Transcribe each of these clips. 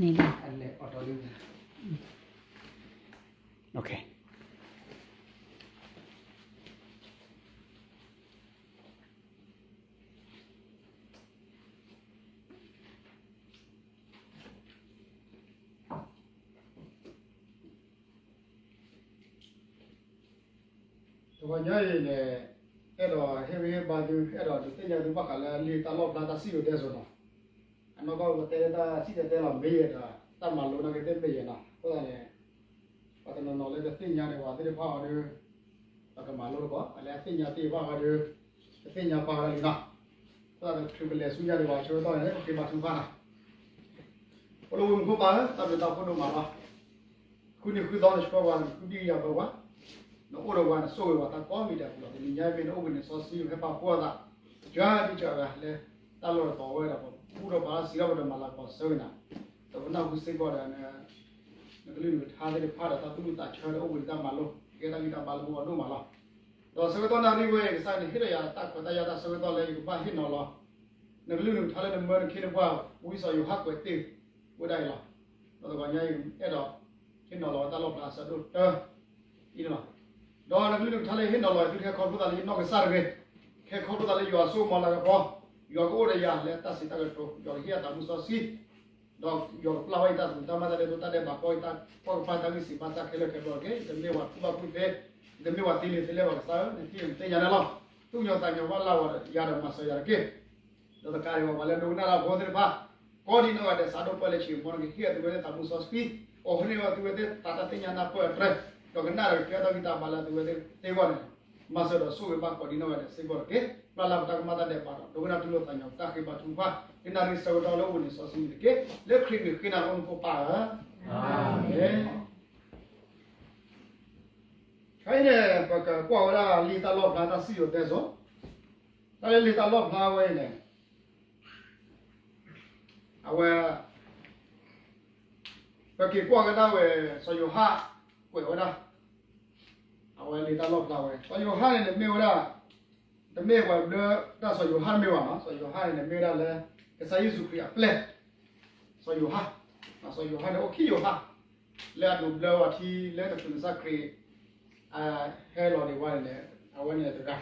န့ၣ်လီၤ. တဂီၤညါအံၤန့ၣ် အဲၣ်ဒိးဟ့ၣ်ဂံၢ်ဟ့ၣ်ဘါသု အဲၣ်ဒိးဒုးသ့ၣ်ညါသုဘၣ်ဃးလၢလံာ်တၢ်လီၣ်ဖျါတၢ်စံၣ်စိၤတဲစိၤလီၤ. အနီၢ်ကီၢ်ပတဲလၢတၢ်စံၣ်တဲၤတဲလီၤမ့ၢ်ယဲဒီး တၢ်မၤလိနာ်က့သ့ၣ်မ့ၢ်ယဲနီၤ. အဃိသတးန့ၣ် ပှၤတနီၤနီၤလၢတသ့ၣ်ညါန့ၣ် ပှၤသ့ၣ်တဖၣ်အီၤဒီး ပကမၤလိတက့ၢ်. အလၢအသ့ၣ်ညါသ့ၣ်တဖၣ်အီၤဒီး တသ့ၣ်ညါပာ်ဝဲဒၣ်လံနီၤ. အဃိသတးန့ၣ် ထုးကလဲၤဆူညါဒံးဘၣ် ဆၢကတီၢ်န့ၣ် ပဃ့ဘါထုကဖၣ်နီၤ. အိၣ်လၢဝ့ၢ်မူခိၣ်ပၢ်ဧၢ, တၢ်ဘျုးတၢ်ဖှိၣ်ဒိၣ်မးလီၤ. ဃုနံၤဃုသီနဆှၢပှၤ နဃုဘံၣ်ယၤဘၢပှၤ, နအိၣ်ဒီးပှၤ နဆိၣ်ဂ့ၤပှၤတၢ်ကိးမံၤဒဲးအပူၤလီၤ. တနံၤညါမ့ၢ်နအိၣ်ဘှံးနစီဆှံ ဟဲပာ်ဖှိၣ်အသး ယၤဒ်တဂၤလၢ တၢ်လီၢ်တတီၤဝဲဒီး ပဘူၣ်ထီၣ်ဘါထီၣ်စံးထီၣ်ပတၢ်မၤလၤကပီၤဆၢဂ့ၤနၤ, ဒီးပနၢ်ဟူစ့ၢ်ကီးဒီး နကလုၢ်နကထါသ့ၣ်တဖၣ်ဒီး တၢ်သူၣ်ဒူသးဆၢဒီး အိၣ်ဘှံးနံၤတၢ်မၤလိ ကဲတၢ်ဂံၢ်တၢ်ဘါလၢပဂီၢ်ဒိၣ်မးလီၤ. ဒီးဆၢကတီၢ်နၣ်ရံၣ်ဝဲအံၤ ကစၢ်ယွၤန့ၣ်ဟ့ၣ်လီၤယၤတၢ်ခွဲးတၢ်ယာ်တၢ်ဆၢကတီၢ်လၢယကဘၣ်ဟ့ၣ်နီၤလီၤ နကလုၢ်နကထါလၢနမၢနခ့နပှၢ် ဝံစီၤယိၤဟၣ်ကွဲးတ့ၢ်ဝဲဒၣ်အံၤလီၤ. ဒီးတဂီၤညါအံၤ အဲၣ်ဒိးဟ့ၣ်နီၤလီၤဝဲတၢ်လီၣ်ဖျါအဆၢဒိၣ်တၢ အံၤန့ၣ်လီၤ. ဒီးနကလုၢ်နကထါလၢဟ့ၣ်နီၤလီၤအံၤ သုတဟဲခီဖျိသးလၢယနီၢ်ကစၢ်တဂ့ၤ, ကဟဲခီဖျိသးလၢယွၤအစိကမီၤလၤကပီၤ, ယွၤကအိၣ်ဒီးယၤလၢတၢ်စံးတၢ်ကတိၤ, ယွၤကဟ့ၣ်ယၤသးမုၢ်စီဆှံ, ဒီးယွၤကပျၢ်ဝဲယတၢ်သရူးတၢ်မၤတၢ်ဒဲးတိၢ်တၢ်ဒဲးဘး ကီၢ်ယတၢ်ကီၢ်ကပၤတၢ်ဂံၢ်စံးဘါစၢ်ခဲလၢာ်ခဲဆ့တက့ၢ်. ယတမ့ၢ်ပှၤကူၣ်ဘၣ်ကူၣ်သ့, ယတမ့ၢ်ပှၤသ့လံာ်သ့လဲၢ်ဘၣ်ကစၢ်ဧၢ, နထံၣ်နသ့ၣ်ညါန့ၣ်လီၤ. သူၣ်ကညီၤသးကညီၤဘၣ်လၢယၤဒီးမၤစၢၤယၤတက့ၢ်. ဒီးတကးဒံးဘၣ် ပှၤလၢဒိကနၣ်တၢ်ဖိသ့ၣ်တဖၣ်, ကိးဒံးနီၢ်ဂၤဒဲး စးထီၣ်ပၢၢ်လၢဆံးမီၢ် နကဟ့ၣ်အီၤသုဝဲသ့ၣ်သးမုၢ်စီဆှံ, အိၣ်ဟ့ၣ်န့ၢ်အီၤသုဝဲသ့ၣ်သးတၢ်သ့ၣ်ညါနၢ်ပၢၢ်အတြဲၤ, ဒီးကနၣ်ဒီးကတဲတၢ်ဂံၢ်တၢ်ဘါလၢသုဝဲသ့ၣ်စ့ၢ်ကီးန့ၣ်, မၤစၢၤဒီးဆိၣ်ဂ့ၤဘၣ်ကိးဒံးနီၢ်ဂၤဒဲးစ့ၢ်ကီးတက့ၢ်. ပျၢ်လၢပတၢ်ကမၣ်တၢ်ဒဲးဘးဒီး ဒိကနၣ်တူၢ်လိာ်သးကညီၤပတၢ်ဃ့ဘါထုကဖၣ် လၢနၣ်ရံၣ်ဆၢကတီၢ်လၢအိၣ်ဘှံးနံၤစီဆှံန့ၣ်တက့ၢ်. လၢခရံာ်မံၤဃ့နၤလီၤ မူခိၣ်ပၢ်ဧၢ, အၤမ့ၣ်. ခဲအံၤန့ၣ် ပကကွၢ်ဝဲဒၣ်လံာ်တၢ်လီၣ်ဖျါတၢ်စံၣ်စိၤတဲစိၤ, တၢ်လၢလံာ်တၢ်လီၣ်ဖျါဝဲအံၤန့ၣ် အဝဲ ပက့ၤကွၢ်ကဒါဝဲ စီၤယိၤဟၣ်ကွဲးဝဲဒၣ်, အဝဲလံာ်တၢ်လီၣ်ဖျါဝဲ စီၤယိၤဟၣ်န့ၣ်န့ၣ်မ့ၢ်ဝဲဒၣ်, တမ့ၢ်ပှၤဘျၢတၢ်စီၤယိၤဟၣ်တမ့ၢ်ဘၣ်နီၤ, စီၤယိၤဟၣ်န့ၣ်န့ၣ်မ့ၢ်ဝဲဒၣ်လၢ ကစၢ်ယ့ၣ်ၡူးခရံာ်အပျဲၢ်, စီၤယိၤဟၣ်, စီၤယိၤဟၣ်န့ၣ်အိၣ်ခံယိၤဟၣ်, လၢအဒိးဘျၢဝဲထံလၢကစၢ်ယ့ၣ်ၡူးခရံာ် ဟဲလီၤဒံးဝဲန့ၣ် အဝဲန့ၣ်တဂၤ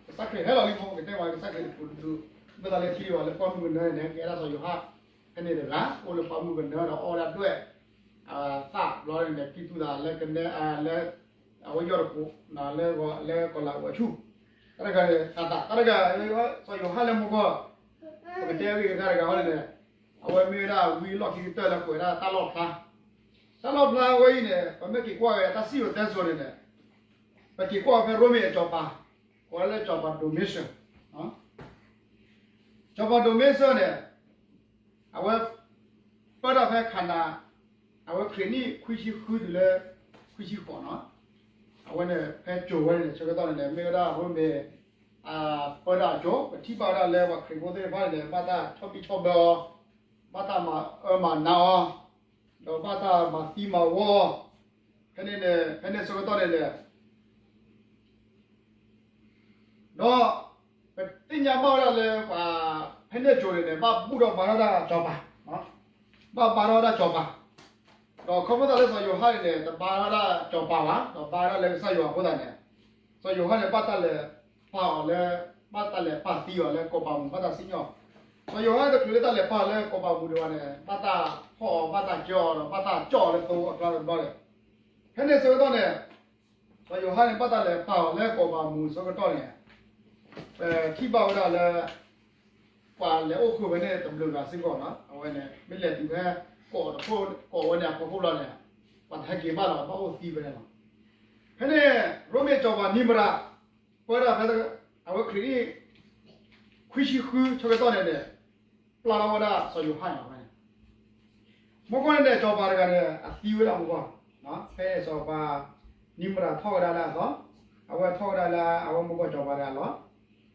ကစၢ်ခရံာ်ဟဲလီၤလံမ့ၢ် ပကတဲမ့ၢ် ကစၢ်ခရံာ်တပူၤတဒုး ဘၣ်သးလၢထံဒံးဘၣ် လၢပှၢ်မုၢ်ကနၢန့ၣ် ကဲဒၣ်စီၤယိၤဟၣ် ဖဲန့ၣ်တဂၤ အိၣ်လၢပှၢ်မုၢ်ကနၢဒီးအီၣ်ဝဲဒၣ်ဒွဲၣ် သၣ်ဘျီန့ၣ် ကံၢ်သူၣ်သးလၢကနဲ လၢ အဝဲယီၢ်တကိး လၢ လၢကီၤလၤဝဲဆူၣ် တၢ်တဂၤ တၢ်တဂၤ စီၤယိၤဟၣ်လၢမူကီၢ် ပကတဲဂ့ၤတဂၤတဂၤဃီန့ၣ် အဝဲမ့ၢ်ဝဲဒၣ်ဝံလီၢ်ခံကတၢၢ်လၢကွဲးဝဲဒၣ်တၢ်လီၣ်ဖျါ တၢ်လီၣ်ဖျါဝဲအံၤန့ၣ် ပမ့ၢ်က့ၤကွၢ်ဝဲတၢ်စံၣ်စိၤတဲစိၤန့ၣ်န့ၣ် ပက့ၤကွၢ်ဝဲဖဲရိမ့ၤအစီၤပၤ ကိးဝဲလၢစီၤပၤဒိးမ့ၣ်စၢၤ စီၤပၤဒိးမ့ၣ်စၢၤန့ၣ် အဝဲ ပၢတၢ်ဖဲခးနၤ အဝဲခရံာ်နံၣ်ခွံဆံဃုတုၤလၢ ခွံဆံဃိးနီၤ အဝဲန့ၣ် ဖဲစိၤဝဲန့ၣ် ဆၢကတီၢ်န့ၣ် မ့ၢ်ဝဲဒၣ်ရိမ့ၤ ပၢတၢ်အစိၤ ပထံၣ်ဘၣ်ဝဲဒၣ်လၢပှၤခရံာ်ဖိသ့ၣ်တဖၣ်န့ၣ် ဘၣ်တၢ်ဆီၣ်ဘံၣ်ဆီၣ်ဘၢအီၤ ဘၣ်တၢ်မၤအၢမၤနးအီၤ ဒီးဘၣ်တၢ်မၤသံမၤဝီအီၤ ဖဲန့ၣ်န့ၣ် ဖဲန့ၣ်ဆၢကတီၢ်န့ၣ်န့ၣ် ဒီး ပသ့ၣ်ညါဘၣ်ဝဲဒၣ်လၢ ပှၤ ဖဲန့ၣ်အစိၤန့ၣ်န့ၣ် ဘၣ်ဘူၣ်ထီၣ်ဘါထီၣ်ဒၣ်စီၤပၤ ဘၣ်ဘါထီၣ်ဝဲဒၣ်စီၤပၤ ဒီးခီဖျိသးလၢစီၤယိၤဟၣ်န့ၣ်န့ၣ် တဘါထီၣ်ဒၣ်စီၤပၤဘၣ် ဒီးဘါဝဲဒၣ်လၢကစၢ်ယွၤအဃိသတးန့ၣ် စီၤယိၤဟၣ်န့ၣ် ဘၣ်တၢ်လဲၤပာ်အီၤလၢ ဘၣ်တၢ်လဲၤပာ်သံအီၤလၢကီးပၤမူး ဘၣ်တၢ်စံၣ်ညီၣ် စီၤယိၤဟၣ်တချုးလၢတၢ်လဲၤပာ်လၢကီးပၤမူးဒံးဘၣ်န့ၣ် ဘၣ်တၢ်ဖီၣ်အီၤ ဘၣ်တၢ်ကၢအီၤဒီး ဘၣ်တၢ်ကၠီၣ်အီၤလၢသိအကျါတဘျီန့ၣ် ဖဲန့ၣ်ဆၢကတီၢ်န့ၣ် စီၤယိၤဟၣ်န့ၣ် ဘၣ်တၢ်လဲၤပာ်အီၤလၢကီးပၤမူးဆၢကတီၢ်န့ၣ် ပထံၣ်ဘၣ်ဝဲဒၣ်လၢ ပှၤလဲၤအိၣ်ဃုာ်ဖဲန့ၣ်တဘျုးဂၤစ့ၢ်ကီးနီၤ အဝဲန့ၣ် မ့ၢ်လဲၤတုၤဖဲ ကိးတခိၣ် ကိးဝဲန့ၣ်အဖီခိၣ်ဘျီန့ၣ် ပှၤတဟဲက့ၤဘၣ်လီၤ ဘၣ်အိၣ်သံဖဲန့ၣ်လီၤ. ဖဲန့ၣ် ရိမ့ၤစီၤပၤနံၤမရၤ ပၢတၢ်ဖဲ အဝဲခရံာ်နံၣ် ခွံဆံဃုဆၢကတီၢ်န့ၣ်န့ၣ် ပျၢ်ထီၣ်ဝဲဒၣ်စီၤယိၤဟၣ်န့ၣ် မုၢ်ကီၢ်န့ၣ်န့ၣ် စီၤပၤတဂၤန့ၣ် အသံဝဲဒၣ်မုၢ်ကီၢ်, ဖဲစီၤပၤနံၤမရၤထီၣ်ဝဲဒၣ်လၢအသီ, အဝဲထီၣ်ဝဲဒၣ်လၢအဝဲမုၢ်ကီၢ်စီၤပၤတဂၤအလီၢ်,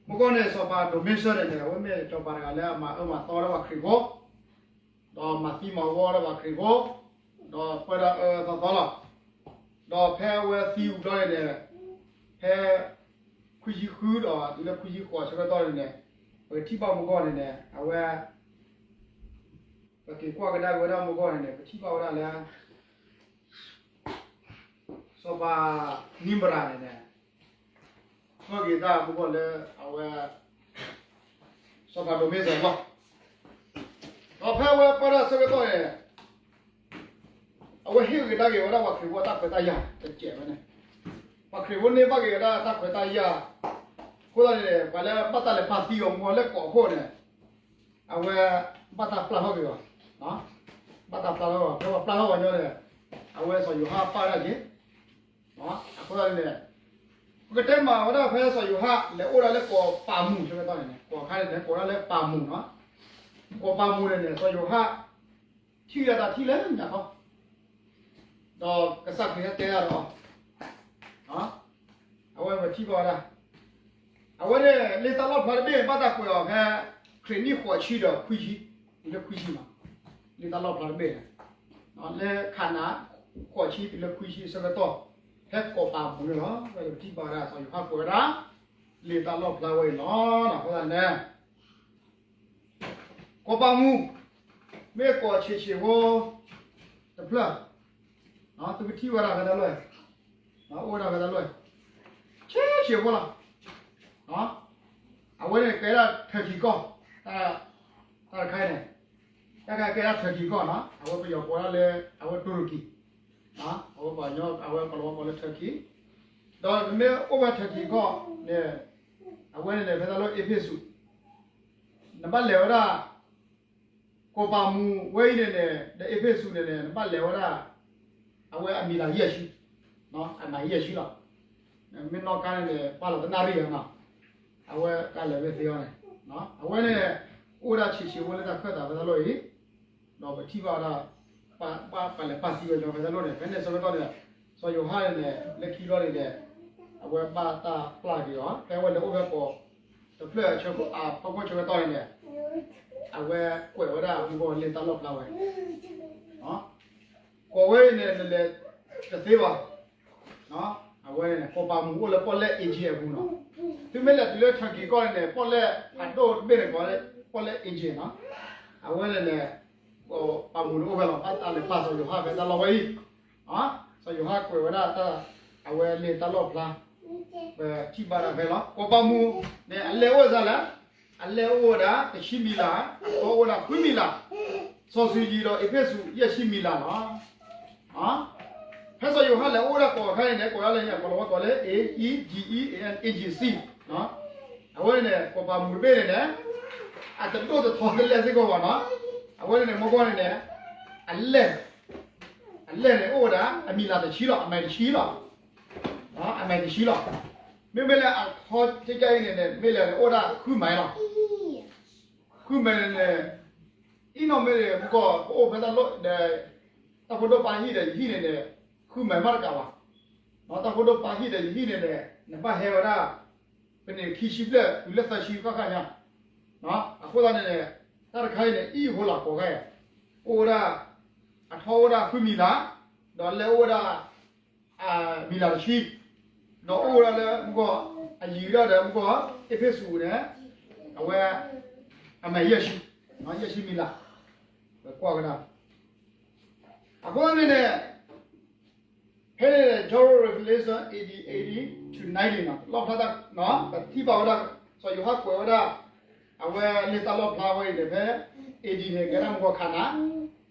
မုၢ်ကီၢ်န့ၣ် စီၤပၤဒိးမ့ၢ်စၢၤန့ၣ်န့ၣ် အဝဲမ့ၢ်စီၤပၤတဂၤလၢအမၤအၢမၤသီဝဲဒၣ်ပှၤခရံာ်ဖိ ဒီးမၤသံမၤဝီဝဲဒၣ်ပှၤခရံာ်ဖိ, ဒီးပၢတၢ်အၢအၢသီသီလီၤ. ဒီးဖဲအဝဲသံဝံၤဘျီန့ၣ်န့ၣ်, ဖဲခွံဆံဃုဒီးတုၤလၢခွံဆံဃိးဆၢကတီၢ်န့ၣ်န့ၣ်, ပကထံၣ်ဘၣ်မုၢ်ကီၢ်န့ၣ်န့ၣ် အဝဲ ပက့ၤကွၢ်ကဒါက့ၤဝဲဒၣ်မုၢ်ဂီၢ်န့ၣ်န့ၣ် ပထံၣ်ဘၣ်ဝဲဒၣ်လၢ စီၤပၤနံဘရၤန့ၣ်န့ၣ် ဃၢက့ၤတၢ်မုၢ်ဂီၢ်လၢအဝဲ စီၤပၤဒိးမ့ၢ်စၢၤအဂီၢ်, ဒီးဖဲအဝဲပၢတၢ်ဆၢကတီၢ်န့ၣ် အဝဲဟ့ၣ်က့ၤကဒါက့ၤဝဲဒၣ်ပှၤခရံာ်ဖိအတၢ်ခွဲးတၢ်ယာ်တစဲးဝဲန့ၣ်, ပှၤခရံာ်ဖိန့ၢ်ဘၣ်က့ၤဝဲဒၣ်တၢ်ခွဲးတၢ်ယာ်, အဃိသတးန့ၣ် ပှၤလၢဘၣ်တၢ်လဲၤပာ်သံအီၤမုၢ်ဂီၢ်လၢကီးခိၣ်န့ၣ် အဝဲဘၣ်တၢ်ပျၢ်ထီၣ်က့ၤအီၤ, ဘၣ်တၢ်ပျၢ်ထီၣ်အီၤ, ဖဲပှၤပျၢ်ထီၣ်အီၤညီန့ၣ် အဝဲစီၤယိၤဟၣ်ပၢ်ဒၣ်က့ၤ, အဃိသတးန့ၣ် ပကတဲမၤဝဲဒၣ်ဖဲစီၤယိၤဟၣ်လဲၤအိၣ်ဒၣ်လၢကီးပၤမူးဆၢကတီၢ်န့ၣ်န့ၣ် ကီးခါန့ၣ်န့ၣ် ကိးဒၣ်လၢပၤမူးနီၤ, ကီးပၤမူးန့ၣ်န့ၣ် စီၤယိၤဟၣ် ထံၣ်ဝဲဒၣ်တၢ်ထံၣ်လၢညါခီ ဒီးကစၢ်ခရံာ်ဟဲတဲဒၣ်ဒီးအီၤ, အဝဲပထံၣ်ဘၣ်ဝဲဒၣ်, အဝဲန့ၣ် လံာ်တၢ်လီၣ်ဖျါတဘ့ၣ်န့ၣ် ဘၣ်တၢ်ကွဲးအီၤဖဲ ခရံာ်နံၣ်ဃိးဆံဒီးခွံဆံ, လံာ်တၢ်လီၣ်ဖျါတဘ့ၣ်န့ၣ်, လၢခးနၤ ဃိးဆံတုၤလၢခွံဆံအဆၢကတီၢ် ဖဲကီးပၤမူးန့ၣ်လီၤ. ပထံၣ်ဘၣ်ဝဲဒၣ် စီၤယိၤဟၣ်ကွဲးဝဲဒၣ် လံာ်တၢ်လီၣ်ဖျါဝဲအံၤလီၤ. အဃိသတးန့ၣ် ကီးပၤမူး မ့ၢ်ကီးဆံးဆံးဖိတဖျၢၣ်, သုကထံၣ်ဝဲဒၣ်ဖဲတၢ်လီၢ်, အိၣ်ဝဲဒၣ်ဖဲတၢ်လီၢ်, ဆံးဆံးဖိလီၤ. အဝဲန့ၣ်ကဲဒၣ်ထၢၣ်ကံၤကီၢ်, တၢ်တခါအံၤန့ၣ်, တၢ်တခါကဲဒၣ်ထၢၣ်ကံၤကီၢ်နီၤ, အဝဲပယီၤကိးဒၣ်လၢ အဝဲတူရကံ, အဝဲပှၤကညီ အဝဲပှၤလီၤဝဲကိးလၢထၢၣ်ကံၤ, ဒီးနမ့ၢ်အိၣ်ဖဲထၢၣ်ကံၤကီၢ်န့ၣ်, အဝဲန့ၣ်န့ၣ် ဖဲတၢ်လီၢ်အ့းဖ့းစူး နဘၣ်လဲၤဝဲဒၣ် ကီးပၤမူးဝဲအံၤန့ၣ်န့ၣ် ဒီးအ့းဖ့းစူးန့ၣ်န့ၣ် နဘၣ်လဲၤဝဲဒၣ် အဝဲအမံၤလၤယဲၢ်ဆံ, အမံၤယဲၢ်ဆံလီၤ. မ့ၢ်နီၣ်ကါန့ၣ်န့ၣ် ပာ်လီၤတနၣ်ရံၣ်အီၤနီၤ, အဝဲကါလဲၤဝဲသ့အီၤန့ၣ်, အဝဲန့ၣ် အိၣ်ဝဲဒၣ်ဆံးဆံးဖိလၢတၢ်ခၢၣ်သးဖဲတၢ်လီၢ်အံၤ, ဒီးပထံၣ်ဘၣ်ဝဲဒၣ် ပှၤလဲၤပာ်သံဝဲညီဖဲတၢ်လီၢ်န့ၣ်, ဖဲန့ၣ်ဆၢကတီၢ်န့ၣ် စီၤယိၤဟၣ်န့ၣ်န့ၣ် လၢခံဘျီန့ၣ်န့ၣ် အဝဲဘၣ်တၢ်ပျၢ်က့ၤအီၤ ဖဲအဝဲလဲၤအိၣ်ဖဲကီး တဖျၢၣ်အဖီခိၣ်ဆၢကတီၢ်န့ၣ်န့ၣ် အဝဲကွဲးဝဲဒၣ်မုၢ်ဂီၢ်လံာ်တၢ်လီၣ်ဖျါဝဲ ကိးဝဲအံၤန့ၣ် နလဲၤတသ့ဘၣ်. အဝဲန့ၣ် ကီးပၤမူးအိၣ်လၢပီၣ်လဲၣ်အ့က့အပူၤနီၤ. သုမ့ၢ်လဲၤတုၤလၢထၢၣ်ကံၤကီၢ်န့ၣ်န့ၣ် ပီၣ်လဲၣ်ဖးဒိၣ်တဘ့ၣ်န့ၣ် ကိးလၢပီၣ်လဲၣ်အ့က့နီၤ. အဝဲန့ၣ်န့ၣ် ကီးပၤမူးန့ၣ်အိၣ်ဖဲလီၤ. ဘၣ်တၢ်လဲၤပာ်စီၤယိၤဟၣ်ဖဲတၢ်လီၢ်ဝဲအံၤ, စီၤယိၤဟၣ်ကွဲးဝဲဒၣ်တၢ် အဝဲလံာ်တၢ်လီၣ်ဖျါ ပထံၣ်ဘၣ်ဒၣ်ဖဲလီၤ. ကီးပၤမူးန့ၣ် အလဲၢ်အိၣ်ဝဲဒၣ်လဲၣ်, အလဲၢ်အိၣ်ဝဲဒၣ်တဆံမံၤလး, အထီအိၣ်ဝဲဒၣ်ဃုမံၤလး, စီၤစုၤယံၤဒီးအ့းဖ့းစူး ယဲၢ်ဆံမံၤလးလီၤ. ဖဲစီၤယိၤဟၣ်လဲၤအိၣ်ဝဲဒၣ်ကီးအခါန့ၣ်န့ၣ် ကိးဒၣ်လၢညါ ကိးလီၤဝဲကိးလၢ A E G E A N A G C အဝဲန့ၣ်န့ၣ် ကီးပၤမူးတဘ့ၣ်န့ၣ်န့ၣ် အတဒိၣ်တထီတလဲၢ်စ့ၢ်ကီးဘၣ်နီၤ. အဝဲန့ၣ်န့ၣ် မုၢ်ဂီၢ်န့ၣ်န့ၣ် အလဲၢ် အလဲၢ်န့ၣ်အိၣ်ဝဲဒၣ် အမံၤလးတဆံလီၤ, အမဲတဆံလီၤ. အမဲတဆံလီၤ. မ့မ့ၢ်လၢအခီကဲကဲအံၤန့ၣ်န့ၣ် မ့ၢ်လဲၣ်န့ၣ် အိၣ်ဝဲဒၣ်ဃုမဲလီၤ. ဃုမဲန့ၣ်န့ၣ် အံၤနီၢ်မ့ၢ်န့ၣ် မုၢ်ဂီၢ် ပအိၣ်ဖဲတၢ်လီၢ်ဒီး တၢ်ဖိဒိၣ်ပၢ်ဟံၣ်ဒီးယဟံၣ်န့ၣ်န့ၣ် ဃုမဲမးတကးဘၣ်. တၢ်ဖိဒိၣ်ပၢ်ဟံၣ်ဒီးယဟံၣ်န့ၣ်န့ၣ် နဘၣ်ဟဲဝဲဒၣ် ပန့ၢ်ခံဆံဘျဲၣ်တုၤလၢသၢဆံဃၣ်ဃၣ်ညါ. အဃိသတးန့ၣ်န့ၣ် တၢ်တခါအံၤန့ၣ် အံၣ်ဟိလၢကိးဂၤ အိၣ်ဝဲဒၣ် အထီအိၣ်ဝဲဒၣ်ဃုမံၤလး, ဒီးလဲၢ်အိၣ်ဝဲဒၣ် အမံၤလးတဆံ, ဒီးအိၣ်ဝဲဒၣ်လၢမုၢ်ဂီၢ် အယံၤဒၣ်ဒီးမုၢ်ဂီၢ် အ့းဖ့းစူးန့ၣ် အဝဲ အမဲာ်ယဲၢ်ဆံ, ယဲၢ်ဆံမံၤလး, ပကွၢ်ကဒါ အဃိန့ၣ်န့ၣ် ဖဲန့ၣ် John Revelation A D eighty to ninety နီၤ လီၣ်ဖျါတၢ် ပထံၣ်ဘၣ်ဝဲဒၣ် စီၤယိၤဟၣ်ကွဲးဝဲဒၣ် အဝဲလံာ်တၢ်လီၣ်ဖျါဝဲအံၤန့ၣ် ဖဲ A D န့ၣ် ကဲဒၣ်မုၢ်ဂီၢ်ခးနၤ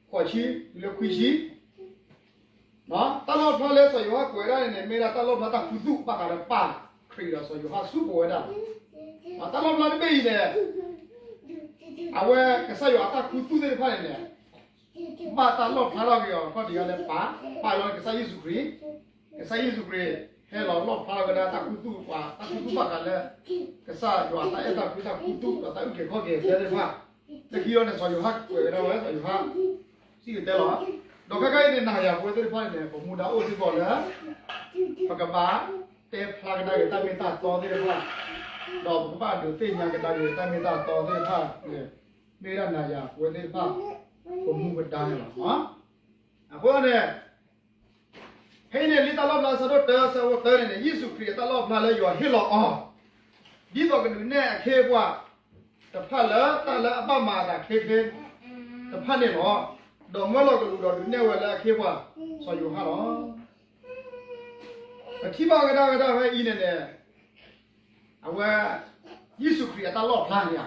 ဃိးဆံ လၢခွံဆံ တၢ်လီၣ်ဖျါလၢစီၤယိၤဟၣ်ကွဲးဝဲဒၣ်န့ၣ်န့ၣ် မ့ၢ်ဒၣ်တၢ်လီၣ်ဖျါတၢ်ခူသူၣ်ဘၣ်ဃးဒီးပၢ်ခရံာ်ဒီးစီၤယိၤဟၣ်ဆူၣ်ကိးဝဲဒၣ်လီၤ. တၢ်လီၣ်ဖျါတဘ့ၣ်အံၤန့ၣ် အဝဲကစၢ်ယွၤအတၢ်ခူသူၣ်သ့ၣ်တဖၣ်န့ၣ်န့ၣ် ဘၣ်တၢ်လီၣ်ဖျါထီၣ်က့ၤအီၤ ခီၣ်ဒံးလၢပၢ်, ပၢ်လီၤန့ၣ်ကစၢ်ယ့ၣ်ၡူးခရံာ်, ကစၢ်ယ့ၣ်ၡူးခရံာ် ဟဲလီၤလီၣ်ဖျါထီၣ်ကဒါတၢ်ခူသူၣ်ပှၤ တၢ်ခူသူၣ်ဘၣ်ဃးလၢ ကစၢ်ယွၤတၢ်အဲၣ်တၢ်ကွံတၢ်ခူသူၣ်ဒီးတၢ်အုၣ်က့ၤခီၣ်က့ၤသ့ၣ်တဖၣ်, လၢခံလီၤန့ၣ် စီၤယိၤဟၣ်ကွဲးဝဲဒၣ်ဝဲ စီၤယိၤဟၣ် စံၣ်တဲၤတဲလီၤ, ဒီးခဲခါအံၤန့ၣ် နၤယၤပဝဲသ့ၣ်တဖၣ်န့ၣ်န့ၣ် ပမူဒါအိၣ်စ့ၢ်ကီးလၢ ပကဘၣ်တဲဖျါကဒါက့ၤတၢ်မ့ၢ်တၢ်တီသ့ၣ်တဖၣ်, ဒီးပကဘၣ်ဒုးသ့ၣ်ညါကဒါက့ၤတၢ်မ့ၢ်တၢ်တီသ့ၣ်တဖၣ်န့ၣ် မ့ၢ်ဒၣ်နၤယၤပဝဲသ့ၣ်တဖၣ် ပမူပဒါန့ၣ်လီၤ. အဃိန့ၣ် ဖဲအံၤန့ၣ် လံာ်တၢ်လီၣ်ဖျါဆၢဒိၣ်တၢ ဆၢဖိတၢန့ၣ်န့ၣ် ယ့ၣ်ၡူးခရံာ်အတၢ်လီၣ်ဖျါလၢယွၤဟ့ၣ်လီၤအီၤ ဒ်သိးကဒုးနဲၣ်အခ့အပှၤတဖၣ်လၢတၢ်လၢအဘၣ်မၤအသးချ့ချ့ တဖၣ်န့ၣ်လီၤ. ဒီးမၢလီၤကလူးဒီးဒုးနဲၣ်ဝဲလၢအခ့အပှၤ စီၤယိၤဟၣ်လီၤ. ပထံၣ်ဘၣ်ဝဲဒၣ်ဝဲဒၣ်ဖဲအံၤန့ၣ်န့ၣ် အဝဲ ယ့ၣ်ၡူးခရံာ်အတၢ်လီၣ်ဖျါန့ၣ်ဧါ,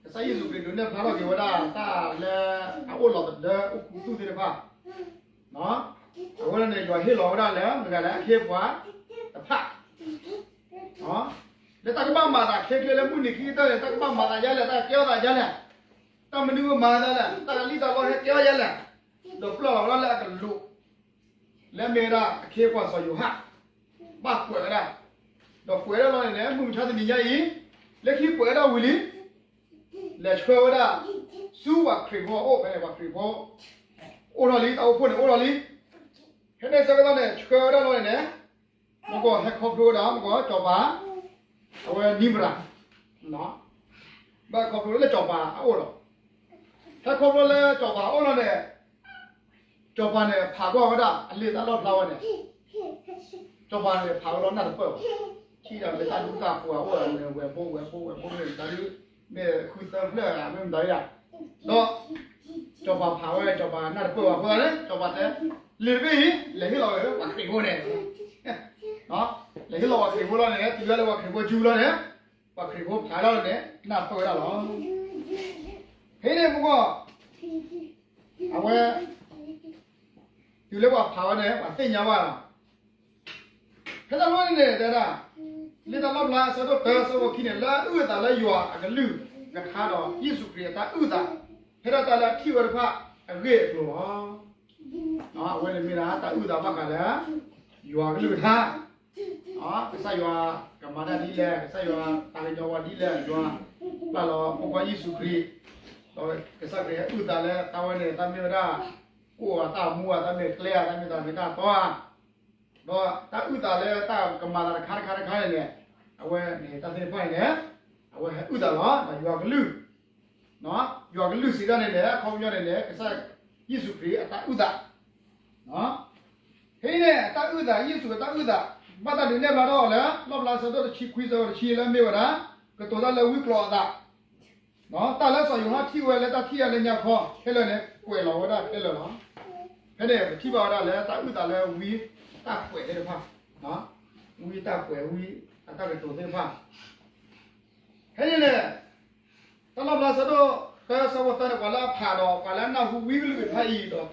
ကစၢ်ယ့ၣ်ၡူးခရံာ်ဒုးနဲၣ်ဖျါထီၣ်က့ၤဝဲဒၣ်တၢ်လၢအအိၣ်လီၤသဒၢအိၣ်ခူသူၣ်သ့ၣ်တဖၣ် အဝဲဒၣ်န့ၣ် ယွၤဟ့ၣ်လီၤဝဲဒၣ်လၢမတၤဂၤလဲၣ် အခ့အပှၤတဖၣ် လၢတၢ်ကဘၣ်မၤသးခဲကျဲလၢမုၢ်နံၤခံကတၢၢ်န့ၣ် တၢ်ကဘၣ်မၤသးဒ်လဲၣ်, တၢ်ကကဲထီၣ်သးဒ်လဲၣ်, တၢ်မနုၤမၤသးလဲၣ်, တၢ်လံၣ်တၢ်လီဟဲကဲထီၣ်ဒ်လဲၣ်, ဒီးပျၢ်လီၤဝဲဒၣ်လၢအကလူး လၢအမ့ၢ်ဝဲဒၣ်အခ့အပှၤစီၤယိၤဟၣ် ဘၣ်ကွဲးဝဲဒၣ်, ဒီးကွဲးဒၣ်လီၤန့ၣ်န့ၣ် မုၢ်မဆါတနံၤညါအံၤ လၢခံကွဲးဝဲဒၣ်ဝံၤလံ လဲၤဆှၢဝဲဒၣ် ဆူပှၤခရံာ်ဖိအအိၣ်ဖဲန့ၣ် ပှၤခရံာ်ဖိ အိၣ်ထီၣ်လံ တၢ်အိၣ်ဖှိၣ်န့ၣ်အိၣ်ထီၣ်လံ. ဖဲန့ၣ်ဆၢကတီၢ်န့ၣ် ဆှၢဝဲဒၣ်လီၤန့ၣ်န့ၣ် မ့ၢ်ကီၢ်ဟဲခီဖျိဝဲဒၣ် မ့ၢ်ကီၢ်စီၤပၤ အဝဲနံၤမရၤ ဘၣ်ခီဖျိလၢစီၤပၤအအိၣ်လီၤ. ဟဲခီဖျိလၢစီၤပၤအအိၣ်လီၤန့ၣ် စီၤပၤန့ၣ် ဖးကွၢ်ဝဲဒၣ် အလံာ်တၢ်လီၣ်ဖျါဝဲန့ၣ် စီၤပၤန့ၣ် ဖးဝဲလီၤနၢ်တပၢၢ်ဘၣ်. ထံၣ်ဒီးလၢတၢ်ဒူတၢ်ပူၤအအိၣ်ဒီး ဝဲၢ်ဘိဝဲၢ်ဘိဝဲၢ်ဘိမ့ၢ်မတၤဒုး မ့ၢ်ဃုသၢဖျၢၣ်ဧါ မ့ၢ်မတၤဒုးဧါ. ဒီး စီၤပၤဖးဝဲ စီၤပၤနၢ်တပၢၢ်ဘၣ်အဃိသတးန့ၣ် စီၤပၤတဲ လံာ်တဘ့ၣ်အံၤ လဲၤဟ့ၣ်လီၤဝဲပှၤခရံာ်ဖိန့ၣ် လဲၤဟ့ၣ်လီၤပှၤခရံာ်ဖိလီၤန့ၣ် တုၤဝဲလၢပှၤခရံာ်ဖိစုပူၤလီၤန့ၣ် ပှၤခရံာ်ဖိဖးလီၤန့ၣ် နၢ်ပၢၢ်ဝဲဒၣ်လီၤ. ဖဲန့ၣ်မ့ၢ်ကီၢ် အဝဲ တုၤလၢပှၤဖးဝဲန့ၣ် ပှၤသ့ၣ်ညါဘၣ်လီၤ. ဖဲတၢ်လီၢ်န့ၣ်န့ၣ် တဲဒၣ် လံာ်တၢ်လီၣ်ဖျါ အဆၢဒိၣ်တၢအဆၢဖိခံန့ၣ် လၢအအုၣ်အသးလၢယွၤအကလုၢ်ကထါဒီး ယ့ၣ်ၡူးခရံာ်အတၢ်အုၣ်သး ဖဲဒၣ်တၢ်လၢအထံၣ်ဝဲတဖၣ်အဂ့ၢ်အကျိၤလီၤ. အဝဲန့ၣ်မ့ၢ်ဒၣ်တၢ်အုၣ်သးဘၣ်ဃးလၢ ယွၤအကလုၢ်ကထါ ကစၢ်ယွၤကမၤတၢ်ဒ်လဲၣ်, ကစၢ်ယွၤတၢ်ကညီၤဝဲဒ်လဲၣ်, ယွၤပျၢ်လီၤဖိခွါယ့ၣ်ၡူးခရံာ်, ဒီးကစၢ်ခရံာ်အုၣ်သးလၢတၢ်ဝဲန့ၣ် တၢ်မ့ၢ်ဝဲဒၣ် ကိၣ်အတၢ်မူအတၢ်မ့ၢ်ကျဲအတၢ်မ့ၢ်တၢ်မ့ၢ်တၢ်တီဧါ, ဒီးတၢ်အုၣ်သးလၢတၢ်ကမၤသးတခါတခါတခါန့ၣ်န့ၣ် အဝဲန့ၣ်တၢ်သ့ၣ်တဖၣ်န့ၣ်န့ၣ် အဝဲဟဲအုၣ်သးလီၤ ဒီးယွၤကလုၢ် ယွၤကလုၢ်စံးတၢ်န့ၣ်န့ၣ် အခီပညီန့ၣ်န့ၣ် ကစၢ်ယ့ၣ်ၡူးခရံာ်အတၢ်အုၣ်သး ဖဲအံၤန့ၣ် တၢ်အုၣ်သး ယ့ၣ်ၡူးအတၢ်အုၣ်သး ဘၣ်တၢ်ဒုးနဲၣ်ဖျါထီၣ်အီၤလၢ လီၣ်ဖျါဆၢဒိၣ်တဆံခွံဆၢဖိတဆံလၢအမ့ၢ်ဝဲဒၣ် ကတိၤတၢ်လၢဝံကျိာ်အသး တၢ်လၢစီၤယိၤဟၣ်ထံၣ်ဝဲလၢတၢ်ထံၣ်တၢ်လၢညါခီခဲလၢာ်န့ၣ် ကွဲးလီၤဝဲဒၣ်ခဲလၢာ်လီၤ. ဖဲန့ၣ် ပထံၣ်ဘၣ်ဝဲဒၣ်လၢတၢ်အုၣ်သးလၢဝံတၢ်ကွဲးသ့ၣ်တဖၣ် ဝံတၢ်ကွဲးဝံအတၢ်ကတိၤသ့ၣ်တဖၣ် ဖဲန့ၣ်န့ၣ် တၢ်လီၣ်ဖျါဆၢဒိၣ်သၢဆၢဖိသၢန့ၣ် ပှၤလၢအဖးဒီး ပှၤလၢအနၢ်ဟူဝံကလုၢ်ကထါအံၤ ဒီးတိၢ်န့ၢ်ဖံးဃာ်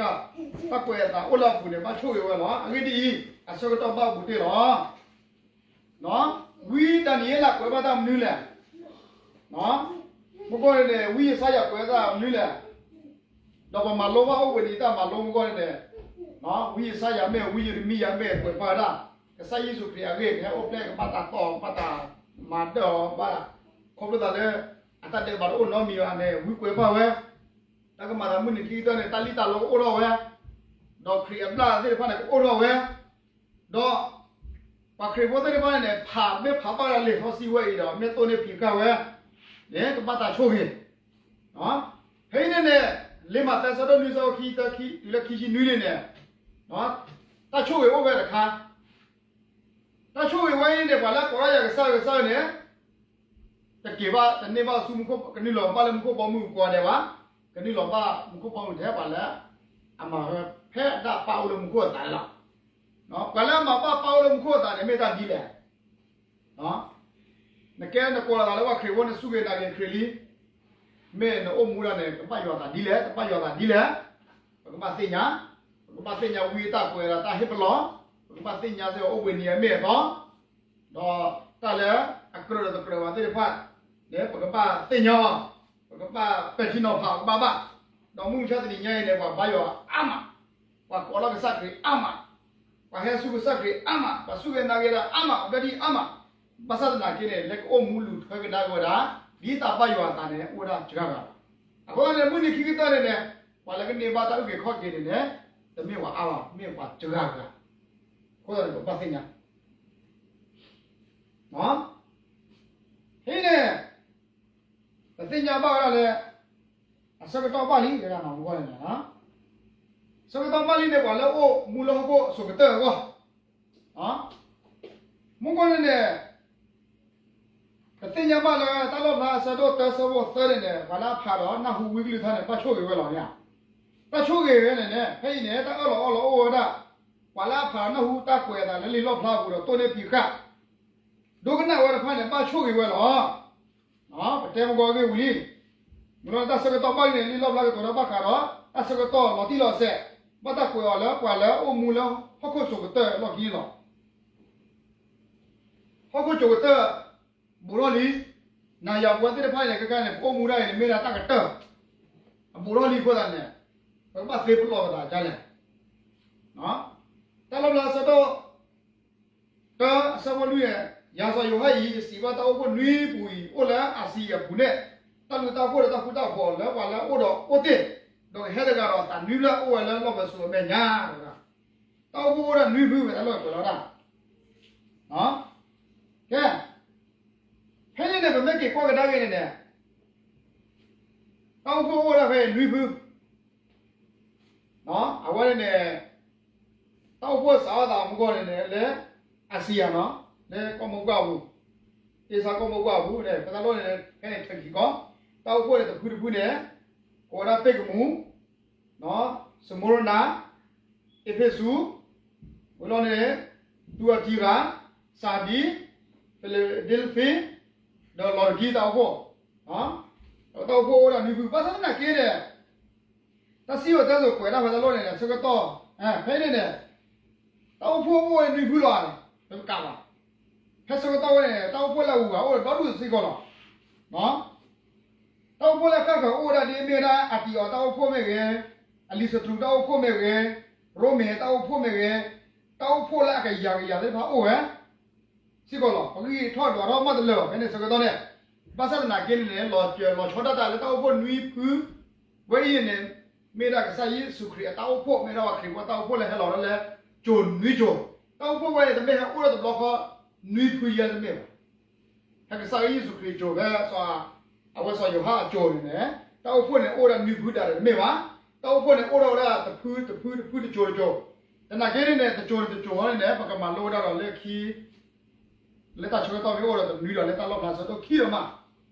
တၢ်ကွဲးအသးအိၣ်လၢအပူၤန့ၣ် ဘၣ်ဆိၣ်ဂ့ၤဝဲလီၤ. အဂ့ၢ်ဒ်အံၤ, အဆၢကတီၢ်ဘၣ်ဘူးတ့ၢ်လီၤ. ဝံဒၤနံးယ့လးကွဲးဘၣ်တၢ်မနုၤလဲၣ်. မ့ၢ်ကွၢ်န့ၣ် ဝံယၡါယၤကွဲးဘၣ်တၢ်မနုၤလဲၣ်. ဒီးပမၤလိဘၣ်အိၣ်ဘှံးနံၤတၢ်မၤလိမ့ၢ်ကွၢ်န့ၣ်န့ၣ်, ဝံယၡါယၤမ့ၢ် ဝံယရမံယၤမ့ၢ် ကွဲးပာ်ဝဲဒၣ် ကစၢ်ယ့ၣ်ၡူးခရံာ်အဂ့ၢ် ကဟဲအိၣ်ဖျဲၣ် ကဘၣ်တၢ်တီၢ် ကဘၣ်တၢ်မၤဒၢၣ်အီၤ ဘၣ် ခီဖျိသးလၢ အတၢ်ဒဲးဘးတအိၣ်နီတမံၤဘၣ်န့ၣ် ဝံကွဲးပာ်ဝဲ, တၢ်ကမၤသးမုၢ်နံၤခံကတၢၢ်န့ၣ် တၢ်လံၣ်တၢ်လီကအိၣ်ထီၣ်ဝဲ, ဒီးခရံာ်အဘျၣ်သ့ၣ်တဖၣ်န့ၣ် ကအိၣ်ထီၣ်ဝဲ, ဒီး ပှၤခရံာ်ဖိသ့ၣ်တဖၣ်န့ၣ်န့ၣ် ဖးမ့ၢ်ဖးဘၣ်လၢလံာ်စီဆှံဝဲအံၤဒီး မ့ၢ်တိၢ်န့ၢ်ဖံးဃာ်ဝဲန့ၣ် ကဘၣ်တၢ်ဆိၣ်ဂ့ၤ ဖဲအံၤန့ၣ်န့ၣ် လံာ်မးသဲဆၢဒိၣ်နွံဆၢခံသၢခံတုၤလၢခံဆံနွံန့ၣ်န့ၣ် တၢ်ဆိၣ်ဂ့ၤအိၣ်ဝဲတခါ, တၢ်ဆိၣ်ဂ့ၤဝဲအံၤန့ၣ် ပှၤလၢကိးထီၣ်ယၤကစၢ်ယွၤကစၢ်ယွၤန့ၣ် တက့ၤဘၣ်တန့ၢ်ဘၣ်ဆူမူခိၣ် ကနုာ်လီၤဘၣ်လၢမူခိၣ်ဘီမုၢ်ကိးဂၤဒဲးဘၣ်, ကနုာ်လီၤဘၣ်မူခိၣ်ဘီမုၢ်ထဲပှၤလၢ အမၤဝဲဖဲဒၣ်ပၢ်အိၣ်လၢမူခိၣ်အသးန့ၣ်လီၤ. ပှၤလၢအမၤဘၣ်ပၢ်အိၣ်လၢမူခိၣ်အသးန့ၣ် မ့ၢ်တၢ်ဒ်လဲၣ် နကဲနကိးလီၤသးလၢပှၤခရံာ်ဖိ နစူၢ်က့ၤနာ်က့ၤခရံာ်လံ, မ့ၢ်နအိၣ်မူဒၣ်န့ၣ် ကဘၣ်ယွၤသးဒ်လဲၣ် တဘၣ်ယွၤသးဒ်လဲၣ်, ပကဘၣ်သ့ၣ်ညါ, ပကဘၣ်သ့ၣ်ညါဝံအတၢ်ကွဲးဒီးတၢ်ဟ့ၣ်ပလီၢ်, ပကဘၣ်သ့ၣ်ညါစ့ၢ်ကီးအိၣ်ဘှံးနံၤအမ့ၢ်အတီ, ဒီးတၢ်လၢအကြၢးဒီးတကြၢးဘၣ်သ့ၣ်တဖၣ်န့ၣ် ပကဘၣ်သ့ၣ်ညါအီၤ, ပကဘၣ်ပဲာ်ထံနီၤဖးအီၤကဘၣ်ဘၣ်, ဒီးမုၢ်မဆါတနံၤညါအံၤန့ၣ် ပှၤဘါယွၤအါမး, ပှၤကိးလီၤကစၢ်ခရံာ်အါမး, ပှၤဟဲဆူကစၢ်ခရံာ်အါမး, ပှၤစူၢ်က့ၤနာ်က့ၤတၢ်အါမး, ပှၤဒိးဒံးအါမး, ဘၣ်ဆၣ်သနာ်က့န့ၣ် လၢကအိၣ်မူလုၢ်ထၢကဒါက့ၤဝဲဒၣ် ဒ်တၢ်ဘၣ်ယွၤအသးန့ၣ် အိၣ်ဝဲဒၣ်စှၤဂၤလီၤ. အဃိသတးန့ၣ် မုၢ်နံၤခံကတၢၢ်န့ၣ်န့ၣ် ပှၤလၢကန့ၢ်ဘၣ်တၢ်အုၣ်က့ၤခီၣ်က့ၤန့ၣ်န့ၣ် တမ့ၢ်ပှၤအါဘၣ်, မ့ၢ်ပှၤစှၤဂၤ, အဃိသတးန့ၣ် ပဘၣ်သ့ၣ်ညါ ဖဲန့ၣ် ပသ့ၣ်ညါဘၣ်ဝဲဒၣ်လၢ အဆၢကတီၢ်ဘၣ်လံ တဲဒၣ်မ့ၢ်ကွၢ်န့ၣ်, ဆၢကတီၢ်ဘၣ်လံန့ၣ် ပှၤလၢအိၣ်မူလၢဟီၣ်ခိၣ်အစိၤကတၢၢ်အဂီၢ်, မ့ၢ်ကွၢ်န့ၣ်န့ၣ် ပသ့ၣ်ညါဘၣ်လၢတၢ်လီၣ်ဖျါအဆၢဒိၣ်တၢ ဆၢဖိသၢန့ၣ်န့ၣ် ပှၤလၢအဖးဒီးနၢ်ဟူဝံကလုၢ်ကထါန့ၣ် ဘၣ်ဆိၣ်ဂ့ၤဝဲလီၤန့ၣ်ဧါ. တၢ်ဆိၣ်ဂ့ၤဝဲန့ၣ်န့ၣ် ဖဲအံၤန့ၣ် တၢ်အၢၣ်လီၤအီလီၤအိၣ်ဝဲဒၣ် ပှၤလၢအဖးဒီးနၢ်ဟူတၢ်ကွဲးအသးလၢလံာ်လီၣ်ဖျါအပူၤဒီး တိၢ်န့ၢ်ပံၤဃာ် ဒိကနၣ်ဝဲတဖၣ်န့ၣ် ဘၣ်ဆိၣ်ဂ့ၤဝဲလီၤ. ပတဲမကီဂ့ၢ်ဝံၤလံ. မ့ၢ်လီၤတၢ်ဆၢကတီၢ်ဘၣ်လံန့ၣ် လံာ်လီၣ်ဖျါကတိၤဒီးဘၣ်ဃးဒီး တၢ်ဆၢကတီၢ်လီၤတံၢ်လီၤဆဲး ဘၣ်တၢ်ကွဲးအီၤလၢပှၤလၢအအိၣ်မူလၢဟီၣ်ခိၣ်စိၤကတၢၢ်အလီၢ်ခံန့ၣ်လီၤ. ဟီၣ်ခိၣ်စိၤကတၢၢ် ဘူးထီၣ်လံ. နၤယၤပဝဲသ့ၣ်တဖၣ်န့ၣ် ခဲခါန့ၣ် ပအိၣ်မူဒၣ်အံၤန့ၣ် မ့ၢ်ဒၣ်တၢ်ကတၢၢ် အဘူးထီၣ်လံအဃိသတးန့ၣ် ပကဘၣ်သ့ပလီၢ်ပသးဒ်လဲၣ်. တၢ်လီၣ်ဖျါအဆၢဒိၣ်တၢ အဆၢဖိလွံၢ်န့ၣ် ယၤစီၤယိၤဟၣ်အံၤ စံးဘၣ်တၢ်အိၣ်ဖှိၣ်နွံပူၤအံၤ အိၣ်လၢအၤစံယၤအပူၤန့ၣ် တၢ်ဘျုးတၢ်ဖှိၣ်ဒီးတၢ်ဃူတၢ်ဖိးလၢပှၤလၢအအိၣ်ဒီးအိၣ်တ့ၢ်, ဒီးကဟဲတဂၤဒီးအသးနွံဖျၢၣ်အိၣ်ဝဲလၢလီၢ်ပစိၤအမဲာ်ညါ, တၢ်အိၣ်ဖှိၣ်အိၣ်ဒၣ်နွံဖုဝဲတၢ်လီၢ်ကွဲးလီၤဒၣ်. ကဲ, ဖဲန့ၣ်န့ၣ် ပမ့ၢ်က့ၤကွၢ်ကဒါက့ၤန့ၣ်န့ၣ် တၢ်အိၣ်ဖှိၣ်အိၣ်ဝဲဒၣ်ဖဲအံၤနွံဖု အဝဲန့ၣ်န့ၣ် တၢ်အိၣ်ဖှိၣ်စးထီၣ်သးမူကီၢ်န့ၣ်န့ၣ် လၢအၤစံယၤနီၤ, လၢကီၢ်မိၢ်ပှၢ်အပူၤ, အ့စါကီၢ်မိၢ်ပှၢ်အပူၤန့ၣ် ဖဲတၢ်လီၢ်န့ၣ် ဖဲန့ၣ်ထၢၣ်ခံကီၢ်, တၢ်အိၣ်ဖှိၣ်န့ၣ်တဖုတဖုန့ၣ် ကိးဝဲဒၣ်ပ့ၣ်ကမူၣ်, စမူရနၤ, အ့းဖ့းစူး, ဝံၤလီၤန့ၣ် သူအတံရၤ, စၤဒံ, ဖံလ့ဒ့လဖ့, ဒီးလီၤဒကံတၢ်အိၣ်ဖှိၣ်, တၢ်အိၣ်ဖှိၣ်အိၣ်ဒၣ်နွံဖု, ဘၣ်ဆၣ်သနာ်က့န့ၣ် တၢ်စံၣ်စိၤတဲစိၤကွဲးတၢ်ဖဲတၢ်လီၢ်န့ၣ်န့ၣ် ဆၢကတီၢ် ဖဲအံၤန့ၣ်န့ၣ် တၢ်အိၣ်ဖှိၣ်အိၣ်ဝဲနွံဖုလီၤ, တကးဘၣ်, ဖဲဆၢကတီၢ်ဝဲန့ၣ် တၢ်အိၣ်ဖှိၣ်လၢအဂုၤအဂၤအိၣ်ဒီဒူၣ်စ့ၢ်ကီးလီၤ. တၢ်အိၣ်ဖှိၣ်လၢအဃၣ်ဃၢၤအိၣ်ဝဲဒၣ်ဒ်အမ့ၢ်ဝဲဒၣ် အံၤတီၤအံၤတၢ်အိၣ်ဖှိၣ်မ့ၢ်ဂ့ၤ, အံၤလံးစတြူးတၢ်အိၣ်ဖှိၣ်မ့ၢ်ဂ့ၤ, ရိမ့ၤတၢ်အိၣ်ဖှိၣ်မ့ၢ်ဂ့ၤ, တၢ်အိၣ်ဖှိၣ်လၢအကယၤကယၤသ့ၣ်တဖၣ်အိၣ်ဝဲ စ့ၢ်ကီးလီၤ. ပဂံၢ်ထီၣ်ဒွးထီၣ်မးတလၢာ်ဘၣ် ဖဲန့ၣ်ဆၢကတီၢ်န့ၣ်, ဘၣ်ဆၣ်သနာ်က့န့ၣ်န့ၣ် လီၤစၢၤလီၤဆီဒၣ်တၢ်လၢတၢ်အိၣ်ဖှိၣ်နွံဖု, ဝဲအံၤန့ၣ် မ့ၢ်ဒၣ်ကစၢ်ယ့ၣ်ၡူးခရံာ်အတၢ်အိၣ်ဖှိၣ် မ့ၢ်ဒၣ်ပှၤခရံာ်ဖိတၢ်အိၣ်ဖှိၣ်လၢဟဲလီၤဒၣ်လၢစိၤနွံစိၤ, တၢ်အိၣ်ဖှိၣ်ဝဲအံၤတမ့ၢ်ဟဲအိၣ်လၢတဘျီဃီ နွံဖုယဲၢ်တမ့ၢ်ဘၣ်. ဖဲကစၢ်ယ့ၣ်ၡူးခရံာ်စိၤဖဲ အဝဲစီၤယိၤဟၣ်အစိၤန့ၣ်န့ၣ် တၢ်အိၣ်ဖှိၣ်န့ၣ်အိၣ်ဝဲဒၣ်နွံဖုဒၣ်တမ့ၢ်ဘၣ်. တၢ်အိၣ်ဖှိၣ်န့ၣ်အိၣ်ထီၣ်ဝဲဒၣ်တဖုတဖုတဖုတစိၤတစိၤ, သနာ်က့န့ၣ်န့ၣ် တစိၤန့ၣ်တစိၤန့ၣ်န့ၣ် ပကမၤလိဝဲဒၣ်ဒီးလၢခံ လၢတၢ်ဆၢကတီၢ်မ့ၢ်အိၣ်ဒီးတနွံဒီးလၢတၢ်လီၣ်ဖျါဆၢဒိၣ်ခံဒီးမ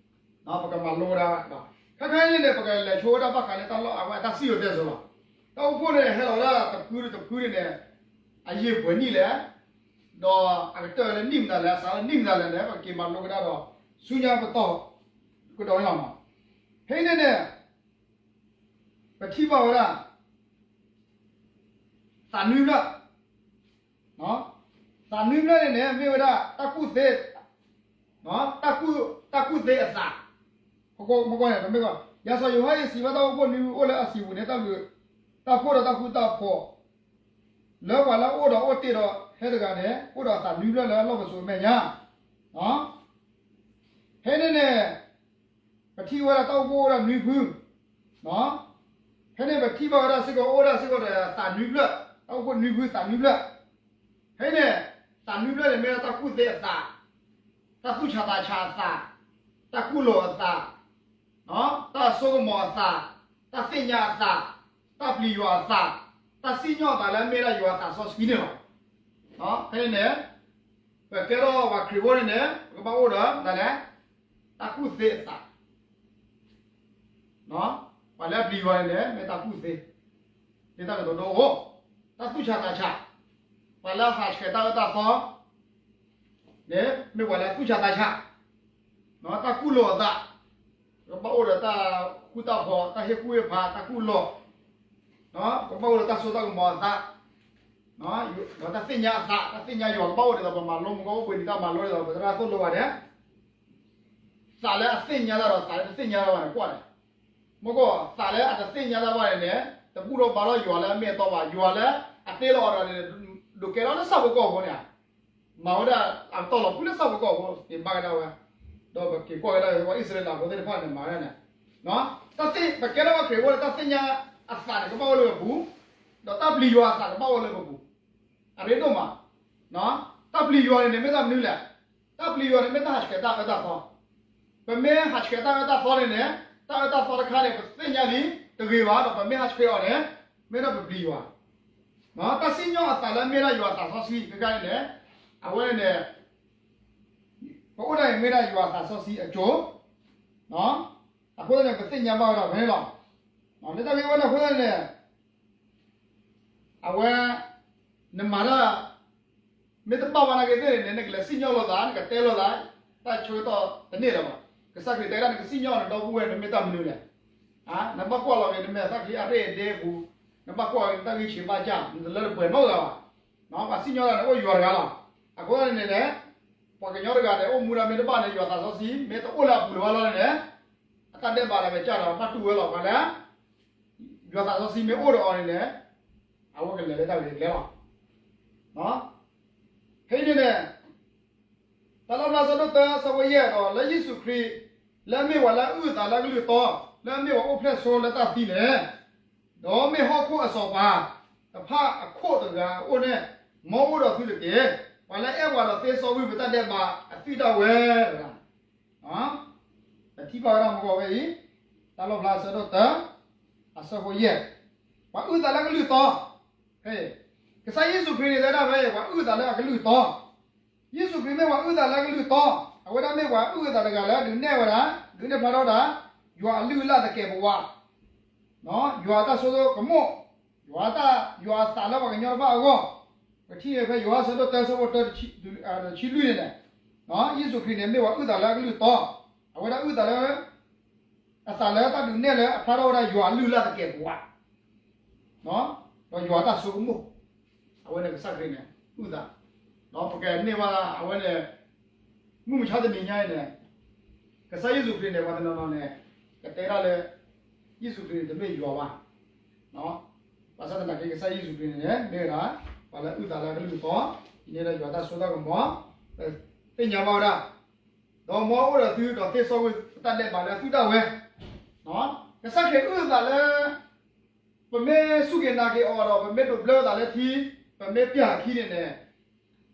း, ပကမၤလိဝဲဒၣ်, ခဲခါအံၤန့ၣ်န့ၣ် ပကလဲၤဆိဝဲဒၣ်ဘၣ်ဃးလၢတၢ်လီၣ်အဝဲအတၢ်စံၣ်စိၤတဲစိၤလီၤ. တၢ်အိၣ်ဖှိၣ်န့ၣ် ဟဲလီၤလၢတဖုတဖုန့ၣ်န့ၣ် အယံာ်ပှဲၤနံၣ်လဲၣ်, ဒီးအကတၢၢ်လၢနံၣ်မတၤလဲၣ် အစးလၢနံၣ်မတၤလဲၣ်န့ၣ် ပက့ၤမၤလိကဒါဒီး ဆူညါပတီၢ်ကဒီးန့ၣ်လီၤ. ဖဲအံၤန့ၣ်န့ၣ် ပထံၣ်ဘၣ်ဝဲဒၣ် သးနွံဖျၢၣ်, သးနွံဖျၢၣ်န့ၣ်န့ၣ် မ့ၢ်ဝဲဒၣ်တၢ်ကူၣ်သ့, တၢ်ကူၣ်သ့အသး, မ့ၢ်ကီန့ၣ် ပမ့ၢ်ကီ, ယၤစီၤယိၤဟၣ်အံၤစံးဘၣ်တၢ်အိၣ်ဖှိၣ်နွံဖုအိၣ်လၢအစံာ်ပူၤန့ၣ် တၢ်ဘျုးတၢ်ဖှိၣ်ဒီးတၢ်ဃူတၢ်ဖိး လၢပှၤလၢအအိၣ်ဒီးအိၣ်တ့ၢ်ဒီးဟဲတဂၤန့ၣ် အိၣ်ဒီးအသးနွံဖျၢၣ်လၢလီၢ်ပစိၤအမဲာ်ညါ, ဖဲန့ၣ်န့ၣ် ပထံၣ်ဝဲဒၣ်တၢ်အိၣ်ဖှိၣ်အိၣ်ဝဲဒၣ်နွံဖု, ဖဲန့ၣ်ပထံၣ်ဘၣ်ဝဲဒၣ်စ့ၢ်ကီးအိၣ်ဝဲဒၣ်စ့ၢ်ကီးဒီးသးနွံဖျၢၣ်, တၢ်အိၣ်ဖှိၣ်နွံဖုသးနွံဖျၢၣ်, ဖဲန့ၣ် သးနွံဖျၢၣ်န့ၣ်မ့ၢ်ဒၣ်တၢ်ကူၣ်သ့အသး, တၢ်သူၣ်ဆးသးဆးအသး, တၢ်ကူၣ်လိာ်အသး, တၢ်စိကမီၤအသး, တၢ်သ့ၣ်ညါအသး, တၢ်ပျံၤယွၤအသး, တၢ်စံၣ်ညီၣ်အသးလၢအမ့ၢ်ဒၣ်ယွၤအသးစီဆှံန့ၣ်လီၤ. ဖဲန့ၣ်န့ၣ် ပကဲထီၣ်ပှၤခရံာ်ဖိန့ၣ်န့ၣ် ပကဘၣ်အိၣ်ဒီးဒ်လဲၣ်, တၢ်ကူၣ်သ့အသး, ပှၤလၢအပျံၤယွၤန့ၣ်န့ၣ် မ့ၢ်တၢ်ကူၣ်သ့, မ့ၢ်တၢ်ကတိၤဒိအိၣ်, တၢ်သူၣ်ဆးသးဆး, ပှၤလၢအဟးဆှဲးတၢ်အၢတၢ်သီ န့ၣ် မ့ၢ်ပှၤလၢသူၣ်ဆးသးဆး, တၢ်ကူၣ်လိာ်အသး, ပကဘၣ်အိၣ်ဒီးတၢ်ဃူတၢ်ဖိး, တၢ်ဟ့ၣ်ကူၣ်ဟ့ၣ်ဖး, တၢ်ကူၣ်လိာ်, ပကဘၣ်အိၣ်ဒီးတၢ်စိတၢ်ကမီၤအသး, ဒီးတၢ်သ့ၣ်ညါအသး, တၢ်သ့ၣ်ညါယွၤကဘၣ်အိၣ်ဒ်သိးပမၤလိမူကီၢ်အိၣ်ဘှံးနံၤတၢ်မၤလိဒ်သိးပသရၣ်သိၣ်လိဝဲဒၣ် သးလၢအသ့ၣ်ညါတၢ်ဒီးသးလၢတသ့ၣ်ညါတၢ်ဘၣ်န့ၣ် ကွၢ်န့ၣ်, မ့ၢ်ကီ သးလၢအတသ့ၣ်ညါတၢ်ဘၣ်န့ၣ်န့ၣ် တဘူၣ်ထီၣ်ဘါထီၣ်ယွၤလၢအမ့ၢ်အတီဘၣ်, ယွၤလၢအတ့လီၤအီၤတဂၤန့ၣ် ဒုးကဲထီၣ်လၢဆၣ်ဖိကီၢ်ဖိန့ၣ်, မၤဝဲဒၣ်အကတီၢ်လီၤဖုလၢဆၣ်ဖိကီၢ်ဖိ သ့ၣ်ဘၣ်ကဒါဝဲ, ဒီးပက့ၤကွၢ်ကဒါဝဲ ပှၤအံၣ်စရ့လးဖိသ့ၣ်တဖၣ်န့ၣ်မၤဝဲဒၣ်န့ၣ်, တၢ်သ့ၣ် ပကဲထီၣ်ပှၤခရံာ်ဖိန့ၣ် တၢ်သ့ၣ်ညါအသးန့ၣ် ကဘၣ်အိၣ်လၢပပူၤ, ဒီးတၢ်ပျံၤယွၤအသးကဘၣ်အိၣ်လၢပပူၤ, အရ့ဒိၣ်မး, တၢ်ပျံၤယွၤန့ၣ်န့ၣ် မ့ၢ်တၢ်မနုၤလဲၣ်, တၢ်ပျံၤယွၤန့ၣ် မ့ၢ်တၢ်ဟးဆှဲးတၢ်အၢတၢ်သီ, ပမ့ၢ်ဟးဆှဲးတၢ်အၢတၢ်သီန့ၣ်န့ၣ် တၢ်အၢတၢ်သီတခါန့ၣ် ပသ့ၣ်ညါလံ တဂ့ၤဘၣ်, ဒီးပမ့ၢ်ဟးဆှဲးအီၤန့ၣ် မ့ၢ်ဒၣ်ပပျံၤယွၤ, တၢ်စံၣ်ညီၣ်အသးလၢမ့ၢ်ဒၣ်ယွၤအသးစီဆှံ ခဲခါန့ၣ်န့ၣ်, အဝဲန့ၣ် ပအိၣ်ဒၣ်အံၤမ့ၢ်ဒၣ်ယွၤသးစီဆှံအစိၤ, အဃိသတးန့ၣ် ပသ့ၣ်ညါဘၣ်ဝဲဒၣ်ဖဲန့ၣ်လီၤ. လၢတၢ်ဂ့ၢ်ဝဲန့ၣ်အဃိသတးန့ၣ် အဝဲ နမၤတၢ် မ့ၢ်တဘၣ်ဘၣ်နာ်က့သ့ၣ်န့ၣ် နကလဲၤစံၣ်ညီၣ်လိာ်သး နကတဲလိာ်သး တၢ်ဆၢကတီၢ်တန့ၢ်လၢၤဘၣ်. ကစၢ်ခရံာ်တဲဒၣ် နကစံၣ်ညီၣ်နဒီပုၢ်ဝဲၢ် နမ့ၢ်တၢ်မနုၤလဲၣ်. နဘၣ်ကွၢ်လီၤက့ၤ နမဲာ်သၣ်ချံအရ့ၣ်အဒ့အပူၤ, နဘၣ်ကွၢ်က့ၤနတၢ်ဂံၢ်ဆံးဘၣ်စၢ် နတလၢတပှဲၤနီတဂၤဘၣ်. ပှၤစံၣ်ညီၣ်တၢ်န့ၣ် အိၣ်ယွၤတဂၤလီၤ. အဃိသတးန့ၣ်န့ၣ် ပှၤကညီတဂၤန့ၣ် အိၣ်မူဒၣ်မ့ၢ်တဘၣ်န့ၣ် ယွၤသးစီဆှံ မ့ၢ်တအိၣ်လၢအပူၤလၢၤဘၣ်လီၤန့ၣ်န့ၣ် အတၢ်ဒဲးဘးဒီးကစၢ်ဒီး ဘၣ်တူၢ်ဝဲလီၤ. ပှၤလၢ ယွၤသးစီဆှံမ့ၢ်အိၣ်ဒီးအီၤန့ၣ်န့ၣ် အဝဲကလဲၤလၢတၢ်ဂ့ၤတကျဲလီၤ. ဖဲအံၤန့ၣ်န့ၣ် တၢ်လီၣ်ဖျါဆၢဒိၣ်တၢ ဆၢဖိယဲၢ်ဒီး လၢယ့ၣ်ၡူးခရံာ် လၢအမ့ၢ်ပှၤလၢအအုၣ်အသးလၢအကလုၢ်တီ, လၢအမ့ၢ်ပှၤအိၣ်ဖျဲၣ်ဆိလၢတၢ်သံန့ၣ်, ဒီးမ့ၢ်ဟီၣ်ခိၣ်အစီၤပၤတဖၣ်အခိၣ်တဂၤအအိၣ်န့ၣ်, မ်အအိၣ်ဒီးသုတက့ၢ်. ပှၤလၢအအဲၣ်ပှၤဒီးသ့စီကွံာ်ပတၢ်ဒဲးဘးအသွံၣ်ဒၣ်ဝဲ တထံၣ်ဘၣ်ဝဲဒၣ်မူကီၢ်ဝဲအံၤ, တၢ်လီၣ်ဖျါဆၢဒိၣ်တၢ အဆၢဖိယဲၢ်, ပှၤအုၣ်သးလၢကလုၢ်တီ, ကစၢ်ယ့ၣ်ၡူးခရံာ်န့ၣ်တဲဒၣ်ဖဲအံၤ ပှၤအုၣ်သးလၢအကလုၢ်တီ, ယ့ၣ်ၡူးခရံာ်မ့ၢ်ပှၤအုၣ်သးလၢအကလုၢ်တီ, အဝဲဒၣ်မ့ၢ်ပှၤအုၣ်အသးတဂၤလၢဒုးနဲၣ်ဝဲဒၣ်, ဒုးနဲၣ်ဖျါထီၣ်ဝဲဒၣ်, ယွၤအလုၢ်အလၢ်သကဲးပဝး ယွၤအတၢ်ဆိကမိၣ်, ယွၤတၢ်, ယွၤအသးလၢပှၤကညီတဖၣ်အဂီၢ်, ပထံၣ်ဖဲယိၤဟၣ်ဆၢဒိၣ်တၢ ဆၢဖိတဆံလွံၢ်န့ၣ်န့ၣ်, ယ့ၣ်ၡူးခရံာ်န့ၣ်မ့ၢ်ပှၤအုၣ်သးလၢအကလုၢ်တီ, အဝဲဒၣ်အုၣ်သးလၢ အသးလၢတၢ်ဒုးနဲၣ်လၢအဖျါထီၣ်ဝဲဒၣ်ယွၤအလုၢ်အလၢ်သကဲးပဝး ဒီးယွၤအတၢ်ဆိကမိၣ်, အဝဲန့ၣ်ကစၢ်ခရံာ်န့ၣ် အုၣ်သး, ဒီးပကန့ၢ်ဘၣ်အဝဲန့ၣ်, မုၢ်မဆါတနံၤညါအံၤန့ၣ်, ကစၢ်ယ့ၣ်ၡူးခရံာ်န့ၣ် ပှၤတနီၤနီၤန့ၣ်, ကတဲဒၣ်လၢ ယ့ၣ်ၡူးခရံာ်န့ၣ်တမ့ၢ်ယွၤဘၣ်, ဘၣ်ဆၣ်သနာ်က့ ကစၢ်ယ့ၣ်ၡူးခရံာ်န့ၣ်န့ၣ် မ့ၢ်ဝဲဒၣ် ပှၤလၢအုၣ်သးလၢအကလုၢ်တီ, အံၤန့ၣ်ဒီးယွၤတၢ်စိတၢ်ကမီၤ, ပသ့ၣ်ညါဘၣ်ဝဲဒၣ်, ဒီးမ်အအိၣ်ဒီးသုဒီးသ့စီကွံာ်ပတၢ်ဒဲးဘးလၢအသွံၣ်ဒၣ်ဝဲ, ကစၢ်ခရံာ်အုၣ်အသးလၢ ပမ့ၢ်စူၢ်က့ၤနာ်က့ၤအီၤဒီး ပမ့ၢ်ဒိးဘျၢသးလၢထံ, ပမ့ၢ်ပျၢ်အခံန့ၣ်န့ၣ်,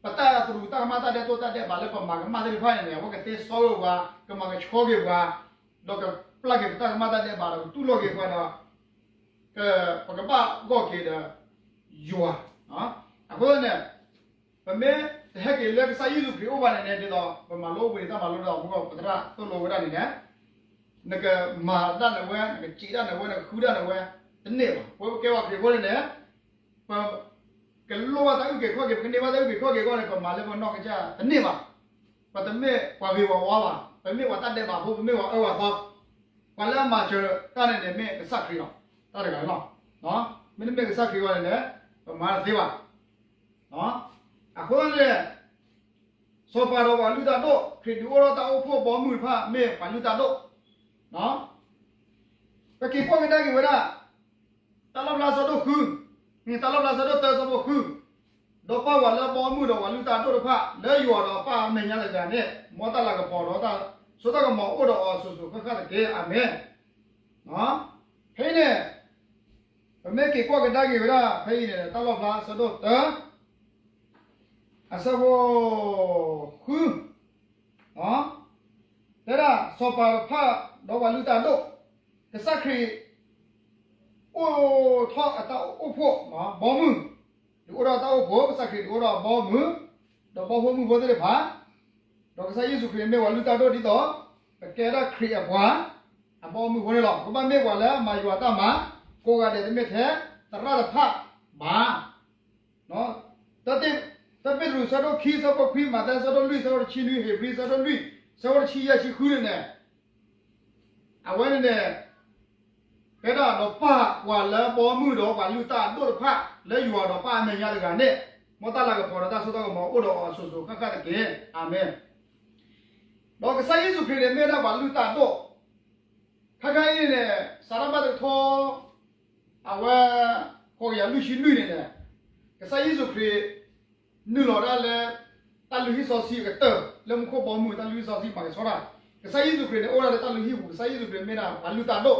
ပတၢ်သရူးတၢ်ကမၣ်တၢ်ဒဲးတိၢ်တၢ်ဒဲးဘးလၢပမၤကမၣ်သ့ၣ်တဖၣ်န့ၣ်န့ၣ် အဝဲကသ့စီကွံာ်ပှၤ, ကမၤကဆှီက့ၤပှၤ, ဒီးကပျၢ်က့ၤပတၢ်ကမၣ်တၢ်ဒဲးဘးဒီးကတူၢ်လိာ်က့ၤပှၤဒီး ပကဘၣ်ဂီၢ်က့ၤဒီးယွၤ, အဃိန့ၣ် ပမ့ၢ်တဟဲက့ၤလၢကစၢ်ယ့ၣ်ၡူးခရံာ်အအိၣ်ဘၣ်န့ၣ်န့ၣ် ဒ်သိးပမၤလိဝံၤတၢ်မၤလိဒီး မူကီၢ်ပသရၣ်သိၣ်လိဝဲဒၣ်န့ၣ်န့ၣ်, နကမၤတၢ်န့ၣ်ဝဲ နကစံးတၢ်န့ၣ်ဝဲ နကဃုတၢ်န့ၣ်ဝဲ တန့ၢ်ဘၣ်. ပဝဲပကဲပှၤခရံာ်ဖိန့ၣ်န့ၣ်, ပကလိၣ်ဘၣ်တၢ်အုၣ်က့ၤခီၣ်က့ၤ ပကန့ၢ်ဘၣ်တၢ်အုၣ်က့ၤခီၣ်က့ၤအဂီၢ်န့ၣ် ပမၤလၢပနီၢ်ကစၢ်တန့ၢ်ဘၣ်. ပတမ့ၢ်ပှၤဂ့ၤပှၤဝါဘၣ်, ပမ့ၢ်ပှၤတၢ်ဒဲးဘးဖိ ပမ့ၢ်ပှၤအၢပှၤသီ, ပှၤလၢအမၤစၢၤတၢ်န့ၣ်န့ၣ် မ့ၢ်ကစၢ်ခရံာ်လီၤ. တၢ်တဂၤန့ၣ်လီၤ. မ့တမ့ၢ်ကစၢ်ခရံာ်အဂီၢ်န့ၣ်န့ၣ် ပမၤတသ့ဘၣ်. အဃိန့ၣ် စီၤပၤဒီးပှၤလုၢ်တၢ်ဒိၣ်, ခရံာ်ဒုးအိၣ်ထီၣ်တၢ်အိၣ်ဖှိၣ်ဘီမုၢ်တဖၣ် မ့ၢ်ပှၤလုၢ်တၢ်ဒိၣ်. ပက့ၤကွၢ်ကဒါက့ၤဝဲဒၣ် တၢ်လီၣ်ဖျါဆၢဒိၣ်ဃု, တၢ်လီၣ်ဖျါဆၢဒိၣ်တၢ ဆၢဖိဃု, ဒီးပၢ်ဝဲလၢဘီမုၢ်ဒီးပှၤလုၢ်တၢ်ဒိၣ်တဖၣ် လၢယွၤဒီးပၢ်အမဲာ်ညါတဂၤန့ၣ် မ်တၢ်လၤကပီၤဒီးတၢ်စိတၢ်ကမီၤအိၣ်ဒီးအီၤအစိၤစိၤဃၣ်ဃၣ်တက့ၢ်. အၤမ့ၣ်. ဖဲအံၤန့ၣ် ပမ့ၢ်က့ၤကွၢ်ကဒါက့ၤဝဲဒၣ် ဖဲအံၤန့ၣ် တၢ်လီၣ်ဖျါဆၢဒိၣ်တၢ အဆၢဖိ ဃု, တဲဒၣ် စီၤပၤတဖၣ်ဒီးပှၤလုၢ်တၢ်ဒိၣ်, ကစၢ်ခရံာ် အိၣ်ထီၣ်အတၢ်အိၣ်ဖှိၣ် ဘီမုၢ်, ဒုးအိၣ်ထီၣ်တၢ်အိၣ်ဖှိၣ်, ကစၢ်ခရံာ်ဒုးအိၣ်ထီၣ်အဘီမုၢ်, ဒီးဘီမုၢ်ဖိသ့ၣ်တဖၣ်, ဒီးကစၢ်ယ့ၣ်ၡူးခရံာ်မ့ၢ်ပှၤလုၢ်တၢ်ဒိၣ်ဒ်သိး ပကဲဒၣ်ခရံာ်အပှၤ အဘီမုၢ်ဖိန့ၣ်လီၤ. ပဘၣ်မ့ၢ်ပှၤလၢအမၤယွၤတၢ်မၤ ကိးဂၤဒဲး တမ့ၢ်ထဲသရၣ်တဖၣ်ဘၣ်. တၢပ့းတရူး ဆၢဒိၣ်ခံ ဆၢဖိခွံ, မးသဲ ဆၢဒိၣ်လွံၢ် ဆၢဖိတဆံနွံ, ဧ့ၤဘြံၤ ဆၢဒိၣ်လွံၢ် ဆၢဖိတဆံယဲၢ် ဆံဃုန့ၣ်န့ၣ်, အဝဲန့ၣ်န့ၣ် ကဲဒၣ်ဒီးပၢ်ပှၤလၢဘီမုၢ်ဒီးပှၤလုၢ်တၢ်ဒိၣ်တဖၣ် လၢယွၤဒီးပၢ်အမဲာ်ညါတဂၤန့ၣ်, မ်တၢ်လၤကပီၤဒီးတၢ်စိတၢ်ကမီၤအိၣ်ဒီးအီၤအစိၤစိၤဃၣ်ဃၣ်တက့ၢ်. အၤမ့ၣ်. ဒီးကစၢ်ယ့ၣ်ၡူးခရံာ်န့ၣ်မ့ၢ်ဒၣ်ပှၤလုၢ်တၢ်ဒိၣ်, ခဲခါအံၤန့ၣ် စးထီၣ်ဘၣ်တကထိ အဝဲ ဃိးကယၤလွံၢ်ဆံလွံၢ်န့ၣ်န့ၣ်, ကစၢ်ယ့ၣ်ၡူးခရံာ် နုာ်လီၤဒၣ်လၢ တၢ်လုၢ်ဟံၣ်စီဆှံအကတၢၢ် လၢမူခိၣ်ဘီမုၢ် တၢ်လုၢ်ဟံၣ်စီဆှံမၤကဆှီတၢ်, ကစၢ်ယ့ၣ်ၡူးခရံာ်န့ၣ် အိၣ်ဒၣ်လၢတၢ်လုၢ်ဟံၣ်ပူၤ, ကစၢ်ယ့ၣ်ၡူးခရံာ်မ့ၢ်ဒၣ်ပှၤလုၢ်တၢ်ဒိၣ်,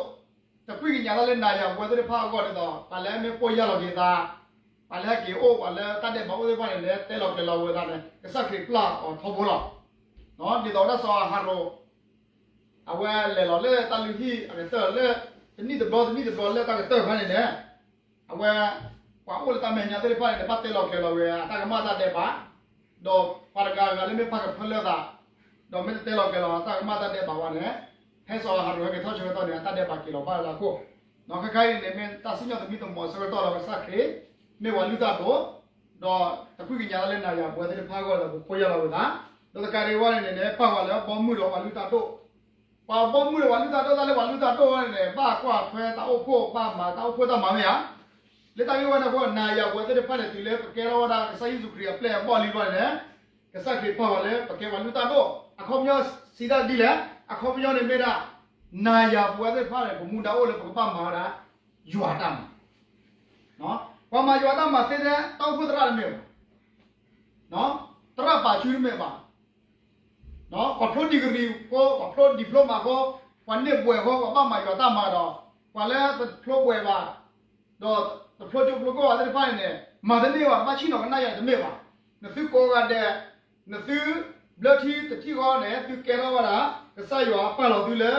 တကွံာ်ကညးတၢ်လၢနၤယၤပဝဲသ့ၣ်တဖၣ်အဂီၢ်ဒ်သိး ပှၤလၢအမ့ၢ်ပိၢ်ယၢ်လီၤက့ၤသး, ပှၤလၢဟဲက့ၤအိၣ် ပှၤလၢတၢ်ဒဲးဘးအိၣ်သ့ၣ်တဖၣ်န့ၣ် လၢတဲလီၤကျဲၤလီၤဝဲသးန့ၣ် ကစၢ်ခရံာ်ပျၢ်အီၤထီဘိလီၤ. ဒ်သိးဝဲဒၣ်စီၤအၤဟရိၣ် အဝဲလဲၤလီၤလၢတၢ်လုၢ်ဟံၣ်အကတၢၢ်လၢ တနံၣ်တဘျီတနံၣ်တဘျီလၢတၢ်ကတၢၢ်တဖၣ်န့ၣ်န့ၣ်, အဝဲ ပှၤအိၣ်လၢတၢ်မဲာ်ညါသ့ၣ်တဖၣ်န့ၣ် ဘၣ်တဲလီၤကျဲၤလီၤဝဲအတၢ်ကမၣ်တၢ်ဒဲးဘး, ဒီးပှၤတဂၤဂၤလၢမ့ၢ်ပာ်ကဖၢလၢသး ဒီးမ့ၢ်တတဲလီၤကဲၤလီၤတၢ်ကမၣ်တၢ်ဒဲးဘးဝဲန့ၣ်, ဟဲစိာ်ဟးရိၤဟဲက့ၤထီၣ်ဆၢကတီၢ်န့ၣ် အတၢ်ဒဲးဘးက့ၤလီၤဘၣ်လၢအခိၣ်, ဒီးခဲခါအံၤန့ၣ် မ့ၢ်တၢ်စံၣ်ညီၣ်သမံသမိးဆၢကတီၢ်ဒီးကစၢ်ခရံာ် မ့ၢ်ပှၤလုၢ်တၢ်ဒိၣ်, ဒီးတကွံၢ်ကညးတၢ်လၢနၤယၤပဝဲသ့ၣ်တဖၣ်အဂီၢ်ဒီး ပဖိယၢ်လီၤဝဲသး, ဒီးတကးဒံးဝဲန့ၣ်န့ၣ် ပာ်ပှၤလၢအဘီမုၢ်ဒီးပှၤလုၢ်တၢ်ဒိၣ် ပှၤဘီမုၢ်ဒီးပှၤလုၢ်တၢ်ဒိၣ် တၢ်လၢပှၤလုၢ်တၢ်ဒိၣ်ဝဲန့ၣ် ဘၣ်ကွၢ်ထွဲတၢ်အိၣ်ဖှိၣ် ဘၣ်မၤတၢ်အိၣ်ဖှိၣ်တၢ်မၤမ့ၢ်ဧါ. လၢတၢ်ဂ့ၢ်ဝဲန့ၣ်အဃိ နၤယၤပဝဲသ့ၣ်တဖၣ်န့ၣ် တုၤလၢပကဲထီၣ်ဝဲဒၣ်ကစၢ်ယ့ၣ်ၡူးခရံာ်အပျဲၢ်အဘီၣ်လံဘျီန့ၣ်, ကစၢ်ခရံာ်ပာ်ပှၤလၢပကဲပှၤလုၢ်တၢ်ဒိၣ် အခီပညီစံးတၢ်ဒ်လဲၣ်, အခီပညီန့ၣ်မ့ၢ်ဒၣ် နၤယၤပဝဲသ့ၣ်တဖၣ်န့ၣ် ပမူဒါအိၣ်လၢပကဘၣ်မၤဝဲဒၣ် ယွၤတၢ်မၤ ပှၤမၤယွၤတၢ်မၤသ့သ့ တၢ်အိၣ်ဖှိၣ်သရၣ်တမ့ၢ်ဘၣ်, သရၣ်ပာ်စုတမ့ၢ်ဘၣ်, ပှၤဖျိ degree ဃိ ပှၤဖျိ diploma ဃိ ပှၤန့ၢ်ဘှဲးဃိ ပှၤဘၣ်မၤယွၤတၢ်မၤဒီး ပှၤလၢတဖျိဘှဲးဘၣ် ဒီးတဖျိကၠိဖျိကီၢ်ဘၣ်သ့ၣ်တဖၣ်န့ၣ်န့ၣ် မၤတန့ၢ်ဘၣ် ဘၣ်ဆ့ၣ်နီၤကနၣ်ယၤတမ့ၢ်ဘၣ်. နသုကိးဂၤဒဲး နသုဘျၢထံတထံၣ်ဃီန့ၣ် သုကဲထီၣ်ဝဲဒၣ် ကစၢ်ယွၤပာ်လီၤသုလၢ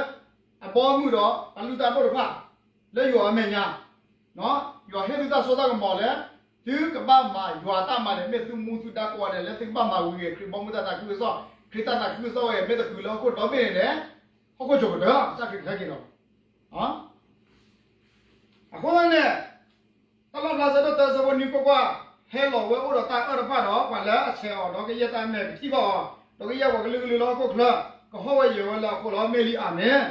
အဘီမုၢ်ဒီးအလုၢ်တၢ်ဒိၣ်တဖၣ် လၢယွၤအမဲာ်ညါ ယွၤဟ့ၣ်သုတၢ်စိတၢ်ကမီၤလၢ သုကဘၣ်မၤယွၤတၢ်မၤန့ၣ် မ့ၢ်သုမူသုဒါကိးဂၤဒဲးလၢသုကဘၣ်မၤဝံၤဂ့ၤ ခရံာ်ဘီမုၢ်တၢ်သးခုကစီၣ် ခရံာ်တၢ်သးခုကစီၣ်ဝဲ မ့ၢ်တဃုာ်လၢဟီၣ်ခိၣ်ဒီဘ့ၣ်န့ၣ်န့ၣ် ဟီၣ်ခိၣ်ကၠီၤကတၢၢ် ကစၢ်ခရံာ်ကဟဲက့ၤလီၤ. အဃိသတးန့ၣ် တၢ်လီၣ်ဖျါဆၢဒိၣ်တၢဆၢဖိနွံကွၢ်ကွၢ်, ဟဲလီၤဝဲအိၣ်ဒီးတၢ်အၢၣ်တဖၣ်ဒီး ပှၤလၢအဆဲးအီၤဒီးကယဲၢ်တၢ်မဲာ်ကထံၣ်ဘၣ်အီၤ, ဒီးကယဲၢ်ပှၤကလုာ်ကလုာ်လၢဟီၣ်ခိၣ်ချၢ ကဟီၣ်ဝဲယၢၤဝဲလၢအဃိလီၤ မ့ၢ်လံ အၤမ့ၣ်.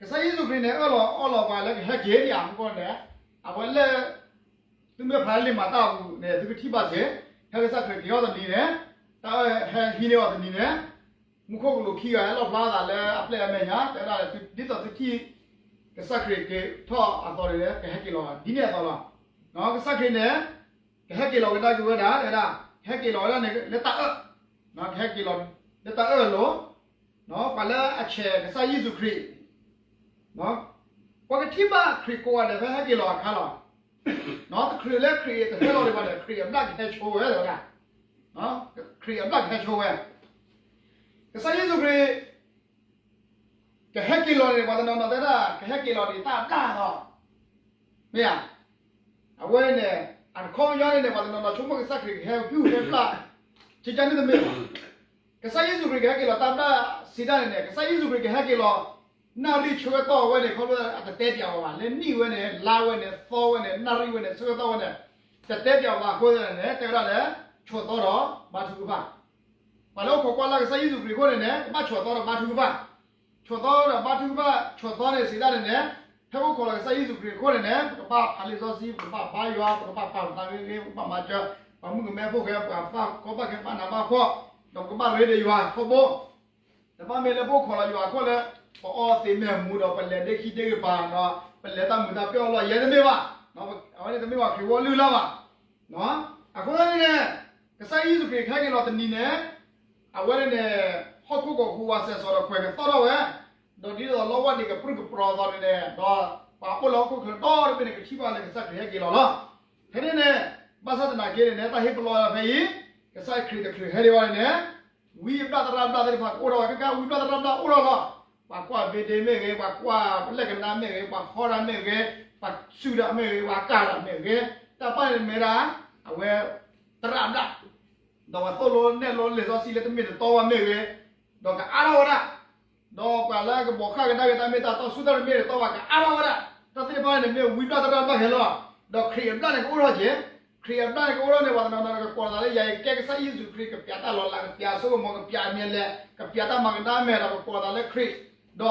ကစၢ်ယ့ၣ်ၡူးခရံာ်န့ၣ် အၢၣ်လီၤအီလီၤပှၤလၢကဟဲက့ၤဒံးဧါ မူကီၢ်န့ၣ်, အဝဲလၢ သုမ့ၢ်ဖးလံာ်မၤတၢ်အပူၤန့ၣ် သုကထံၣ်ဘၣ်စ့ၢ်, ဖဲကစၢ်ခရံာ်က့ၤထီၣ်တနံၤန့ၣ်, တၢ်အၢၣ်ဟဲဟံးန့ၢ်အီၤတနံၤန့ၣ်, မူခိၣ်ကလူးခံဂၤဟဲလီၣ်ဖျါသးလၢအပျဲၢ်အမဲာ်ညါ တဲဝဲဒၣ် ဒ်သိးသုထံၣ် ကစၢ်ခရံာ်က့ၤထီၣ်အသီန့ၣ် ကဟဲက့ၤလီၤဒ်န့ၣ်အသိးလီၤ. ကစၢ်ခရံာ်န့ၣ် ကဟဲက့ၤလီၤကဒါက့ၤဝဲဒၣ် တဲဝဲဒၣ် ကဟဲက့ၤလီၤဝဲဒၣ်န့ၣ် လၢတၢ်အၢၣ်, ကဟဲက့ၤလီၤ လၢတၢ်အၢၣ်အလိၤ, ပှၤလၢအဆဲးကစၢ်ယ့ၣ်ၡူးခရံာ် ပှၤကထံၣ်ဘၣ်ခရံာ်ကိးဂၤဒဲးဖဲဟဲက့ၤလီၤအခါလီၤ. တချုးလၢခရံာ်တဟဲလီၤဒံးဘၣ်န့ၣ် ခရံာ်အဘျၣ်ကဟဲဆိဝဲ တဲဝဲဒၣ်, ခရံာ်အဘျၣ်ကဟဲဆိဝဲ, ကစၢ်ယ့ၣ်ၡူးခရံာ် ကဟဲက့ၤလီၤန့ၣ် ပှၤတနီၤနီၤတဲဒၣ် ကဟဲက့ၤလီၤဒံးတၢ်အဘျၣ်လီၤ. မ့ၢ်ဧါ, အဝဲန့ၣ် အခီပညီန့ၣ်န့ၣ် ပှၤတနီၤနီၤဆိကမိၣ်ကစၢ်ခရံာ်ကဟဲဟုၣ်ဟဲဘျၣ်, ကကန့ၣ်တမ့ၢ်ဘၣ်. ကစၢ်ယ့ၣ်ၡူးခရံာ်ကဟဲက့ၤလီၤတၢ်ဘျၣ်စံးတၢ်န့ၣ်န့ၣ် ကစၢ်ယ့ၣ်ၡူးခရံာ်ကဟဲက့ၤလီၤ နၣ်ရံၣ်ဆၢကတီၢ်ဝဲန့ၣ် ခီဖျိအတတဲပၠးဝဲဘၣ် လၢနံၣ်ဝဲန့ၣ် လါဝဲန့ၣ် သီဝဲန့ၣ် နၣ်ရံၣ်ဝဲန့ၣ် ဆၢကတီၢ်ဝဲန့ၣ် တတဲပၠးဘၣ်အဃိသတးန့ၣ် တဲဝဲဒၣ်လၢ ဆိးသီဒီးဘါထုကဖၣ် ပှၤလၢအိၣ်ခိးကွၢ်လၢ်ကစၢ်ယ့ၣ်ၡူးခရံာ်အဃိန့ၣ်န့ၣ် ကဘၣ်ဆိးသီဒီးဘါထုကဖၣ်, ဆိးသီဒီးဘါထုကဖၣ် ဆိးသီန့ၣ်စံးတၢ်န့ၣ်န့ၣ်, ဖဲအိၣ်ခိးလီၤကစၢ်ယ့ၣ်ၡူးခရံာ်အဃိန့ၣ်န့ၣ် ပကဘၣ်ဖးလံာ်စီဆှံ ပကဘၣ်ဘါယွၤ ပကဘၣ်ပာ်ပသးဂ့ၤဂ့ၤ ပကဘၣ်မၤစၢၤ ပှၤမုၣ်ကမဲဖိဃဲ ပှၤဘၣ်ကီဘၣ်ခဲဘၣ်နးဘၣ်ဖှီၣ်, ဒီးပကဘၣ်ရ့ဒီးယွၤထီဘိ တဘၣ်မ့ၢ်လၢပအိၣ်ခိးလီၤယွၤအဃိလၢ ပအီသံးမ့ၢ်မူဒီး ပလဲၤဒ့ခံဒ့ကပၤဒီး ပလဲၤတၢ်မုာ်တၢ်ပျီၢ်အလီၢ်ယဲတမ့ၢ်ဘၣ်, အဝဲန့ၣ်တမ့ၢ်ဘၣ်ခရံာ်ဖိအလုၢ်အလၢ်ဘၣ်. အဃိသတးန့ၣ်န့ၣ် ကစၢ်ယ့ၣ်ၡူးခရံာ်ကဟဲက့ၤလီၤတနံၤန့ၣ် အဝဲန့ၣ်န့ၣ် ဟီၣ်ခိၣ်ကဟူးဝးစဲးစီၤဒီးကွဲးကသီၣ်ထီၣ်ဝဲ, ဒီးဒ်သိးလီဝၢ်ဒံးကပြုၢ်ကပြီၤအသိးန့ၣ်န့ၣ် ဒီးပှၤအိၣ်လၢဟီၣ်ခိၣ်ချၢဒီတဘ့ၣ်န့ၣ် ကထံၣ်ဘၣ်လၢကစၢ်ခရံာ်ဟဲက့ၤလီၤလီၤ. ဖဲန့ၣ်န့ၣ် ဘၣ်ဆၣ်သနာ်က့န့ၣ်န့ၣ် တၢ်ဟ့ၣ်ပလီၢ်ဖဲအံၤ ကစၢ်ခရံာ်တချုးဟဲဒံးဘၣ်န့ၣ်န့ၣ် ဝံအဘျၣ်သရၣ်ဘျၣ်သ့ၣ်တဖၣ်ကအိၣ်ထီၣ်ဝဲ ခဲကါဝံဘျၣ်သရၣ်ဘျၣ်အိၣ်ထီၣ်လီၤ. ပှၤကွၢ်ဘ့ဒ့မ့ၢ်ဂ့ၤ, ပှၤကွၢ်လဲကနါမ့ၢ်ဂ့ၤ, ပှၤဟီၣ်တၢ်မ့ၢ်ဂ့ၤ, ပှၤစုၣ်တၢ်မ့ၢ်ဂ့ၤ, ပှၤကၢ်တၢ်မ့ၢ်ဂ့ၤ, တၢ်ပၢ်န့ၣ်မ့ၢ်ဒၣ် အဝဲ သရၣ်ဘျၣ်, ဒီးပှၤသိၣ်လိနဲၣ်လိလံာ်စီဆှံလၢတမ့ၢ်တတီဘၣ်မ့ၢ်ဂ့ၤ, ဒီးကအါထီၣ်ဝဲဒၣ် ဒီးပှၤလၢကဘိးဃၣ်ကဒါက့ၤတၢ်မ့ၢ်တၢ်တီ ဆူၣ်တၢ်တမ့ၢ်တတီဘၣ်ကအါထီၣ်ဝဲဒၣ်, တၢ်သ့ၣ်တဖၣ်န့ၣ်မ့ၢ်ဝံဘျၣ်သရၣ်ဘျၣ်ဟဲလီၤ. ဒီးခရံာ်အဘျၣ်န့ၣ်ကအိၣ်ထီၣ်က့ၤ, ခရံာ်အဘျၣ်န့ၣ်ကအိၣ်ထီၣ်န့ၣ် ပှၤတနီၤနီၤကကိးသးလၢယၤအံၤကဲကစၢ်ယ့ၣ်ၡူးခရံာ် ကပျးတၢ်လီၤလး ကပျးစိကမီၤ ကပျးအမဲာ်လဲၣ် ကပျးတၢ်မၤကဒါမဲာ်ဒီးကကိးသးလၢခရံ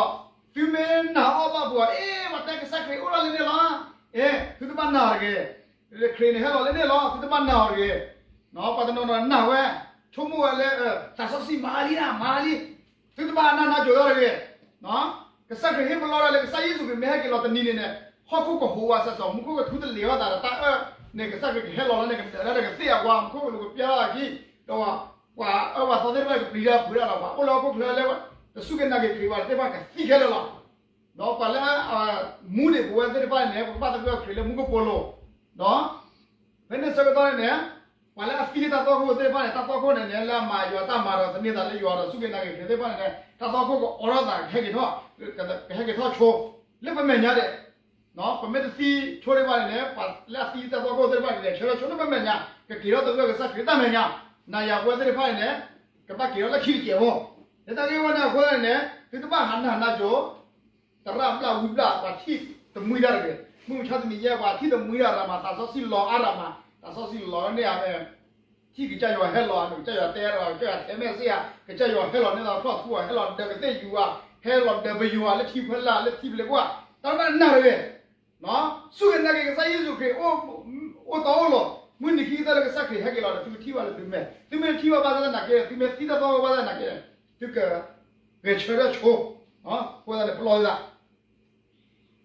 ာ်, ဒီးသုမ့ၢ်နာ်အီၣ်ဘၣ်ပှၤ အ့ ပှၤတဲကစၢ်ခရံာ်အိၣ်ထီၣ်လၢန့ၣ်လီၤ, အ့ သုတဘၣ်နာ်တဂ့ၤ ခရံာ်န့ၣ်ဟဲလီၤလၢန့ၣ်လီၤ သုတဘၣ်နာ်အီၤတဂ့ၤ. ပှၤတနီၤနီၤနာ်ဝဲ, ဆိကမိၣ်ဝဲလၢ သးစီဆှံမၤလံနၤ မၤလံ, သုတဘၣ်နာ်နါစိၤဒၣ်တဂ့ၤ. ကစၢ်ခရံာ်ဟ့ၣ်ပလီၢ်ဒၣ်လၢ ကစၢ်ယ့ၣ်ၡူးခရံာ်မ့ၢ်ဟဲက့ၤလီၤတနံၤန့ၣ်န့ၣ် ဟီၣ်ခိၣ်ကဟူးဝးစဲးစီၤ မူခိၣ်ကထူတလ့ၤအီၣ်သးဒီးတၢ်အၢၣ်န့ၣ် ကစၢ်ခရံာ်ကဟဲလီၤလၢန့ၣ် ကဒၢးဒၣ်ဒီးကသ့ၣ်အဝါ မူခိၣ်ကလူးကပျၢ်ထီၣ်အခံ, ဒီးပှၤအၢပှၤသီသ့ၣ်တဖၣ်ကပျံၤတၢ်ဖုးတၢ်လီၤ ပှၤအိၣ်လၢဟီၣ်ခိၣ်ချၢလၢ တစူၢ်က့ၤနာ်က့ၤခရံာ်ဘၣ်သ့ၣ်တဖၣ်ကသံခဲလၢာ်လီၤ. ဒီးပှၤလၢ မူဒံးပဝဲသ့ၣ်တဖၣ်န့ၣ် ပကဘၣ်သဂၢၢ်ခရံာ်လၢမူကပိာ်လိၤ, ဒီး ဖဲန့ၣ်ဆၢကတီၢ်န့ၣ်န့ၣ် ပှၤလၢအသံလၢတၢ်သွၣ်ခိၣ်သ့ၣ်တဖၣ်န့ၣ် တၢ်သွၣ်ခိၣ်န့ၣ်န့ၣ် လၢအမၤယွၤတၢ်မၤဒီးသန့ၤသးလၢယွၤဒီးစူၢ်က့ၤနာ်က့ၤခရံာ်သ့ၣ်တဖၣ်န့ၣ်န့ၣ် တၢ်သွၣ်ခိၣ်ကအိးထီၣ်သး ကဟဲက့ၤထီၣ်, ကဟဲက့ၤထီၣ်ဆိ လၢပမဲာ်ညါဒဲး, ပမ့ၢ်တသံဆိဒံးဘၣ်န့ၣ်န့ၣ် ပှၤလၢအသံတၢ်သွၣ်ခိၣ်သ့ၣ်တဖၣ်န့ၣ် ဆၢထၢၣ်ဆိလၢပမဲာ်ညါ ကက့ၤထီၣ်သဂၢၢ်ကစၢ်ခရံာ်တၢ်မဲာ်ညါ, နၤယၤပဝဲသ့ၣ်တဖၣ်န့ၣ်န့ၣ် ကဘၣ်က့ၤထီၣ်လၢခံတစဲးဖိ လၢတၢ်ဂ့ၢ်ဝဲန့ၣ်အဃိန့ၣ် သုတဘၣ်ဟးနးဟးနးကၠိ, သရၣ်ဘျၣ်ဝံဘျၣ် ပှၤထံၣ်တမှံတၢ်တဂ့ၤ, မုၢ်မဆါတနံၤညါ ပှၤထံၣ်တမှံတၢ်ရၤမး တၢ်စီဆှံလီၤအါရၤမး, တၢ်စီဆှံလီၤန့ၢ်ဧါ, ထံၣ်ကစၢ်ယွၤဟဲလီၤ, ကစၢ်ယွၤတဲဒီး ကစၢ်ယွၤတဲမ့ၢ်စ့ၢ်ဧါ, ကစၢ်ယွၤဟဲလီၤန့ၢ်သးထီၣ်ထူဧါ, ဟဲလီၤဒီးကသ့ၣ်ယူၤဧါ, ဟဲလီၤဒီးပယွၤလၢထံဖီလာ်လၢထံပလ့ၤပှၢ်, တၢ်နၢ်တဂ့ၤ စူၢ်က့ၤနာ်က့ၤကစၢ်ယ့ၣ်ၡူးခရံာ် အိၣ်တီအိၣ်လိၤ, မုၢ်နံၤခံကတၢၢ်လၢကစၢ်ခရံာ်ဟဲက့ၤလီၤဒီး သုကထံၣ်ဘၣ်လၢသုမဲာ်, သုမ့ၢ်တထံၣ်ဘၣ်ဘၣ်ဆၣ်သနာ်က့, သုမ့ၢ်သံတၢ်သီၣ်ဘၣ်ဆၣ်သနာ်က့, သုကဂဲၤဆၢထၢၣ်ဆိ, အဃိသတးန့ၣ် ပလီၢ်သုသး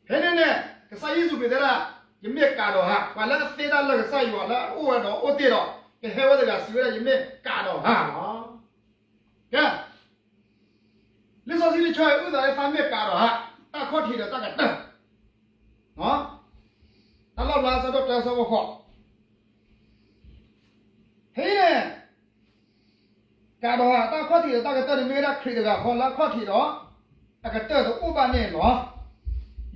ဖဲန့ၣ်န့ၣ် ကစၢ်ယ့ၣ်ၡူးခရံာ်တဲဒၣ်, ယမ့ၢ်ကးဒီးဟး, ပှၤလၢအသ့တၢ်လၢကစၢ်ယွၤလၢအအိၣ်ဝဲဒီးအိၣ်တ့ၢ်ဒီး ကဟဲဝဲတဂၤစံးဝဲဒၣ် ယမ့ၢ်ကးဒီးဟးလီၤ. ကဲ, လံာ်စီဆှံတဆၢအံၤ အုၣ်သးလၢသးမ့ၢ်ကးဒီးဟး, တၢ်ခီၣ်ထံးဒီးတၢ်ကတၢၢ် တၢ်လီၣ်ဖျါအဆၢဒိၣ်တၢ အဆၢဖိဃိး, ဖဲအံၤန့ၣ် ကးဒီးဟး တၢ်ခီၣ်ထံးဒီးတၢ်ကတၢၢ်န့ၣ် မ့ၢ်ဝဲဒၣ်ခရံာ်တဂၤဃီလၢအခီၣ်ထံးဒီး အကတၢၢ်တအိၣ်ဘၣ်န့ၣ်လီၤ.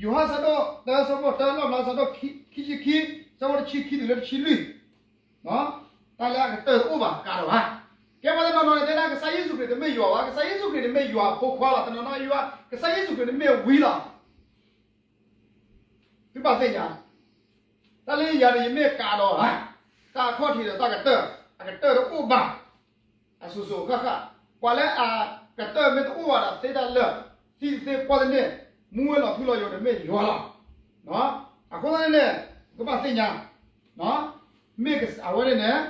ယိၤဟၣ်ဆၢဒိၣ်တၢ ဆၢဖိတၢ လီၣ်ဖျါဆၢဒိၣ်ခံဆံခံ ဆၢဖိတဆံခံတုၤလၢတဆံလွံၢ်, တၢ်လၢအကတၢၢ်တအိၣ်ဘၣ် ကးဒီးဟး, ကဲပှၤတနီၤနီၤန့ၣ် တဲဒၣ်ကစၢ်ယ့ၣ်ၡူးခရံာ်တမ့ၢ်ယွၤဘၣ်, ကစၢ်ယ့ၣ်ၡူးခရံာ်န့ၣ်မ့ၢ်ယွၤအဖိခွါလီၤ, တနီၤနီၤယွၤ ကစၢ်ယ့ၣ်ၡူးခရံာ်န့ၣ်မ့ၢ်ဝံလီၤ. သုဘၣ်သ့ၣ်ညါ, တၢ်လၢယၤန့ၣ် ယမ့ၢ်ကးဒီးဧါ, တၢ်အခီၣ်ထံးဒီးတၢ်ကတၢၢ်, အကတၢၢ်တအိၣ်ဘၣ်, အစိၤစိၤအဃၣ်ဃၣ်, ပှၤလၢအကတၢၢ်မ့ၢ်တအိၣ်ဘၣ်ဒီး သ့တၢ်လၢာ်, သံတသ့ပှၢ်တန့ၢ်, မူဝဲလီၤထူလီၤယိာ်န့ၣ်မ့ၢ်ယွၤလီၤ. အဃိသတးန့ၣ်န့ၣ် ကဘၣ်သ့ၣ်ညါ, မ့ၢ်အဝဲန့ၣ်န့ၣ်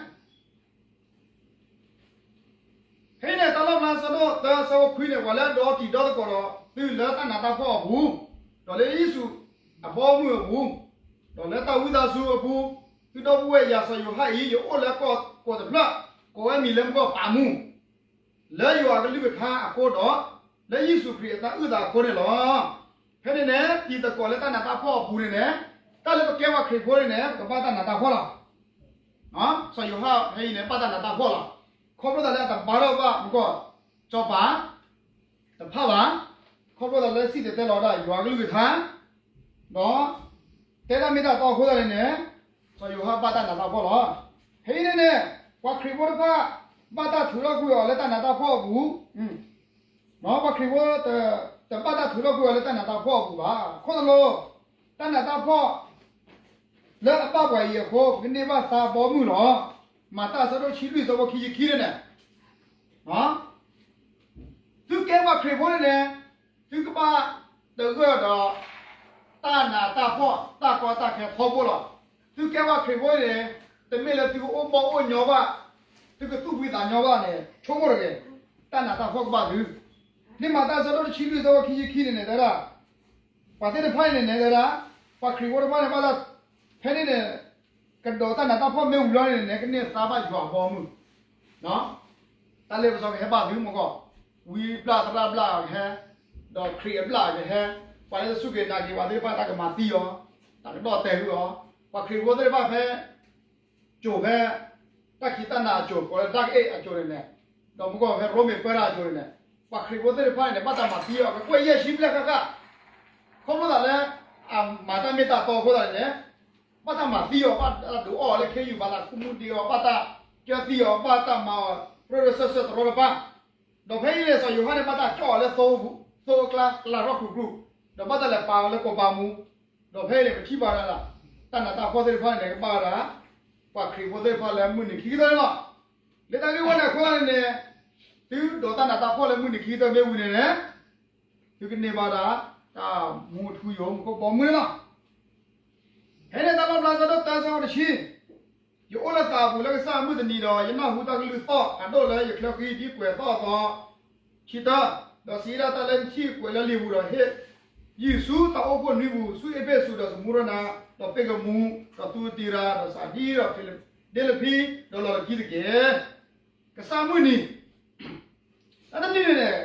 ဖဲအံၤန့ၣ် တၢ်လီၣ်ဖျါဆၢဒိၣ်တၢ ဆၢဖိခွံန့ၣ် ပှၤလၢအဒီတံၤဒီသကိးဒီးသုလၢတၢ်နးတၢ်ဖှီၣ်အပူၤ, ဒီးလၢယ့ၣ်ၡူးအဘီအမုၢ်အပူၤ, ဒီးလၢတၢ်ဝံသးစူၤအပူၤ, သုဒီပုၢ်ဝဲၢ်ယၤစီၤယိၤဟၣ်အံၤ ယအိၣ်လၢကီၢ်ကိးတဖျၢၣ်, ကိးဝဲမံၤလၢမုၢ်ကီၢ်ပးမူ, လၢယွၤအကလုၢ်ကထါအဃိဒီး လၢယ့ၣ်ၡူးခရံာ်အတၢ်အုၣ်သးအဃိန့ၣ်လီၤ. ဖဲန့ၣ်န့ၣ် တံၤသကိးလၢတၢ်နးတၢ်ဖှီၣ်အပူၤန့ၣ်န့ၣ် တၢ်လၢပကဲပှၤခရံာ်ဖိန့ၣ်န့ၣ် ပကဘၣ်တၢ်နးတၢ်ဖှီၣ်လီၤ. စီၤယိၤဟၣ်ဖဲအံၤန့ၣ် ဘၣ်တၢ်နးတၢ်ဖှီၣ်လီၤ. ခီဖျိသးလၢအတဘါထီၣ်ဘၣ်မုၢ်ကီၢ်စီၤပၤ တဖၣ်ဘၣ်, ခီဖျိသးလၢစံၣ်တဲၤတဲလီၤဒၣ်ယွၤကလုၢ်ကထါ, ဒီး တဲတၢ်မ့ၢ်တၢ်တီအဃိသတးန့ၣ်န့ၣ် စီၤယိၤဟၣ်ဘၣ်တၢ်နးတၢ်ဖှီၣ်လီၤ. ဖဲအံၤန့ၣ်န့ၣ် ပှၤခရံာ်ဖိတဖၣ် ဘၣ်တၢ်ထုးထီၣ်ကွံာ်အီၤလၢတၢ်နးတၢ်ဖှီၣ်အပူၤ, ပှၤခရံာ်ဖိ တဘၣ်တၢ်ထုးထီၣ်ကွံာ်အီၤလၢတၢ်နးတၢ်ဖှီၣ်အပူၤဘၣ်. အဃိသတး တၢ်နးတၢ်ဖှီၣ် လၢအဘၣ်ပှၤအံၤအဃိ ပကန့ၢ်ဘၣ်သါဘီမုၢ်လီၤ. မၤတၢ်အဆၢဒိၣ်တဆံလွံၢ် ဆၢဖိခံဆံခံန့ၣ်န့ၣ် သုကဲပှၤခရံာ်ဖိန့ၣ်န့ၣ် သုကဘၣ်တဂၢၢ်ဒီး တၢ်နးတၢ်ဖှီၣ် တၢ်ကီတၢ်ခဲထီဘိလီၤ. သုကဲပှၤခရံာ်ဖိန့ၣ် တမ့ၢ်လၢသုကအိၣ်ဘီၣ်အိၣ်ညီဘၣ်, သုကသူၣ်ဖှံသးညီဘၣ်န့ၣ် ဆိကမိၣ်တဂ့ၤ, တၢ်နးတၢ်ဖှီၣ်ကဘၣ်သု, လံာ်မၤတၢ်အဆၢဒိၣ်တဆံလွံၢ် ဆၢဖိခံဆံခံန့ၣ်န့ၣ် တဲဒၣ် ပှၤသ့ၣ်တဖၣ်န့ၣ်န့ၣ် တဲဒၣ် ပှၤခရံာ်ဖိတဖၣ်န့ၣ် ဘၣ်တၢ် ဖဲန့ၣ်န့ၣ် ကဒိးတၢ်နးတၢ်ဖှီၣ်မ့ၢ်ဝံၤလီၤန့ၣ်န့ၣ် ကန့ၢ်သါဘၣ်ယွၤအဘီအမုၢ် တၢ်လ့ပစီကဟဲဘၣ်သုမုၢ်ကီၢ်, ဝံဘျၣ်သရၣ်ဘျၣ်ကဟဲ, ဒီးခရံာ်အဘျၣ်ကဟဲ, ပှၤလၢတစူၢ်က့ၤနာ်က့ၤပှၤသ့ၣ်တဖၣ်တၢ်ကမၤသံအီၤ, တၢ်ကဒီၣ်တဲာ်အီၤ, ပှၤခရံာ်ဖိသ့ၣ်တဖၣ်ဖဲ ကၠိၤဖဲ တၢ်ခံးတၢ်နၤအကၠိၤ ကိးလၢ Dark Age အကၠိၤန့ၣ်န့ၣ်, ဒီးမုၢ်ကီၢ်ဖဲရိမ့ၤပၢတၢ်အကၠိၤန့ၣ်န့ၣ်, ပှၤခရံာ်ဖိသ့ၣ်တဖၣ်န့ၣ်န့ၣ် ဘၣ်တၢ်မၤသံအီၤ ကကွဲၢ်ယဲၢ်ဆံဘျဲၣ်ဃၣ်ဃၣ်, ခီဖျိသးလၢ အမၤတၢ်မ့ၢ်တၢ်တီအဃိသတးန့ၣ်န့ၣ် ဘၣ်တၢ်မၤသံအီၤ ဘၣ်တၢ်ဒုးအီၣ်အီၤလၢခ့ယုၢ် ဘၣ်တၢ်ခူမူဒံးအီၤ ဘၣ်တၢ်ကၢသံအီၤ ဘၣ်တၢ်မၤအီၤ ရၢၢ်ရၢၢ်စၢၢ်စၢၢ်တရီတပါ, ဒီးဖဲအံၤန့ၣ် စီၤယိၤဟၣ်န့ၣ် ဘၣ်တၢ်ကၠီၣ်အီၤလၢသိအကျါ ကလၤထီၣ်ခရူၣ်ခရူၣ်, ဒီးဘၣ်တၢ်လဲၤပာ်အီၤလၢကီၢ်ပၤမူ, ဒီးဖဲအံၤန့ၣ် ပထံၣ်ဘၣ်ဝဲဒၣ် တၢ်နးတၢ်ဖှီၣ်သ့ၣ်တဖၣ်န့ၣ် ကဘၣ်ဝဲဒၣ် ပှၤခရံာ်ဖိသ့ၣ်တဖၣ်လၢမုၢ်နံၤခံကတၢၢ်န့ၣ်လီၤ. လၢတၢ်ဂ့ၢ်ဝဲန့ၣ်အဃိသတးန့ၣ်န့ၣ် သုဒိးတၢ်နးတၢ်ဖှီၣ်လၢမုၢ်နံၤခံကတၢၢ်မ့ၢ်ဝံၤန့ၣ်န့ၣ် သုကန့ၢ်ဘၣ်ဒၣ် တၢ်မူအထူအယိာ် မူခိၣ်ဘီမုၢ်န့ၣ်လီၤ. ဖဲန့ၣ်တၢ်လီၣ်ဖျါဆၢဒိၣ်တၢ ဆၢဖိတဆံ, ယအိၣ်လၢသးအပူၤလၢကစၢ်အမုၢ်တနံၤဒီး ယနၢ်ဟူတၢ်ကလုၢ်သီၣ်ဖးဒိၣ်လၢယချၢဃံဒ်ကွဲးသီၣ်အသီ, ခံတၢ, ဒီးစံးဝဲဒၣ် တၢ်လၢနထံၣ်ကွဲးလၢလံာ်ပူၤဒီး ဟ့ၣ်ယုၢ်ဆူတၢ်အိၣ်ဖှိၣ်နွံပူၤ ဆူအ့းဖ့းစူး ဒီးစမူရနၤ ဒီးပ့းဂမူး ဒီးသူးတံရၤ ဒီးစၤဒံး ဒီးဖံလဒ့လဖံ ဒီးလီၤလၢခံတက့ၢ်. ကစၢ်အမုၢ်နံၤ, တၢ်တနံၤန့ၣ်န့ၣ်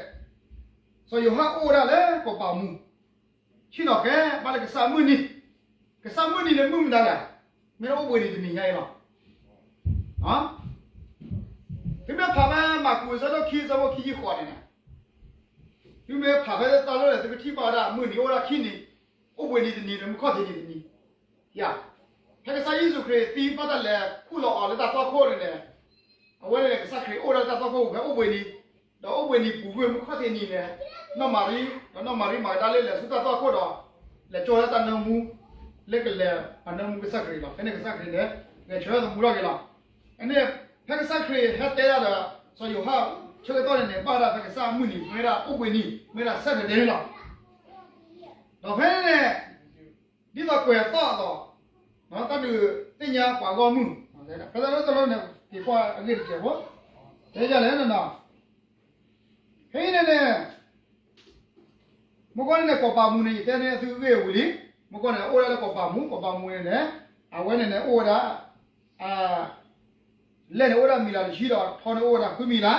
စီၤယိၤဟၣ်အိၣ်ဝဲဒၣ်လၢကီၢ်ပၤမူ, ဆ့ၣ်နီၤဃဲဘၣ်လၢကစၢ်အမုၢ်နံၤ, ကစၢ်အမုၢ်နံၤန့ၣ် မုၢ်မတၤလဲၣ်, မ့ၢ်အိၣ်ဘှံးနံၤတနံၤညါအံၤလီၤ. သုမ့ၢ်ဖးဖဲမၢ်ကူးအဆၢဒိၣ်ခံ အဆၢဖိခံဆံဃိးန့ၣ်န့ၣ်, သုမ့ၢ်ဖးဖဲတၢ်လီၢ်န့ၣ် သုကထံၣ်ဘၣ်ဝဲဒၣ် မုၢ်နံၤအိၣ်ဝဲဒၣ်ခံနံၤ, အိၣ်ဘှံးနံၤတနံၤဒီး မုၢ်ခီၣ်ထံးနံၤတနံၤ, ယၤ, ဖဲကစၢ်ယ့ၣ်ၡူးခရံာ်သံဘၣ်တၢ်လဲၤခူၣ်လီၤအီၤလၢတၢ်သွၣ်ခိၣ်န့ၣ်န့ၣ်, အဝဲန့ၣ်န့ၣ် ကစၢ်ခရံာ်အိၣ်ဒၣ်လၢတၢ်သွၣ်ခိၣ်ပူၤဖဲအိၣ်ဘှံးနံၤ, ဒီးအိၣ်ဘှံးနံၤပူၤကွံာ်မုၢ်ခီၣ်ထံးနံၤန့ၣ်, နီၢ်မၤရံ, ဒီးနီၢ်မၤရံမၤကဒၤလ့ၣ်လဲၤဆူတၢ်သွၣ်ခိၣ်ဒီး, လဲၤကၠီလၢတၢ်နၢမူ, လၢကလဲၤအနၢမူကစၢ်ခရံာ်လီၤ. ဖဲန့ၣ်ကစၢ်ခရံာ်န့ၣ်, ဂဲၤဆၢထၢၣ်သမူထီၣ်က့ၤလီၤ. အန့ၣ်, ဖဲကစၢ်ခရံာ်ဟဲတဲဒၣ်ဒီး, စီၤယိၤဟၣ်ဆၢကတီၢ်န့ၣ်န့ၣ် ဘၣ်ဝဲဒၣ်ဖဲကစၢ်အမုၢ်နံၤ မ့ၢ်ဝဲဒၣ်အိၣ်ဘှံးနံၤ မ့ၢ်ဝဲဒၣ် Saturday န့ၣ်လီၤ. ဒီးဖဲန့ၣ်န့ၣ်, ဒ်သိးကွဲးသီၣ်အသိး, တၢ်ဒုးသ့ၣ်ညါပှၤဂီၢ်မုၢ်, ဖဲတၢ်လၢတၢ်လီၢ်န့ၣ် က့ၤကွၢ်အဂ့ၢ်တစဲးဖိ, တဲဒ်လဲၣ်န့ၣ်, ဖဲအံၤန့ၣ်န့ၣ်, မ့ၢ်ကွၢ်န့ၣ်န့ၣ် ကီၢ်ပၤမူန့ၣ် ယတဲန့ၢ်သုဂ့ၢ်ဝံၤလံ, မ့ၢ်ကွၢ်န့ၣ် အိၣ်ဝဲဒၣ်လၢကီၢ်ပၤမူ, ကီၢ်ပၤမူန့ၣ်န့ၣ်, အဝဲန့ၣ်န့ၣ်အိၣ်ဝဲဒၣ် လဲၣ်န့ၣ်အိၣ်ဝဲဒၣ်မံၤလၤတဆံဒီး ထီန့ၣ်အိၣ်ဝဲဒၣ်ဃုမံၤလၤ,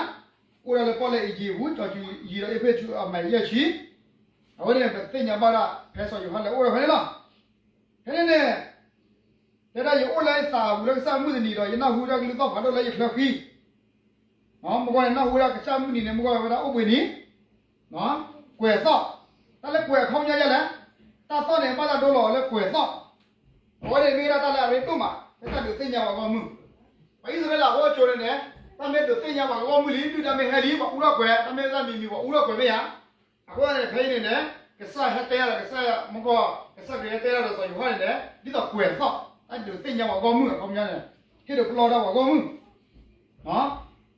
အိၣ်ဒၣ်လၢပီၣ်လဲၣ်အံၤယံၤပူၤ ကၠီၤစူၤယံၤဒီးအ့းဖ့းစူးအမဲာ်ယဲၢ်ဆံ, အဝဲန့ၣ်ပသ့ၣ်ညါဘၣ်ဒၣ် ဖဲစီၤယိၤဟၣ်လဲၤအိၣ်ဒီးဖဲန့ၣ်လီၤ. ဖဲန့ၣ်န့ၣ်, တဲဒၣ်ယအိၣ်လၢယသးပူၤလၢကစၢ်မုၢ်တနံၤဒီး ယနၢ်ဟူတၢ်ကလုၢ်သီၣ်ဖးဒိၣ်လၢယချၢဃံ မ့ၢ်ကွၢ်န့ၣ် နၢ်ဟူဝဲဒၣ်ကစၢ်မုၢ်နံၤန့ၣ် မ့ၢ်ကွၢ်ဝဲဒၣ်အိၣ်ဘှံးနံၤ, ကွဲးသီၣ်, တၢ်လၢကွဲးအခီပညီဒ်လဲၣ်, တၢ်သီၣ်န့ၣ် ဘၣ်တၢ်ဒိလီၤအီၤလၢကွဲးသီၣ်, အဝဲန့ၣ်မ့ၢ်ဝဲဒၣ်တၢ်လၢအရ့ဒိၣ်မး လၢတၢ်ဒုးသ့ၣ်ညါပှၤဂီၢ်မုၢ်, ပှၤအံၣ်စရ့လးဖိအစိၤန့ၣ်န့ၣ်, တၢ်မ့ၢ်ဒုးသ့ၣ်ညါပှၤဂီၢ်မုၢ်လံ ဒုၣ်ဒါမ့ၢ်ဟဲလံ ပှၤအူထီၣ်ကွဲး, တၢ်မ့ၢ်တၢ်မံၤမံၤပှၤအူထီၣ်ကွဲးမ့ၢ်ဧါ. အဃိသတးန့ၣ် ဖဲအံၤန့ၣ်န့ၣ်, ကစၢ်ဟဲတဲဒီး ကစၢ်မ့ၢ်ကွၢ်, ကစၢ်ခရံာ်ဟဲတဲဒီးစီၤယိၤဟၣ်န့ၣ်န့ၣ် ဒ်သိးကွဲးသီၣ်, တၢ်ဒုးသ့ၣ်ညါပှၤဂီၢ်မုၢ်အခီပညီန့ၣ်, ဟ့ၣ်ဒုးပလီၢ်ဒၣ်ပှၤဂီၢ်မုၢ်, မ့ၢ်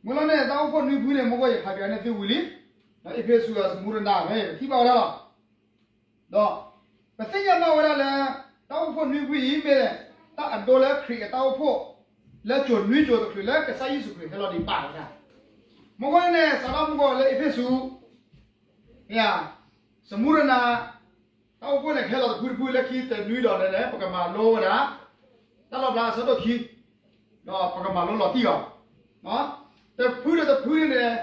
လီၤန့ၣ် တၢ်အိၣ်ဖှိၣ်နွံဖုန့ၣ် မ့ၢ်ကွၢ်ယဖးပၠးန့ၢ်သုဝံၤလံ, ဒီးအ့းဖ့းစူးအစမူရနၤ ဖဲပထံၣ်ဘၣ်ဝဲဒၣ်လီၤ. ဒီး, ပသ့ၣ်ညါဘၣ်ဝဲဒၣ်လၢ, တၢ်အိၣ်ဖှိၣ်နွံဖုအံၤမ့ၢ်, တၢ်အဒိလၢခရံာ်အတၢ်အိၣ်ဖှိၣ်, လၢကၠိၤနွံကၠိၤတချုးလၢကစၢ်ယ့ၣ်ၡူးခရံာ်ဟဲလီၤဒံးဘၣ်ဝဲဒၣ်, မ့ၢ်ကွၢ်န့ၣ် စးထီၣ်မ့ၢ်ကွၢ်လၢအ့းဖ့းစူး စမူရနၤ, တၢ်အိၣ်ဖှိၣ်န့ၣ် ကဟဲလီၤတဖုတဖုလၢခံတနွံဒီးန့ၣ်န့ၣ် ပကမၤလိဝဲဒၣ်, တၢ်လီၢ်ဖျါအဆၢဒိၣ်ခံ, ဒီးပကမၤလိလီၤတံၢ်အီၤ, တဖုဒီးတဖုန့ၣ်န့ၣ်,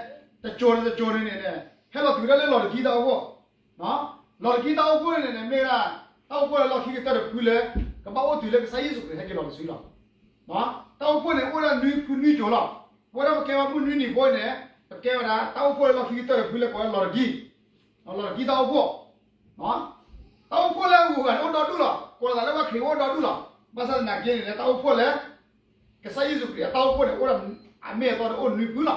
တကၠိၤဒီးတကၠိၤန့ၣ်န့ၣ်, ဟဲလီၤတုၤဒၣ်လၢလီၢ်တကံတၢ်အိၣ်ဖှိၣ်, လီၢ်တကံတၢ်အိၣ်ဖှိၣ်န့ၣ်န့ၣ် မ့ၢ်ဒၣ်, တၢ်အိၣ်ဖှိၣ်လၢလီၢ်ခံကတၢၢ်တဖုလၢ, ကဘၣ်အိၣ်တုၤလၢကစၢ်ယ့ၣ်ၡူးခရံာ်ဟဲက့ၤလီၤတစုလီၤ. တၢ်အိၣ်ဖှိၣ်န့ၣ် အိၣ်ဝဲဒၣ်နွံဖုနွံကၠိၤလီၤ. အဝဲဒၣ်ပကဲဝဲမုၢ်နွံနံၤဖိန့ၣ်, ပကဲဝဲဒၣ် တၢ်အိၣ်ဖှိၣ်လၢလီၢ်ခံကတၢၢ်တဖုလၢကိးဝဲလီၢ်တကံ, လီၢ်တကံတၢ်အိၣ်ဖှိၣ်, တၢ်အိၣ်ဖှိၣ်လၢအဂုၤအဂၤန့ၣ်အိၣ်ဒီဒူၣ်လီၤ. ကိးလီၤသးလၢပှၤခရံာ်အိၣ်ဒီဒူၣ်လီၤ. ဘၣ်ဆၣ်သနာ်က့န့ၣ် လၢတၢ်အိၣ်ဖှိၣ်လၢ ကစၢ်ယ့ၣ်ၡူးခရံာ်အတၢ်အိၣ်ဖှိၣ်န့ၣ် အိၣ်ဒီးအမ့ၢ်အတီဒီးအိၣ်နွံဖုလီၤ.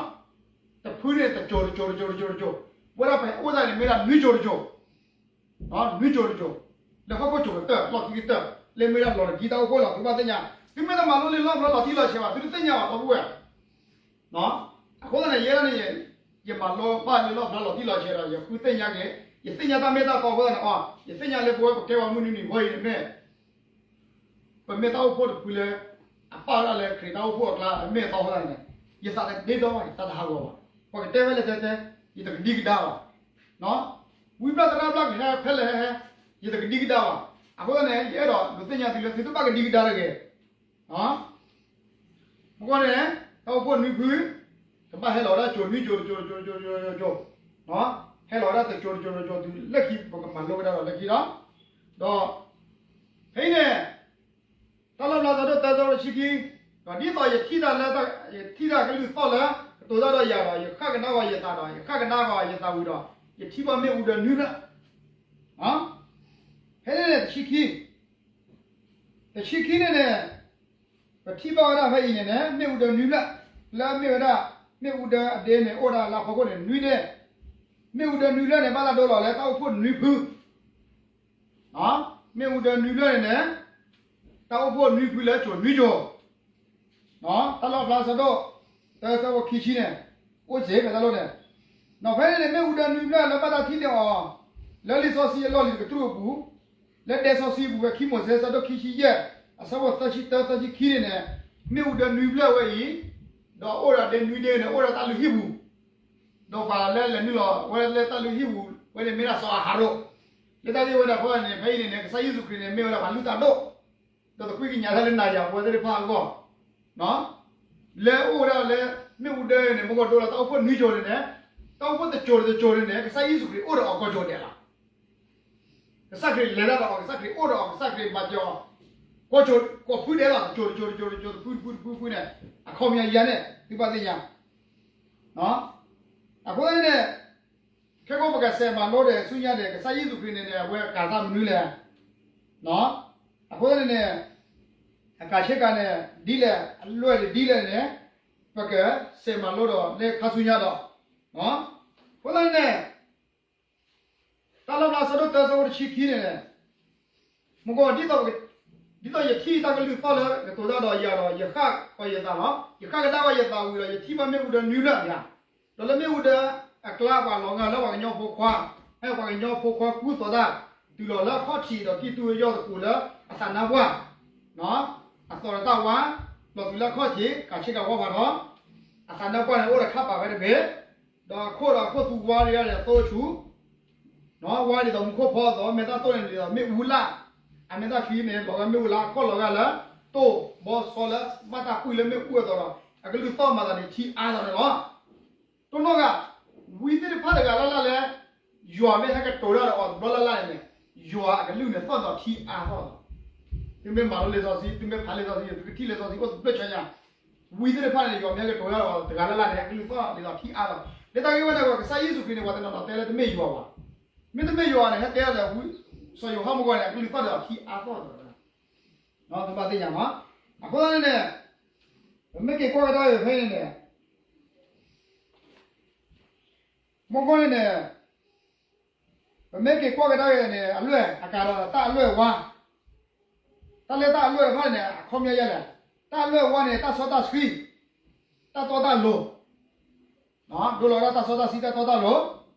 တဖုန့ၣ်တကၠိၤတကၠိၤတကၠိၤတကၠိၤတကၠိၤ, ဝဲဒၣ်ပအိၣ်သးန့ၣ်မ့ၢ်ဒၣ်နွံကၠိၤတကၠိၤ, နွံကၠိၤတကၠိၤ, လၢဟီၣ်ခိၣ်ကၠိၤကတၢၢ် လီၢ်ခံကတၢၢ်, လၢမ့ၢ်ဒၣ်လီၢ်တကံတၢ်အိၣ်ဖှိၣ်လီၤ. သုဘၣ်သ့ၣ်ညါ, သုမ့ၢ်တမၤလိလံာ်လီၣ်ဖျါလီၤတံၢ်လီၤဆဲးဘၣ် သုတသ့ၣ်ညါဘၣ်ဒီပုၢ်ဝဲၢ် အဃိသတးန့ၣ် ယဲဒၣ်န့ၣ်, ယမၤလိဘၣ်လံာ်လီၣ်ဖျါလီၤတံၢ်လီၤဆဲးဒီး ယဃုသ့ၣ်ညါက့ၤ, ယသ့ၣ်ညါတၢ်မ့ၢ်တၢ်တီအဃိသတးန့ၣ်အီၤ ယသ့ၣ်ညါလၢပဝဲပကဲပှၤမုၢ်နွံနံၤဖိအံၤန့ၣ်မ့ၢ် ပမ့ၢ်တၢ်အိၣ်ဖှိၣ်တဖုလၢ အပာ်ဒၣ်လၢခရံာ်တၢ်အိၣ်ဖှိၣ်အကျါ အမ့ၢ်အတီအဃိသတးန့ၣ်, ယသးတဒ့ဒီဘၣ် ယသးတဟးဂီၤဘၣ်. ပှၤကတဲဖဲလဲၣ်တဲတဲ, ယတကဒံကဒါဘၣ်. ဝံဘျၣ်သရၣ်ဘျၣ်ကဟဲဖဲလဲၣ်ဟဲဟဲ, ယတကဒံကဒါဘၣ်. အဃိသတးန့ၣ် ယအဲၣ်ဒိးဒုးသ့ၣ်ညါသုလၢသုတဘၣ်ကဒံကဒါတဂ့ၤ မ့ၢ်ကွၢ်န့ၣ်, တၢ်အိၣ်ဖှိၣ်နွံဖု, ကဘၣ်ဟဲလီၤဝဲဒၣ်ကၠိၤနွံကၠိၤတကၠိၤတကၠိၤတကၠိၤတကၠိၤ, ဟဲလီၤဝဲဒၣ်တကၠိၤတကၠိၤတကၠိၤတုၤလၢခံ ပကမၤလိကဒါဒီးလၢခံလီၤ. ဒီး, ဖဲအံၤန့ၣ်, တၢ်လီၣ်ဖျါဆၢဒိၣ်သၢဆၢဖိဆံခံ, ဒီးဒ်သိးယထံၣ်တၢ်လၢ, ယထံၣ်တၢ်ကလုၢ်သီၣ်လၢ ကတိၤတၢ်ဒီးယၤဒီး ယဃၣ်ကဒါကီၤယသးဒီး ယဃၣ်ကဒါကီၤယသးဝံၤဒီး, ယထံၣ်ဘၣ်မ့ၣ်အူဒၢနွံဖျၢၣ်. ဖဲန့ၣ်န့ၣ်တဆံခံ တဆံခံန့ၣ်န့ၣ်, ပထံၣ်ဘၣ်ဝဲဒၣ်ဖဲအံၤန့ၣ်န့ၣ် မ့ၣ်အူဒၢနွံဖျၢၣ်, လၢမ့ၢ်ဝဲဒၣ်, မ့ၣ်အူဒၢအဒ့န့ၣ် အိၣ်ဝဲဒၣ်လၢအဖီခိၣ်န့ၣ်နွံဒ့, မ့ၣ်အူဒၢနွံဖျၢၣ်န့ၣ် ဘၣ်တၢ်ဒိလီၤလၢတၢ်အိၣ်ဖှိၣ်နွံဖု, မ့ၣ်အူဒၢနွံဖျၢၣ်န့ၣ်န့ၣ်, တၢ်အိၣ်ဖှိၣ်နွံဖုလၢကၠိၤနွံကၠိၤ တၢ်လီၣ်ဖျါဆၢဒိၣ်, တၢ်ဆၢဖိခံဆံန့ၣ်, အိၣ်စ့ၢ်ဖဲတၢ်လီၢ်န့ၣ်, ဒီးဖဲန့ၣ်န့ၣ် မ့ၣ်အူဒၢနွံဖျၢၣ်လၢဘၣ်တၢ်ထံၣ်န့ၢ်အီၤ, လၢလံာ်စီဆှံအလီၢ်လံၤတကတြူၢ်အပူၤ, လၢဒဲစီဆှံအပူၤဖဲခံမိၤၡ့ဆၢဒိၣ်ခံဆံယဲၢ်, အဆၢဖိသၢဆံတၢ သၢဆံခံန့ၣ်န့ၣ်, မ့ၣ်အူဒၢနွံဖျၢၣ်ဝဲအံၤ, ဒီးအိၣ်ဒီးဒ့နွံဒ့န့ၣ် အိၣ်ဒီးတၢ်လုၢ်ဟံၣ်ပူၤ ဒီးပှၤလၢလဲၤနုာ်လီၤဝဲလၢတၢ်လုၢ်ဟံၣ်ပူၤဝဲန့ၣ်မ့ၢ်ဒၣ်စီၤအၤဟရိၣ်, လၢတၢ်ဂ့ၢ်ဝဲဒၣ်ဖဲန့ၣ် ဖဲအံၤန့ၣ်န့ၣ် ကစၢ်ယ့ၣ်ၡူးခရံာ်န့ၣ် မ့ၢ်ဝဲဒၣ်ပှၤလုၢ်တၢ်ဒိၣ်, ဒီးသကွံၢ်ကညးတၢ်လၢနၤယၤပဝဲသ့ၣ်တဖၣ်အဂီၢ်, လၢအိၣ်ဝဲဒၣ်လၢ မ့ၣ်အူဒၢန့ၣ် မ့ၢ်ကဒိလီၤတၢ်အိၣ်ဖှိၣ်နွံကၠိၤန့ၣ်န့ၣ်, တၢ်အိၣ်ဖှိၣ်တကၠိၤတကၠိၤန့ၣ်န့ၣ် ကစၢ်ယ့ၣ်ၡူးခရံာ်အိၣ်ဒီးအီၤကိးကၠိၤဒဲးလီၤ. ကစၢ်ခရံာ်လဲၤတၢ်ဒီးအီၤ ကစၢ်ခရံာ်အိၣ်ဒီးအီၤ ကစၢ်ခရံာ်မၤစၢၤအီၤ, ကိးဖုဒဲးလီၤ တကၠိၤတကၠိၤတကၠိၤတကၠိၤတဖုတဖုတဖုတဖုန့ၣ်, အခီပညီယၤန့ၣ် သုဘၣ်သ့ၣ်ညါ အဃိန့ၣ်, ခဲကိာ်ပကစဲးမၤလိဒီးဆူညါဒီး ကစၢ်ယ့ၣ်ၡူးခရံာ်န့ၣ်န့ၣ် အဝဲကၤသၣ်မနုၤလဲၣ်, အဃိန့ၣ်န့ၣ်, အကၤဆ့ကၤန့ၣ် ဒ်လဲၣ် အလွဲၢ်ဒ်လဲၣ်န့ၣ်, ပကစဲးမၤလိဒီးလၢခါဆူညါဒီး, အဃိသတးန့ၣ် တၢ်လီၣ်ဖျါ ဆၢဒိၣ်တၢ ဆၢဖိတဆံခံန့ၣ် မ့ၢ်ကီး ဒ်သိးယထံၣ်တၢ်ကလုၢ်သီၣ်လၢကတိၤတၢ်ဒီးယၤဒီး ယဃၣ်ကဒါက့ၤယသးလီၤ. ယဃၣ်ကဒါက့ၤယသးဝံၤဒီး ယထံၣ်ဘၣ်မ့ၣ်အူဒၢနွံဖျၢၣ်အကျါ, ဒီးလၢမ့ၣ်အူဒၢအကျါ ပှၤလီၤဂာ်လၢပှၤကညီဖိခွါ, ဟဲပှၤကညီဖိခွါကူသိးတၢ် တုၤလီၤလၢအခီၣ်ထံးဒီးကံၢ်တူၢ်ဝဲယီၢ်သကိးလၢအသးနါပှၢ် အသီဒီးတၢ်ဝါ, လီၤတုၤလၢအခီၣ်ထံး ကးဆ့ကၤဝီဖးထီ, အသးနါပှၢ်န့ၣ် အိၣ်ဒီးခးပာ်ဝဲတဘ့ၣ်, ဒီးအခိၣ်ဒီးအခိၣ်သူဝါဒ်ဒီးသိဆူၣ်, ဝါဒ်သိးမူခိၣ်ဖီအသိး, မဲာ်တၢ်တိၢ်န့ၣ်ဒ်သိးမ့ၣ်အူလၢ်, အမဲာ်တၢ်ချံန့ၣ် လီၤဂာ်မ့ၣ်အူလၢ် အခီၣ်လီၤဂာ်လၢ တိၢ်ဘီစီလၢဘၣ်တၢ်ပှံၢ်လၢမ့ၣ်အူအသိးဒီး အကလုၢ်သီၣ်မၤသးန့ၣ် ထံအါထီၣ်န့ၣ်လီၤ. တိၢ်နီၣ်ဂၤ, ဝံသ့ၣ်တဖၣ်တဂၤလၢ်လၢ်လၢ ယွၤမ့ၢ်ဟဲကတိၤတၢ်ဒီးအီၤတဘျီလၢ်လၢ်န့ၣ်, ယွၤအကလုၢ်န့ၣ်သီၣ်ဒီးထံအါထီၣ်လီၤ. သုမ့ၢ်မၤလိလံာ်စီဆှံ, သုမ့ၢ်ဖးလံာ်စီဆှံ, သုကထံၣ်လံာ်စီဆှံအိၣ်သဘျ့ဆၢညါ, ဝံသ့ၣ်တဖၣ်န့ၣ် ယွၤမ့ၢ်ဟဲကတိၤတၢ်ဒီးအီၤတဂၤလၢ်လၢ်န့ၣ် အကလုၢ်သီၣ်ဒ်သိးထံအါထီၣ်. လၢတၢ်ဂ့ၢ်ဝဲန့ၣ် ကစၢ်ယ့ၣ်ၡူးခရံာ်န့ၣ် ပှၤတနီၤနီၤတဲလၢတမ့ၢ်ယွၤဘၣ်. မ့ၢ်တမ့ၢ်ယွၤန့ၣ် ဟဲတဲဒီး စီၤယိၤဟၣ်မ့ၢ်ကီးန့ၣ် အကလုၢ်သီၣ်ဒ်သိးထံအါထီၣ်လီၤ. သုဘၣ်သ့ၣ်ညါမး, အဃိသတးန့ၣ်န့ၣ် ပမ့ၢ်က့ၤကွၢ်ကဒါက့ၤဖဲန့ၣ်န့ၣ် မ့ၢ်ကီးန့ၣ်န့ၣ် ပမ့ၢ်က့ၤကွၢ်ကဒါက့ၤန့ၣ် အလွဲၢ်အကါဒီး တၢ်အလွဲၢ်ဝါ, တၢ်လၢတၢ်အလွဲၢ်တဖၣ်န့ၣ် အခီပညီယဲလဲၣ်, တၢ်အလွဲၢ်ဝါန့ၣ် တၢ်စီတၢ်ဆှံ, တၢ်တီတၢ်လိၤ, ဒိလီၤဒၣ်တၢ်စီတၢ်ဆှံ တၢ်တီတၢ်လိၤ,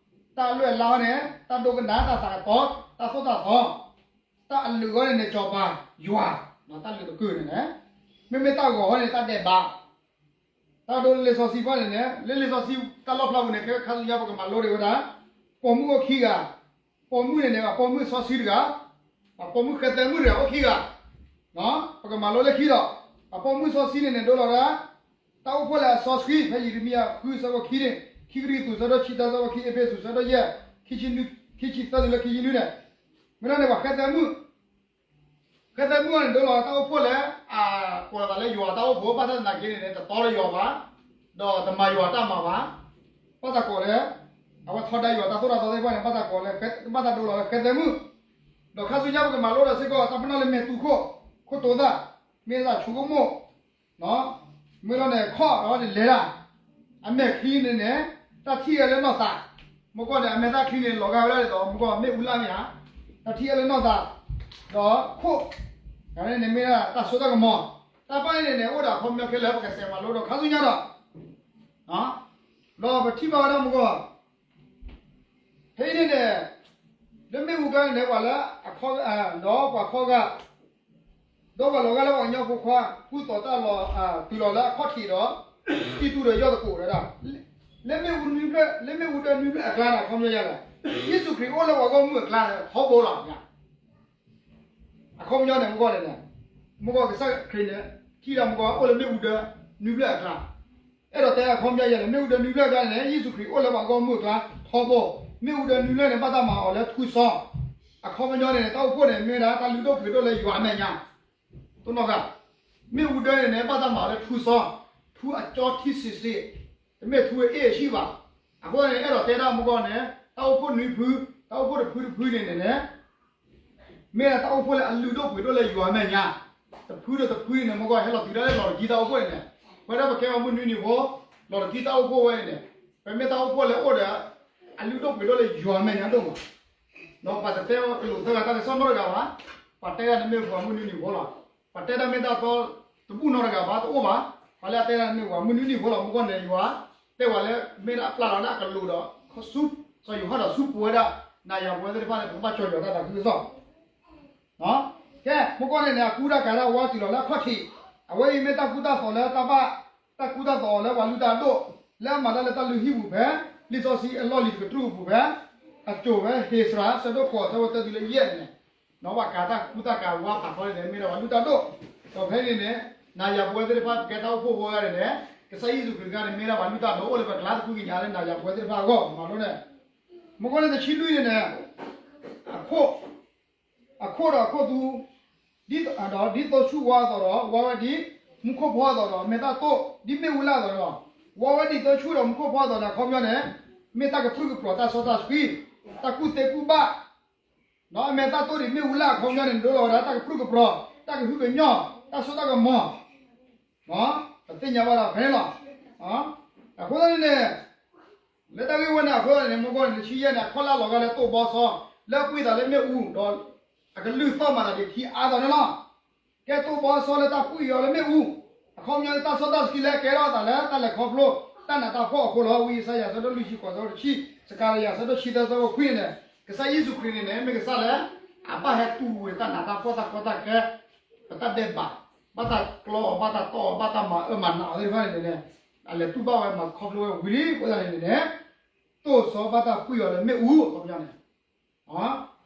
တၢ်အလွဲၢ်အလါန့ၣ် တၢ်ဒိကနၣ် တၢ်သးကတီၤ တၢ်သိၣ်တၢ်သီ, တၢ်အလုၢ်အဂီၢ်န့ၣ်န့ၣ် စီၤပၤယွၤ, တၢ်လုၢ်တကုာ်န့ၣ်န့ၣ်, မ့မ့ၢ်တၢ်ဂီၤအဂီၢ်န့ၣ် တၢ်ဒဲးဘး တၢ်ဒိလၢလံာ်စီဆှံဖီန့ၣ်န့ၣ် လၢလံာ်စီဆှံတၢ်လီၣ်ဖျါပူၤန့ၣ် ခဲခါဆူညါပကမၤလိဒံးဝဲဒၣ် ပိာ်မုၣ်အိၣ်ခံဂၤ, ပိာ်မုၣ်န့ၣ်န့ၣ် ပှၤပိာ်မုၣ်စီဆှံတဂၤ, ပှၤပိာ်မုၣ်ဃဲသဲမုၣ်တဂၤအိၣ်ခံဂၤ, ပကမၤလိလၢခံဒီး ပှၤပိာ်မုၣ်စီဆှံန့ၣ်န့ၣ် ဒိလီၤဒၣ် တၢ်အိၣ်ဖှိၣ်လၢအစီဆှံ ဖဲယံးရမံယၤဃုဆၢဖိခံန့ၣ်, ခံကရံၣ်သူးဆၢဒိၣ်ခံ တၢဆၢဖိခံ, အ့းဖ့းစူးဆၢဒိၣ်ယဲၢ် ခံဆံသၢတုၤလၢခံဆံနွံန့ၣ်, မ့ၢ်လၢန့ၣ် ပှၤဃဲသဲမုၣ် ဃဲသဲမုၣ်န့ၣ် ဒိလီၤတၢ်အိၣ်ဖှိၣ်လၢ အကိးလီၤသးလၢယွၤတၢ်အိၣ်ဖှိၣ် ဘၣ်ဆၣ်သနာ်က့န့ၣ်န့ၣ် တတီလၢယွၤဘၣ်, ဒီးတမၤယွၤတၢ်မၤဘၣ်, ဘၣ်တၢ်ကိးလၢ အဝဲထီဒါယွၤတၢ်သိၣ်တၢ်သီသ့ၣ်တဖၣ်န့ၣ် ဘၣ်တၢ်ကိးလၢ ဘၣ်တၢ်ဒိလီၤလၢဃဲသဲမုၣ်, ဒီးခါဆူညါပကမၤလိဒီးစ့ၢ်ကီး တၢ်ပနီၣ်လၢမဲာ်တူၢ်ခိၣ်, ခိၣ်တိသၣ်, မ့ၢ်တၢ်ဆိကမိၣ် မ့ၢ်လီၤန့ၣ် ခီၣ်ဒီးန့ၣ်လဲၤတၢ်, အမဲာ်ချံန့ၣ်န့ၣ် တၢ်ထံၣ်အါလၢနီၢ်သး, မ့ၢ်ကီးန့ၣ် အမဲာ်တၢ်ချံန့ၣ် လီၤဂာ်ဝဲဒၣ်ဒ်သိး မ့ၢ်ကီးမ့ၣ်အူလၢ်မ့ၢ်ဧါ, တၢ်ထံၣ်အါလၢနီၢ်သး, ဒီးခိၣ်, န့ၣ်မ့ၢ်ဒၣ်တၢ်စိတၢ်ကမီၤ, တၢ်ပၢၢ်န့ၣ်န့ၣ် အိၣ်ဒီးအခီပညီခဲလၢာ် ပကစဲးမၤလိဒီးခါဆူညါဒီး ဒီးပထံၣ်ဘၣ်ဝဲဒၣ်မ့ၢ်ကီး ဖဲအံၤန့ၣ်န့ၣ် လၢမ့ၣ်အူကျါန့ၣ်န့ၣ် ပှၤလၢအခီ ဒီးပှၤခီဂာ် ဒီးပှၤလီၤဂာ်လၢပှၤကညီဖိခွါ ကူသိးတၢ်လီၤ တုၤလီၤလၢအခီၣ်ထံးဒီး ကံၢ်တူၢ်ဒီးယီၢ်သကိးဝဲဒၣ်, လၢမ့ၣ်အူနွံဖျၢၣ် လၢမ့ၣ်အူဒၢနွံဖျၢၣ်အကျါန့ၣ် အခီပညီယဲလဲၣ်, ယ့ၣ်ၡူးခရံာ်အိၣ်လၢပှၤဂီၢ်မုၢ်အကျါ ထီဘိလီၤ. အခီပညီန့ၣ် မ့ၢ်ကီးန့ၣ်န့ၣ် မ့ၢ်ကီးကစၢ်ခရံာ်န့ၣ် ထံၣ်ဒီးမ့ၢ်ကီးအိၣ်လၢမ့ၣ်အူဒၢနွံဖျၢၣ်အကျါ, အဲၣ်ဒိးတဲအခီပညီယဲလဲၣ်, မ့ၣ်အူဒၢနွံဖျၢၣ်အကျါန့ၣ်န့ၣ် ယ့ၣ်ၡူးခရံာ်အိၣ်လၢပှၤဂီၢ်မုၢ်အကျါ ထီဘိ, မ့ၣ်အူဒၢနွံဖျၢၣ်န့ၣ် ဘၣ်တၢ်မၤအီၤလၢထူစီ, အခီပညီန့ၣ်န့ၣ် တၢ်အိၣ်ဖှိၣ်န့ၣ် မ့ၢ်ဝဲဒၣ်တၢ်လုၢ်ဒိၣ်ပှ့ၤဒိၣ်လၢယွၤအမဲာ်ညါ တိၢ်နီၣ်ဂၤ, မ့ၣ်အူဒၢန့ၣ်န့ၣ် ဘၣ်တၢ်မၤအီၤလၢထူစီ, ထူအကၠီထံဆံးဆံး, တမ့ၢ်ထူအအ့ၣ်အဆံးဘၣ်. အဃိန့ၣ် အဲၣ်ဒိးတဲဒၣ်မ့ၢ်ကီးန့ၣ် တၢ်အိၣ်ဖှိၣ်နွံဖု, တၢ်အိၣ်ဖှိၣ်တဖုတဖုန့ၣ်န့ၣ်န့ၣ် မ့ၢ်ဒၣ်တၢ်အိၣ်ဖှိၣ်လၢအလုၢ်ဒိၣ်ပှ့ၤဒိၣ်လၢယွၤအမဲာ်ညါ, တဖုဒီးတဖုန့ၣ် မ့ၢ်ကီးဟဲလီၤတုၤဒၣ်လၢလီၤတကံၢ်တၢ်အိၣ်ဖှိၣ်န့ၣ်န့ၣ်, ပဝဲဒၣ်ပကဲပှၤမုၢ်နွံနံၤဖိ, လီၤတကံၢ်တၢ်အိၣ်ဖှိၣ်ဝဲန့ၣ်န့ၣ်, ပမ့ၢ်တၢ်အိၣ်ဖှိၣ်လၢအိၣ်ဒီး အလုၢ်ဒိၣ်ပှ့ၤဒိၣ်လၢယွၤအမဲာ်ညါဒိၣ်မး ဒီးပှၤတတဲဝဲကလူးသၢဂၤတၢ်ကစီၣ်နီတဂၤဘၣ်, ပှၤတဲဒၣ်န့ၣ်မ့ၢ်ပှၤမုၢ်နွံနံၤဖိလီၤ. ပှၤတဲဒၣ်မ့ၢ်တၢ်သီတဘူၣ်နီတဂၤဘၣ်တအိၣ်ဘၣ်. ပှၤလၢအတဲဒၣ်န့ၣ်မ့ၢ်ပှၤမုၢ်နွံနံၤဖိလီၤ. မ့ၢ်ကီးန့ၣ် ယွၤတဲဝဲလၢ မ့ၢ်ဒၣ်အပျဲလီၤဒၣ်အကလူးဒီး စီၤယိၤဟၣ်ဒီးဆူပူၤဝဲဒၣ် နၤယၤပဝဲသ့ၣ်တဖၣ်န့ၣ် ပကဘၣ်ကၠီယွၤတၢ်သးခုကစီၣ် ကဲ မ့ၢ်ကီးန့ၣ်န့ၣ် အကူတၢ်ကၤတၢ်ဝါတုၤလီၤလၢအခီၣ်ထံး, အဝဲအံၤမ့ၢ်တၢ်ကူတၢ်သိးလၢတၢ်ဘၣ်, တၢ်ကူတၢ်သိးအီၤလၢပှၤလုၢ်တၢ်ဒိၣ်, လၢအမၤတၢ်လၢတၢ်လုၢ်ဟံၣ်ပူၤဖဲ လံာ်စီဆှံအလီၢ်လံၤတကတြူၢ်အပူၤဖဲ အစိၤဖဲ ဧ့စြၤ ဆၢဒိၣ်ဃိး ဆၢဖိတၢတုၤလၢယဲၢ်န့ၣ်, ပှၤကၤတၢ်ကူတၢ်ကၤဝါဖးဖီန့ၣ်န့ၣ် မ့ၢ်ဒၣ်ပှၤလုၢ်တၢ်ဒိၣ်, ဒီးဖဲန့ၣ်န့ၣ် နၤယၤပဝဲသ့ၣ်တဖၣ် ပကဲတၢ်အိၣ်ဖှိၣ်ဖိဂၤန့ၣ်န့ၣ် ကစၢ်ယ့ၣ်ၡူးခရံာ်တဂၤန့ၣ် မ့ၢ်ဒၣ်ပှၤလုၢ်တၢ်ဒိၣ် အိၣ်လၢပကျါတဖုကညးလၢနၤယၤပဝဲသ့ၣ်တဖၣ်အဂီၢ် မၤလိန့ၣ်, မ့ၢ်ကီးန့ၣ်တဆံလွံၢ်န့ၣ်န့ၣ် အခိၣ်, အခိၣ်ဒီးအခိၣ်သူ, ဒ်သိးဆူၣ်ဝါအသိးဒီး ဝါဝဲဒ်မူခိၣ်ဖီအသိးဒီး အမဲာ်တၢ်တိၢ်ဒ်မ့ၣ်အူလၢ်အသိးဒီး ဝါဝဲဒ်သိးဆူၣ်ဒီးမူခိၣ်ဖီအသိးန့ၣ် အခီပညီန့ၣ် မ့ၢ်တၢ်ကပြုၢ်ကပြီၤတၢ်စီတၢ်ဆှံ, တၢ်ကူၣ်သ့ကူၣ်ဘၣ်, ဒီးအမဲာ်တၢ်တိၢ်ဒ်မ့ၣ်အူလၢ်အခီပညီန့ၣ် ဒိလီၤဝဲဒၣ်တၢ်ကပြုၢ်ကပြီၤ, တၢ်ကဟုကညီၢ်, တၢ်စိတၢ်ကမီၤ, ပသ့ၣ်ညါဘၣ်ဒီးဖဲန့ၣ်လီၤ. အဃိသတးန့ၣ်န့ၣ် လၢတၢ်ဂ့ၢ်ဝဲန့ၣ်အဃိန့ၣ် မုၢ်ကီၢ်န့ၣ် တဆံယဲၢ်န့ၣ် အခီၣ်လၢအလီၤဂာ်လၢတိၢ်ဘီစီ လၢအပှံၢ်သးလၢမ့ၣ်အူ ဒီးအကလုၢ်သီၣ်မၤသးဒ်ထံအါသီန့ၣ်လီၤ. ကဲတိၢ်ဘီစီလၢတၢ်ပှံၢ်အီၤလၢမ့ၣ်အူ အခီပညီလၢတၢ်စီတၢ်ဆှံလၢကဲထီၣ်အသးလၢတၢ်လဲၤခီဖျိ တၢ်နးတၢ်ဖှီၣ်အဃိလီၤ. ဝံယၡါယၤ ဆၢဒိၣ်လွံၢ်ဆံဃိး ဆၢဖိတဆံ, စကၤရယၤ ဆၢဒိၣ်ဆံသၢ ဆၢဖိခွံန့ၣ် ကစၢ်ယ့ၣ်ၡူးခရံာ်န့ၣ်န့ၣ် မ့ၢ်ကစၢ်လၢ အဘၣ်ဟဲတူၢ်ဝဲတၢ်နးတၢ်ဖှီၣ်တၢ်ကီတၢ်ခဲ ပတၢ်ဒဲးဘး, ဘၣ်တၢ်ကျီအီၤ ဘၣ်တၢ်တီၢ်အီၤ ဘၣ်တၢ်မၤအၢမၤနးအီၤသ့ၣ်တဖၣ်န့ၣ်န့ၣ် အလဲၤတူၢ်ဘၣ်ဝဲ မၤခီဖျိဝဲဝံၤလံ အဃိသတးန့ၣ်န့ၣ် တိၢ်စီဘၣ်တၢ်ပှံၢ်အီၤလၢမ့ၣ်အူ အခီပညီန့ၣ်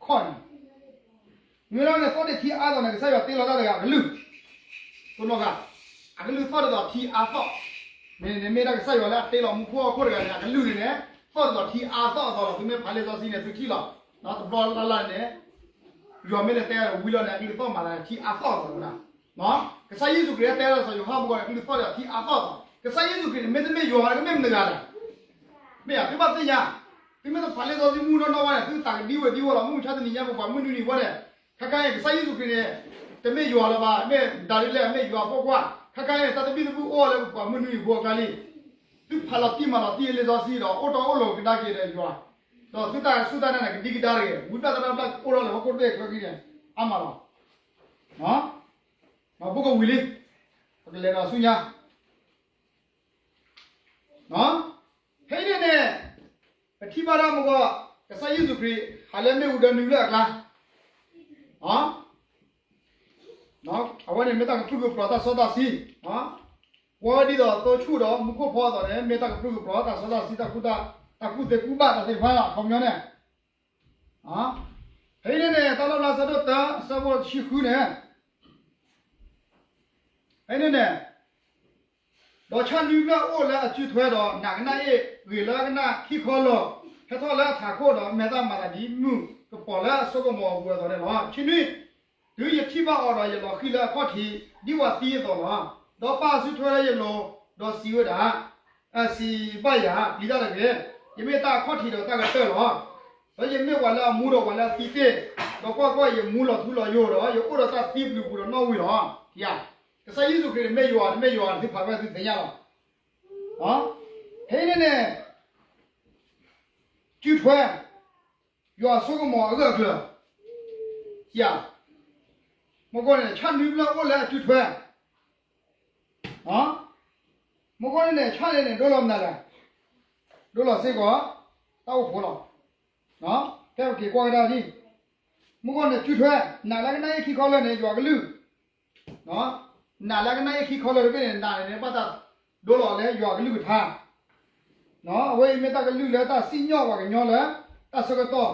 ခီၣ်န့ၣ် မ့ၢ်လီၤန့ၣ် သီၣ်ဒ်ထံအါသီန့ၣ် ကစၢ်ယွၤတ့လီၤတၢ်တဂၤအကလုၢ်, တိၢ်နီၣ်ဃာ်, အကလုၢ်သီၣ်ဒ်သိးထံအါသီၣ်, မ့ၢ်န့ၣ်မ့ၢ်ဒၣ်ကစၢ်ယွၤလၢအတ့လီၤမူခိၣ်ဟီၣ်ခိၣ်တဂၤန့ၣ် အကလုၢ်န့ၣ်န့ၣ် သီၣ်ဒ်သိးထံအါသီၣ်အသိးလီၤ. သုမ့ၢ်ဖးလံာ်စီဆှံန့ၣ် သုထံၣ်လီၤ, တဘျီလၢ်လၢ်န့ၣ် ယွၤမ့ၢ်လဲၤတဲဝံၤလီၤန့ၣ် အကလုၢ်သီၣ်မၤသးန့ၣ် ထံအါသီၣ်အသိးလီၤ. ကစၢ်ယ့ၣ်ၡူးခရံာ်တဲလီၤစီၤယိၤဟၣ်မုၢ်ကီၢ်န့ၣ် အကလုၢ်သီၣ်ဒ်သိးထံအါသီၣ်အသိး, ကစၢ်ယ့ၣ်ၡူးခရံာ်န့ၣ် မ့တမ့ၢ်ယွၤဘၣ် ကမ့ၢ်မတၤတဂၤလဲၣ်. မ့ၢ်ဧါ, သုဘၣ်သ့ၣ်ညါ, သုမ့ၢ်တဖးလံာ်စီဆှံမူနီၢ်နီၢ်ဘၣ်န့ၣ် သုသးကဒံဝဲဒံဝဲလီၤ. မုၢ်မဆါတနံၤညါ ပပှၤမုၢ်နွံနံၤဘၣ်န့ၣ် ခဲခါအံၤ ကစၢ်ယ့ၣ်ၡူးခရံာ်န့ၣ် တမ့ၢ်ယွၤလၢၤဘၣ်, မ့ၢ်ဒၣ်လၢမ့ၢ်ယွၤအဖိခွါ, ခဲခါအံၤန့ၣ် တၢ်သဘံၣ်သဘုၣ်အိၣ်လၢပပှၤမုၢ်နွံနံၤဖိအကျါလံ. သုဖးလီၤတံၢ်မၤလီၤတံၢ်လံာ်စီဆှံဒီး အိၣ်တီအိၣ်လိၤကဒါက့ၤဒီးယွၤ, ဒီးသုတၢ်စူၢ်တၢ်နာ်န့ၣ် ကဒံကဒါတဂ့ၤ, ဝံဘၣ်သရၣ်ဘၣ်အိၣ်ထီၣ်လၢဟီၣ်ခိၣ်တဘ့ၣ်ချၢခံန့ၣ် အါမးလီၤ. ပကဝံၤလံ, ပကလဲၤဒီးဆူညါ ဖဲအံၤန့ၣ်န့ၣ် ပထံၣ်ဘၣ်ဒၣ်မုၢ်ကီၢ် ကစၢ်ယ့ၣ်ၡူးခရံာ် ဟးလၢမ့ၣ်အူဒၢနုာ်လၢအကျါ, အဝဲန့ၣ်မ့ၢ်တၢ်ကပြုၢ်ကပြီၤတၢ်စီတၢ်ဆှံ, ဝဲဒ်သိးသိဆူၣ်ဒီးမူခိၣ်ဖီအသိးန့ၣ် မ့ၢ်တၢ်ကပြုၢ်ကပြီၤတၢ်စီတၢ်ဆှံ တၢ်ကူၣ်သ့ကူၣ်ဘၣ်တၢ်သ့ၣ်တဖၣ်လီၤ. အခီပညီန့ၣ် ဖဲအံၤန့ၣ်န့ၣ် တၢ်လီၣ်ဖျါဆၢဒိၣ်တၢ အဆၢဖိတဆံဃုန့ၣ် ဖဲအံၤန့ၣ်န့ၣ် ဒီးဆၣ်နွံဖျၢၣ်အိၣ်လၢအစုထွဲဒီး နာ်ကနၣ်အ့ၣ်ဂ့ၤလၢကနၣ်ခံခီလၢာ် ဟဲထီၣ်လၢအထးခိၣ်ဒီး မဲာ်သၣ်မၤသးဒ်မုၢ်ကပီၤလၢအစိကမီၤအပူၤအသိးန့ၣ်လီၤ. ဆံနွံ, တုၤယထံၣ်ဘၣ်အီၤဒီး ယလီၤဃံၤလၢအခီၣ်ထံး ဒ်ဝဲသံအသိးလီၤ. ဒီးပၢ်စုထွဲလၢယလိၤ ဒီးစံးဝဲဒၣ်, စံးဘၣ်ယၤ, ပျံၤတၢ်တဂ့ၤ, ယမ့ၢ်တၢ်အခီၣ်ထံးဒီးတၢ်ကတၢၢ်လီၤ. ဒီးယမ့ၢ်ပှၤလၢအမူဒီးပှၤလၢအသံတ့ၢ်, ဒီးကွၢ်ကွၢ်, ယမူလီၤထူလီၤယိာ်ဒီး ယအိၣ်ဒီးတၢ်သံပျုၤပူၤဒီးနီၣ်ဝံၤလီၤ. ယၤ, ကစၢ်ယ့ၣ်ၡူးခရံာ်န့ၣ် မ့ၢ်ယွၤ, တမ့ၢ်ယွၤန့ၣ် သုဖးဝဲသုသ့ၣ်ညါလီၤ. ဖဲအံၤန့ၣ်န့ၣ် စုထွဲ ယွၤအစိကမီၤအဂၢၢ်အကျၢၤ, ယၤ, မုၢ်ကီၢ်န့ၣ် ဆၣ်နွံဖျၢၣ်အိၣ်လၢအစုထွဲ, မုၢ်ကီၢ်န့ၣ်န့ၣ် ဆၣ်န့ၣ်န့ၣ် ဒိလီၤမနုၤလဲၣ်, ဒိလီၤစ့ၢ်ကီး တၢ်အိၣ်ဖှိၣ်လီၤ. ကဲပက့ၤကွၢ်ကဒါဒ် မုၢ်ကီၢ်န့ၣ်စုထွဲ, နာ်လၢကနၣ်အ့ၣ်ခံခီလၢာ်န့ၣ် ယွၤကလုၢ် နာ်လၢကနၣ်အ့ၣ်ခံခီလၢာ်တဘ့ၣ်န့ၣ် နာ်န့ၣ်န့ၣ် ဘၣ်တၢ်ဒိလီၤလၢယွၤကလုၢ်ကထါ, အဝဲအံၤမ့ၢ်တၢ်ကလုၢ်လၢတၢ်စံၣ်ညီၣ်ပှၤကညီလၢ တၢ်ဆၢကတီၢ်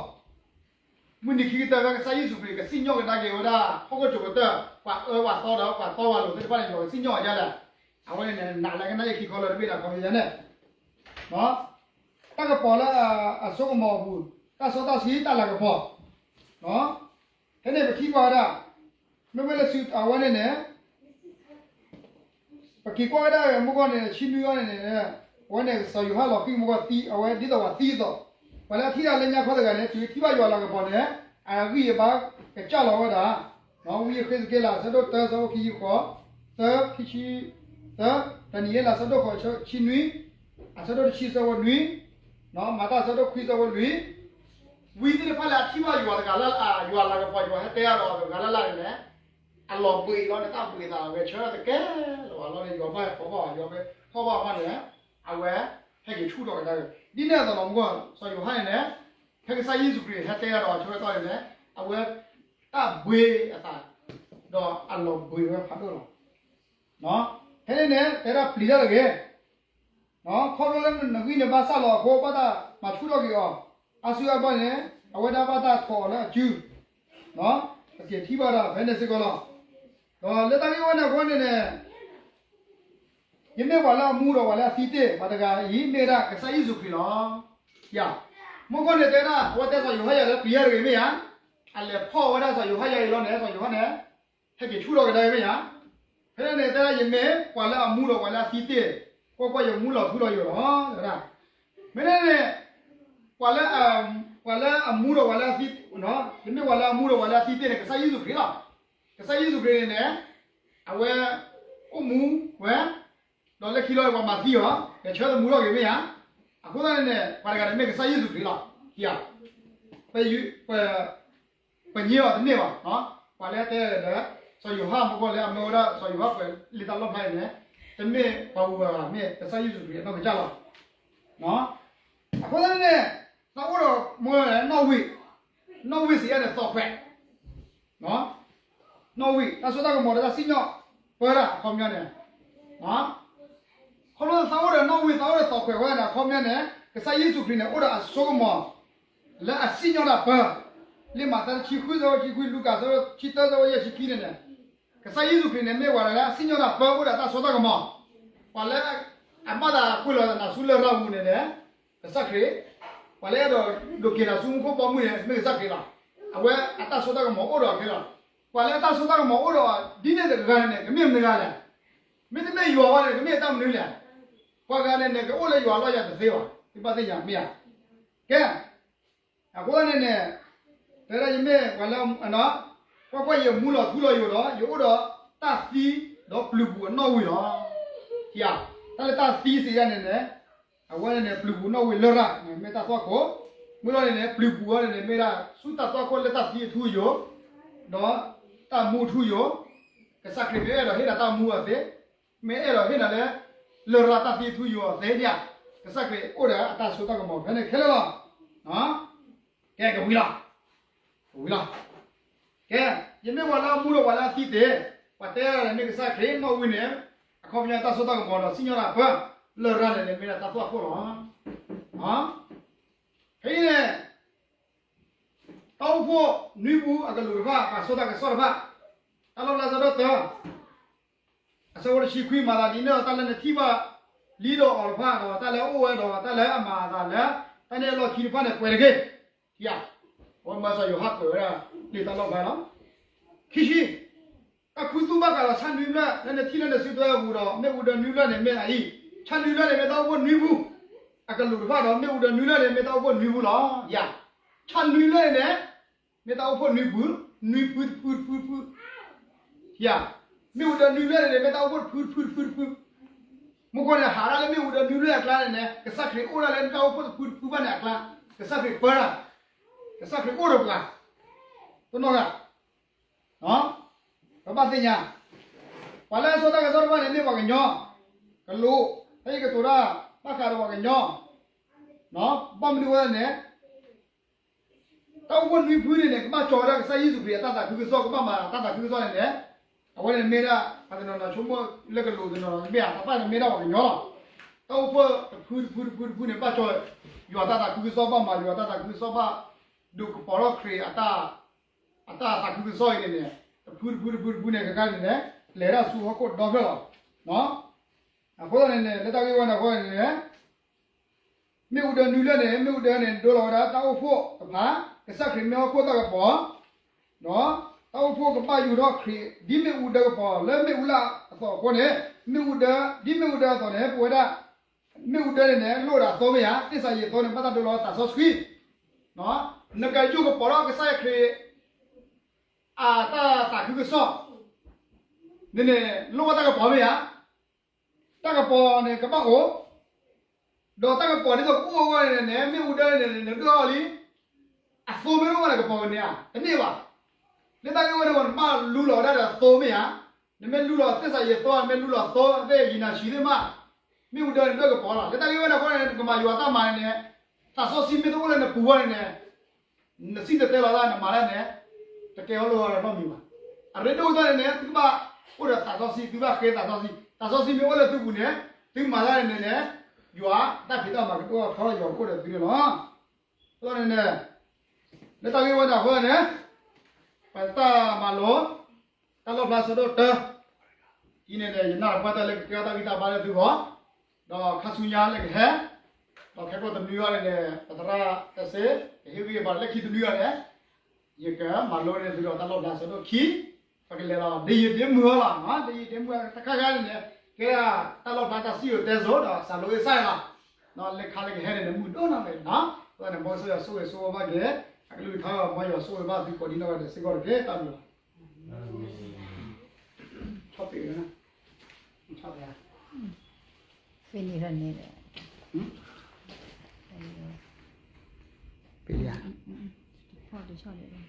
မုၢ်နံၤခံကတၢၢ်ဖဲကစၢ်ယ့ၣ်ၡူးခရံာ် ကစံၣ်ညီၣ်ကဒါက့ၤဝဲဒၣ် ဟီၣ်ခိၣ်ကၠိကတၢၢ် ပှၤအၢပှၤသီဒီးပှၤသီပှၤလိၤသ့ၣ်တဖၣ်န့ၣ် ယွၤကစံၣ်ညီၣ်အီၤဒ်လဲၣ်, အဝဲန့ၣ်န့ၣ် နာ်လၢကနၣ်အ့ၣ်ခံခီလၢာ်တဘ့ၣ်န့ၣ် ခီပညီန့ၣ် တၢ်ကပီၤလၢအစိကမီၤအပူၤ, တၢ်စီတၢ်ဆှံတၢ်လၤကပီၤ, ဖဲန့ၣ်ပထံၣ်ဘၣ်ဝဲဒၣ်, မ့မ့ၢ်လၢစုအဝဲန့ၣ်န့ၣ် ပက့ၤကွၢ်ဝဲဒၣ်မုၢ်ကီၢ်န့ၣ် ဆံနွံအံၤန့ၣ်န့ၣ် အဝဲန့ၣ်စီၤယိၤဟၣ်လီၤဃံၤမုၢ်ကီၢ်သံ အဝဲဒ်သိးပှၤသံအသိး, ပှၤလၢအထံၣ်တၢ်လၢညါခီတဂၤန့ၣ် တုၤထံၣ်ဘၣ်ယွၤလၤကပီၤန့ၣ် အဂံၢ်အဘါကစၢ်လီၤဝဲဒၣ်, ဝံယဃ့စက့လး အဆၢဒိၣ်တၢ အဆၢဖိခံဆံဃိး, သၢ, ခံဆံ, သၢ, ဒၤနံးယ့လး အဆၢဒိၣ်ဃိး ဆၢဖိနွံ, အဆၢဒိၣ်တဆံ ဆၢဖိနွံ, မၤတၢ် အဆၢဒိၣ်ခွံ ဆၢဖိလွံၢ်, ဝံသ့ၣ်တဖၣ်လၢအထံၣ်ဘၣ်ယွၤတဂၤလၢ ယွၤလၤကပီၤ ယွၤဟဲတဲအါဒီးတဂၤလၢ်လၢ်န့ၣ် အလီၤဘှံးလီၤန့ၣ် တၢ်ဘှံးအသးအဂဲၤဆၢတကဲလၢၤဘၣ်လီၤန့ၣ် ယွၤဘၣ်ဟဲဖီၣ်ဘၣ်အီၤ ယွၤဘၣ်ဟဲဖီၣ်ဘၣ်အီၤန့ၣ် အဝဲဟဲက့ၤဆူၣ်ထီၣ်ကဒါက့ၤ ဒ်န့ၣ်အသိးလီၤ မုၢ်ကီၢ်စီၤယိၤဟၣ်န့ၣ်န့ၣ် ဖဲကစၢ်ယ့ၣ်ၡူးခရံာ်ဟဲတဲအါဒီးဆၢကတီၢ်န့ၣ်န့ၣ် အဝဲတၢ်ဘှံးအသး ဒီးအလီၤဘှံးဝဲဖးဒိၣ်လီၤ. ဖဲန့ၣ်န့ၣ် တဲဒၣ်ပျံၤတၢ်တဂ့ၤ ခီဖျိလၢနဂံၢ်နဘါစၢ်လီၤအဃိ ဘၣ်တၢ်မၤဆူၣ်ထီၣ်က့ၤအီၤ, အါစုအါဘၣ်န့ၣ် အဝဲဒၣ်ဘၣ်တၢ်ထိးအီၤလၢအစု, ပက့ၤထံၣ်ဘၣ်ဒၣ်ဖဲန့ၣ်စ့ၢ်ကီးလီၤ. ဒီးလၢတၢ်ဂ့ၢ်ဝဲန့ၣ်အဃိန့ၣ်န့ၣ် ယမ့ၢ်ပှၤလၢအမူဒီးပှၤလၢအသံတ့ၢ် ပှၤတဂၤအံၤ မ့ၢ်ဝဲဒၣ်ကစၢ်ယ့ၣ်ၡူးခရံာ်လီၤ. ယၤ, မုၢ်ကီၢ်န့ၣ်တဲဒၣ် အဝဲတဲစီၤယိၤဟၣ်ယၤလၢပျံၤယၤတဂ့ၤမ့ၢ်ဧါ, အလဲၤဖီၣ်ဝဲဒၣ်စီၤယိၤဟၣ်ယၤအံၤလီၤန့ၣ် စီၤယိၤဟၣ်န့ၣ် ဟဲက့ၤဆူၣ်ထီၣ်ကဒါက့ၤမ့ၢ်ဧါ. ဖဲန့ၣ်န့ၣ် တဲဒၣ် ယမ့ၢ်ပှၤလၢအမူဒီးပှၤလၢအသံတ့ၢ်, ကွၢ်ကွၢ် ယမူလီၤထူလီၤယိာ်လီၤ. မ့ၢ်န့ၣ်န့ၣ် ပှၤလၢအမူဒီးပှၤလၢအသံ, ယမ့ၢ်ပှၤလၢအမူဒီးပှၤလၢအသံတ့ၢ်န့ၣ် ကစၢ်ယ့ၣ်ၡူးခရံာ်လီၤ. ကစၢ်ယ့ၣ်ၡူးခရံာ်န့ၣ်န့ၣ် အဝဲအိၣ်မူဝဲ ဒီးလၢခံလီၤပှၤမၤသံအီၤ ကဆၢသမူထီၣ်က့ၤမ့ၢ်ဧါ. အဃိသတးန့ၣ်န့ၣ် ပှၤတဂၤန့ၣ်မ့ၢ်ကစၢ်ယ့ၣ်ၡူးခရံာ်လီၤ. ပ ပ ပညိအီၤတန့ၢ်ဘၣ်. ပှၤလၢတဲဒီး စီၤယိၤဟၣ်မူကီၢ်လၢအမၢဝဲဒၣ် စီၤယိၤဟၣ်ပှဲၤလံာ်တၢ်လီၣ်ဖျါအံၤန့ၣ် တမ့ၢ်ပှၤဂုၤပှၤဂၤ မ့ၢ်ကစၢ်ယ့ၣ်ၡူးခရံာ်အနီၢ်ကစၢ်လီၤ. အဃိသတးန့ၣ်န့ၣ် သးအိၣ်ဒီးမူနီၣ်ဝ့ၢ်, နီၣ်ဝ့ၢ်စံးဒ်န့ၣ် သီၣ်ခွဲး နီၣ်ဝ့ၢ် တၢ်စိတၢ်ကမီၤဒီးတၢ်စံၣ်ညီၣ်ပၢတၢ်အခီပညီန့ၣ်, ခီဖျိသးအိၣ်ဒီးနီၣ်ဝ့ၢ် သးအိၣ်ဒီးသီၣ်ခွဲးဝဲန့ၣ် အခီပညီန့ၣ် ကစၢ်ယ့ၣ်ၡူးခရံာ်န့ၣ် အိၣ်ဒီးအစိကမီၤ လၢအစံၣ်ညီၣ်တၢ်ပၢ, လံာ်မးသဲတဆံဃု ဆၢဖိတဆံခွံ, လူၤကၣ် ဆၢဖိတဆံသၢ ဆၢဖိယဲၢ်ဆံခံန့ၣ်န့ၣ်, ကစၢ်ယ့ၣ်ၡူးခရံာ်န့ၣ် မ့ၢ်ပှၤလၢအစံၣ်ညီၣ်တၢ်ပၢ အိၣ်ဒီးတၢ်စိတၢ်ကမီၤ, ပှၤလၢအဘၣ်သးကွံာ်လီၤနၤဆူလရာ်ပူၤန့ၣ်န့ၣ် ကစၢ်ခရံာ်, ပှၤလၢအဲၣ်ဒိးဒုးက့ၤနၤဆူမူခိၣ်ဘီမုၢ်န့ၣ် မ့ၢ်ကစၢ်ခရံာ်လီၤ. အဝဲအတၢ်စိတၢ်ကမီၤအိၣ်ဒီးအီၤခဲလၢာ်လီၤ. ပှၤလၢအတၢ်စိတၢ်ကမီၤအိၣ်ဒီးအီၤဒ်န့ၣ်တဂၤန့ၣ်န့ၣ် ကမ့ၢ်မတၤတဂၤလဲၣ်. မ့တမ့ၢ်ယွၤဘၣ်န့ၣ် ကမ့ၢ်တၢ်မနုၤလဲၣ်. ပှၤဂၤန့ၣ်န့ၣ် ကအိၣ်လၢယွၤအလီၢ်ယၤတသ့ဘၣ်, သုဘၣ်သ့ၣ်ညါမ့ၢ်ဧါ. ကဲ, အဃိသတးန့ၣ်န့ၣ်, တဲဒၣ်ယမ့ၢ်ပှၤလၢ, ကွၢ်ကွၢ်, ယမူလီၤထူလီၤယိာ်ဒီး ယအိၣ်ဒီးတၢ်သံဒီးပျုၤပူၤအနီၣ်ဝ့ၢ်လီၤ. ယၤ, တၢ်လၢတၢ်သံစံးဒ်န့ၣ်န့ၣ်, အဝဲန့ၣ်န့ၣ် ပျုၤပူၤနီၣ်ဝ့ၢ်လရာ်န့ၣ် မ့ၢ်တၢ်သွၣ်ခိၣ်, မုၢ်လီၤန့ၣ်န့ၣ် ပျုၤပူၤအီၤန့ၣ်န့ၣ် မ့ၢ်ဒၣ်ဆူတၢ်သွၣ်ခိၣ်လၢတၢ်သံအထူအယိာ်, ဒီးတၢ်မူအထူအယိာ်, ကစၢ်ခရံာ်မ့ၢ်အဲၣ်ဒိးဟ့ၣ်နၤတၢ်မူအီၤသ့, မ့ၢ်အဲၣ်ဒိးဟ့ၣ်နၤလၢ လရာ်တၢ်သံအထူအယိာ်အီၤသ့ဒၣ်, ကစၢ်ခရံာ်အိၣ်ဒီးအတၢ်စိတၢ်ကမီၤဖဲန့ၣ်ခဲလၢာ်လီၤ. ကဲကဝံၤလီၤ, ကဝံၤလီၤ. ကဲ, ယမ့ၢ်ပှၤလၢအမူဒီးပှၤလၢအသံသ့, ပှၤတဲဒၣ်န့ၣ်မ့ၢ်ကစၢ်ခရံာ်, နီၣ်ဝ့ၢ်န့ၣ်, အခီပညီတၢ်စိတၢ်ကမီၤဒီးစံၣ်ညီၣ်တၢ်ပၢ, လရာ်န့ၣ်န့ၣ်မ့ၢ်ဒၣ်တၢ်သွၣ်ခိၣ်လီၤ. ဖဲအံၤန့ၣ် တၢ်အိၣ်ဖှိၣ်နွံပူၤအကလူးတဖၣ် ပှၤစိတၢ်ကစီၣ်တဖၣ်, တၢ်လီၣ်ဖျါဆၢဒိၣ်တၢ အဆၢဖိတဆံခွံ မၤသးဒ်န့ၣ်ဒီး တၢ်လၢနထံၣ်ဘၣ်လံဒီးအီၤတဖၣ်ဒီး တၢ်လၢအအိၣ်ဝဲဒီးတၢ်လၢအမၤအသးလၢ တၢ်န့ၣ်အလီၢ်ခံတဖၣ်န့ၣ် ကွဲးတက့ၢ်. ယၤ, အဝဲမၤစီၤယိၤဟၣ်ကွဲးဝဲဒၣ် လံာ်တၢ်လီၣ်ဖျါလီၤ. ခံဆံ, တၢ်ခူသူၣ်ဘၣ်ဃးဒီးဆၣ်နွံဖျၢၣ်လၢနထံၣ်လၢနစုထွဲအပူၤဒီး မ့ၣ်အူဒၢနွံဖျၢၣ်န့ၣ်မ့ၢ်အအံၤ, ဆၣ်နွံဖျၢၣ်န့ၣ်မ့ၢ်တၢ်အိၣ်ဖှိၣ်နွံပူၤ အကလူးတဖၣ်ဒီး မ့ၣ်အူဒၢနွံဖျၢၣ်န့ၣ်မ့ၢ်တၢ်အိၣ်ဖှိၣ်နွံပူၤလီၤ. ယၤ, ဆၣ်နွံဖျၢၣ်န့ၣ်န့ၣ် မ့ၢ်တၢ်အိၣ်ဖှိၣ်နွံပူၤ, နွံဖုတဖုတဖုတဖု, ယၤ, မ့ၣ်အူဒၢနွံဖျၢၣ်န့ၣ်န့ၣ် မ့ၢ်တၢ်အိၣ်ဖှိၣ်တဖုတဖုတဖုတဖု, မူခိၣ်န့ၣ် ဟးဒၣ်လၢမ့ၣ်အူဒၢနွံဖျၢၣ်အကျါန့ၣ်န့ၣ် ကစၢ်ခရံာ်အိၣ်ဒၣ်လၢတၢ်အိၣ်ဖှိၣ်တဖုတဖုဘၣ်န့ၣ်အကျါ, ကစၢ်ခရံာ်ပၢတၢ်, ကစၢ်ခရံာ်အိၣ်ဒီးပှၤ, တနီၤဂၤ ပဘၣ်သ့ၣ်ညါ, ပှၤလၢအစိတၢ်ကစီၣ်တဖၣ်န့ၣ် မ့ၢ်ပှၤကညီ, ကလူး, ဖဲအံၤကတိၤတၢ် ဘၣ်ဃးဒီးပှၤကညီ, ဘၣ်မနုၤအဃိလဲၣ်န့ၣ်, တၢ်အိၣ်ဖှိၣ်နွံဖုန့ၣ်န့ၣ် ကဘၣ်ကၠီဝဲဒၣ်ကစၢ်ယ့ၣ်ၡူးခရံာ်အတၢ်သးခုကစီၣ် ကဘၣ်မၤတၢ်သးခုကစီၣ်န့ၣ်န့ၣ်, အဝဲန့ၣ်မ့ၢ်ဒၣ် ပှၤတနီၤနီၤဆိကမိၣ်လၢကလူးတနီၤနီၤမ့ၢ်ဧါ, တဖၣ်န့ၣ်မ့ၢ်ဒၣ်ပှၤကညီလီၤ. တၢ်အိၣ်ဖှိၣ်တဖုတဖုတဖုတဖုန့ၣ် ဘၣ်ကၠီ ယွၤတၢ်သးခုကစီၣ် ဘၣ်မၤယွၤတၢ်သးခုကစီၣ် ဘၣ်ဒုးကပီၤထီၣ်ခရံာ်အတၢ် အတၢ်သးခုကစီၣ်အံၤန့ၣ်န့ၣ်, တဖုတဖုတဖုတဖုန့ၣ် ခဲခါန့ၣ်န့ၣ် လဲၤဒၣ်ဆူဟီၣ်ခိၣ်ဒီဖျၢၣ်လီၤ. အဃိသတးန့ၣ်န့ၣ် လၢတၢ်ဂ့ၢ်ဝဲန့ၣ်အဃိန့ၣ်န့ၣ်, မ့ၣ်အူဒၢနွံဖျၢၣ်န့ၣ် မ့ၣ်အူဒၢန့ၣ် ဒိလီၤဝဲဒၣ်တၢ်အိၣ်ဖှိၣ်တဖၣ်, ကစၢ်ခရံာ်မ့ၢ်ဟီၣ်ခိၣ်တၢ်ကပီၤ, ဒီးတၢ်အိၣ်ဖှိၣ်ကဘၣ်ယူၤထီၣ်ခရံာ် ဒ်မ့ၣ်အူဒၢကပီၤလၢမ့ၣ်အူလၢ်အသိးအဃိန့ၣ်, မ့ၣ်အူဒၢ, ဒ်မ့ၣ်အူဒၢအသိးန့ၣ် ပဝဲဒၣ် မ့ၣ်အူဒၢန့ၣ်န့ၣ် လိၣ်ဒၣ်သိမ့ၢ်ဧါ, သ့ၣ်စၤယံးသိန့ၣ် ဘၣ်တၢ်ဒိလီၤသးစီဆှံ, နကယူၤကပီၤထီၣ်ကစၢ်ယွၤခရံာ် အတၢ်သးခုကစီၣ်န့ၣ်န့ၣ် လိၣ်ဘၣ်တၢ်ကပီၤမ့ၢ်ဧါ, တၢ်ကပီၤန့ၣ်ကဘၣ်အိၣ်, ဒီးတၢ်ကပီၤဒ်သိးကအိၣ်အဂီၢ်န့ၣ်န့ၣ် မ့ၣ်အူဒၢန့ၣ်န့ၣ် နဒိၣ်ထီၣ်လံ, အသိမ့ၢ်တအိၣ်ဘၣ်န့ၣ်ကပီၤကန့ၢ်ဧါ, တန့ၢ်ဘၣ်. လၢတၢ်ဂ့ၢ်ဝဲန့ၣ် နဘၣ်လူလီၤဝဲဒၣ်ဒီးသိမ့ၢ်ဧါ, နမ့ၢ်လူလီၤသ့ၣ်စၤယံးသိ, နမ့ၢ်လူလီၤသိသ့ၣ်ယံးနၤဆံးသ့ၣ်မး, မ့ၣ်အူဒၢန့ၣ်ဒိၣ်ကပီၤလီၤ. လၢတၢ်ဂ့ၢ်ဝဲန့ၣ်အဃိန့ၣ် နကမၤယွၤတၢ်မၤန့ၣ်န့ၣ်, သးစီဆှံမ့ၢ်တအိၣ်လၢနပူၤဘၣ်န့ၣ်န့ၣ် နစံၣ်တဲၤတဲလီၤတၢ် နမၤတၢ်န့ၣ် တကဲထီၣ်လိၣ်ထီၣ်နီတမံၤဘၣ်. အရ့ဒိၣ်ကတၢၢ်န့ၣ်န့ၣ် သုကဘၣ်အိၣ်ဒီးသးစီဆှံ, သုဘၣ်ဃ့သးစီဆှံ, သးစီဆှံမ့ၢ်အိၣ်လၢသုပူၤန့ၣ် သုမၤတၢ်န့ၣ်န့ၣ် ယွၤတၢ်ဖံးတၢ်မၤကဒိၣ်ထီၣ်ယွၤကအိၣ်ဒီးသုန့ၣ်လီၤ. အဃိန့ၣ်န့ၣ် လၢတၢ်ဂ့ၢ်ဝဲန့ၣ်အဃိန့ၣ် ပတၢ်မၤလိ တၢ်လီၣ်ဖျါဆၢဒိၣ်တၢ အံၤန့ၣ်န့ၣ် ယနာ်တပှၢ်တၢၢ်လၢကကဲထီၣ်တၢ်ဂံၢ်တၢ်ဘါလၢသုဂီၢ်, ဒီးခါဆူညါလၢကဟဲ, ဒီးခဲကိာ်တနွံဂီၢ်န့ၣ်န့ၣ် ပသရၣ်တၢ်စ့ ကဟ့ၣ်ဂံၢ်ဘါလၢခံတနွံဂီၢ်န့ၣ် ယကမၤလိန့ၢ်သုဒီးတၢ်လီၣ်ဖျါဆၢဒိၣ်ခံ, ပကလဲၤလီၤ ဒ်ယဒ့မုၢ်အီၤလီၤ, ဒ်ယဒ့မုၢ်တခါခါန့ၣ်န့ၣ် ကဲဒၣ်တၢ်လီၣ်ဖျါတၢ်စံၣ်စိၤတဲစိၤဒီးစၤလိအ့စၢ်လီၤ. လၢခါလၢကဟဲန့ၣ်န့ၣ် မုာ်ဒိၣ်နီၢ်ဂ့ၤနီၤ, အဃိန့ၣ် မ်ကစၢ်ယွၤဆိၣ်ဂ့ၤဆိၣ်ဝါဘၣ်က့ၤ အကလုၢ်ကထါ မ်ယွၤဆိၣ်ဂ့ၤဘၣ်သုကိးဒံနီၢ်ဂၤဒဲးစ့ၢ်ကီးတက့ၢ်. တၢ်ဘျုးလီၤ. ဖဲန့ၣ်န့ၣ် လၢ လၢ တဖီၣ်တဆီၣ်ဒဲးဘၣ်.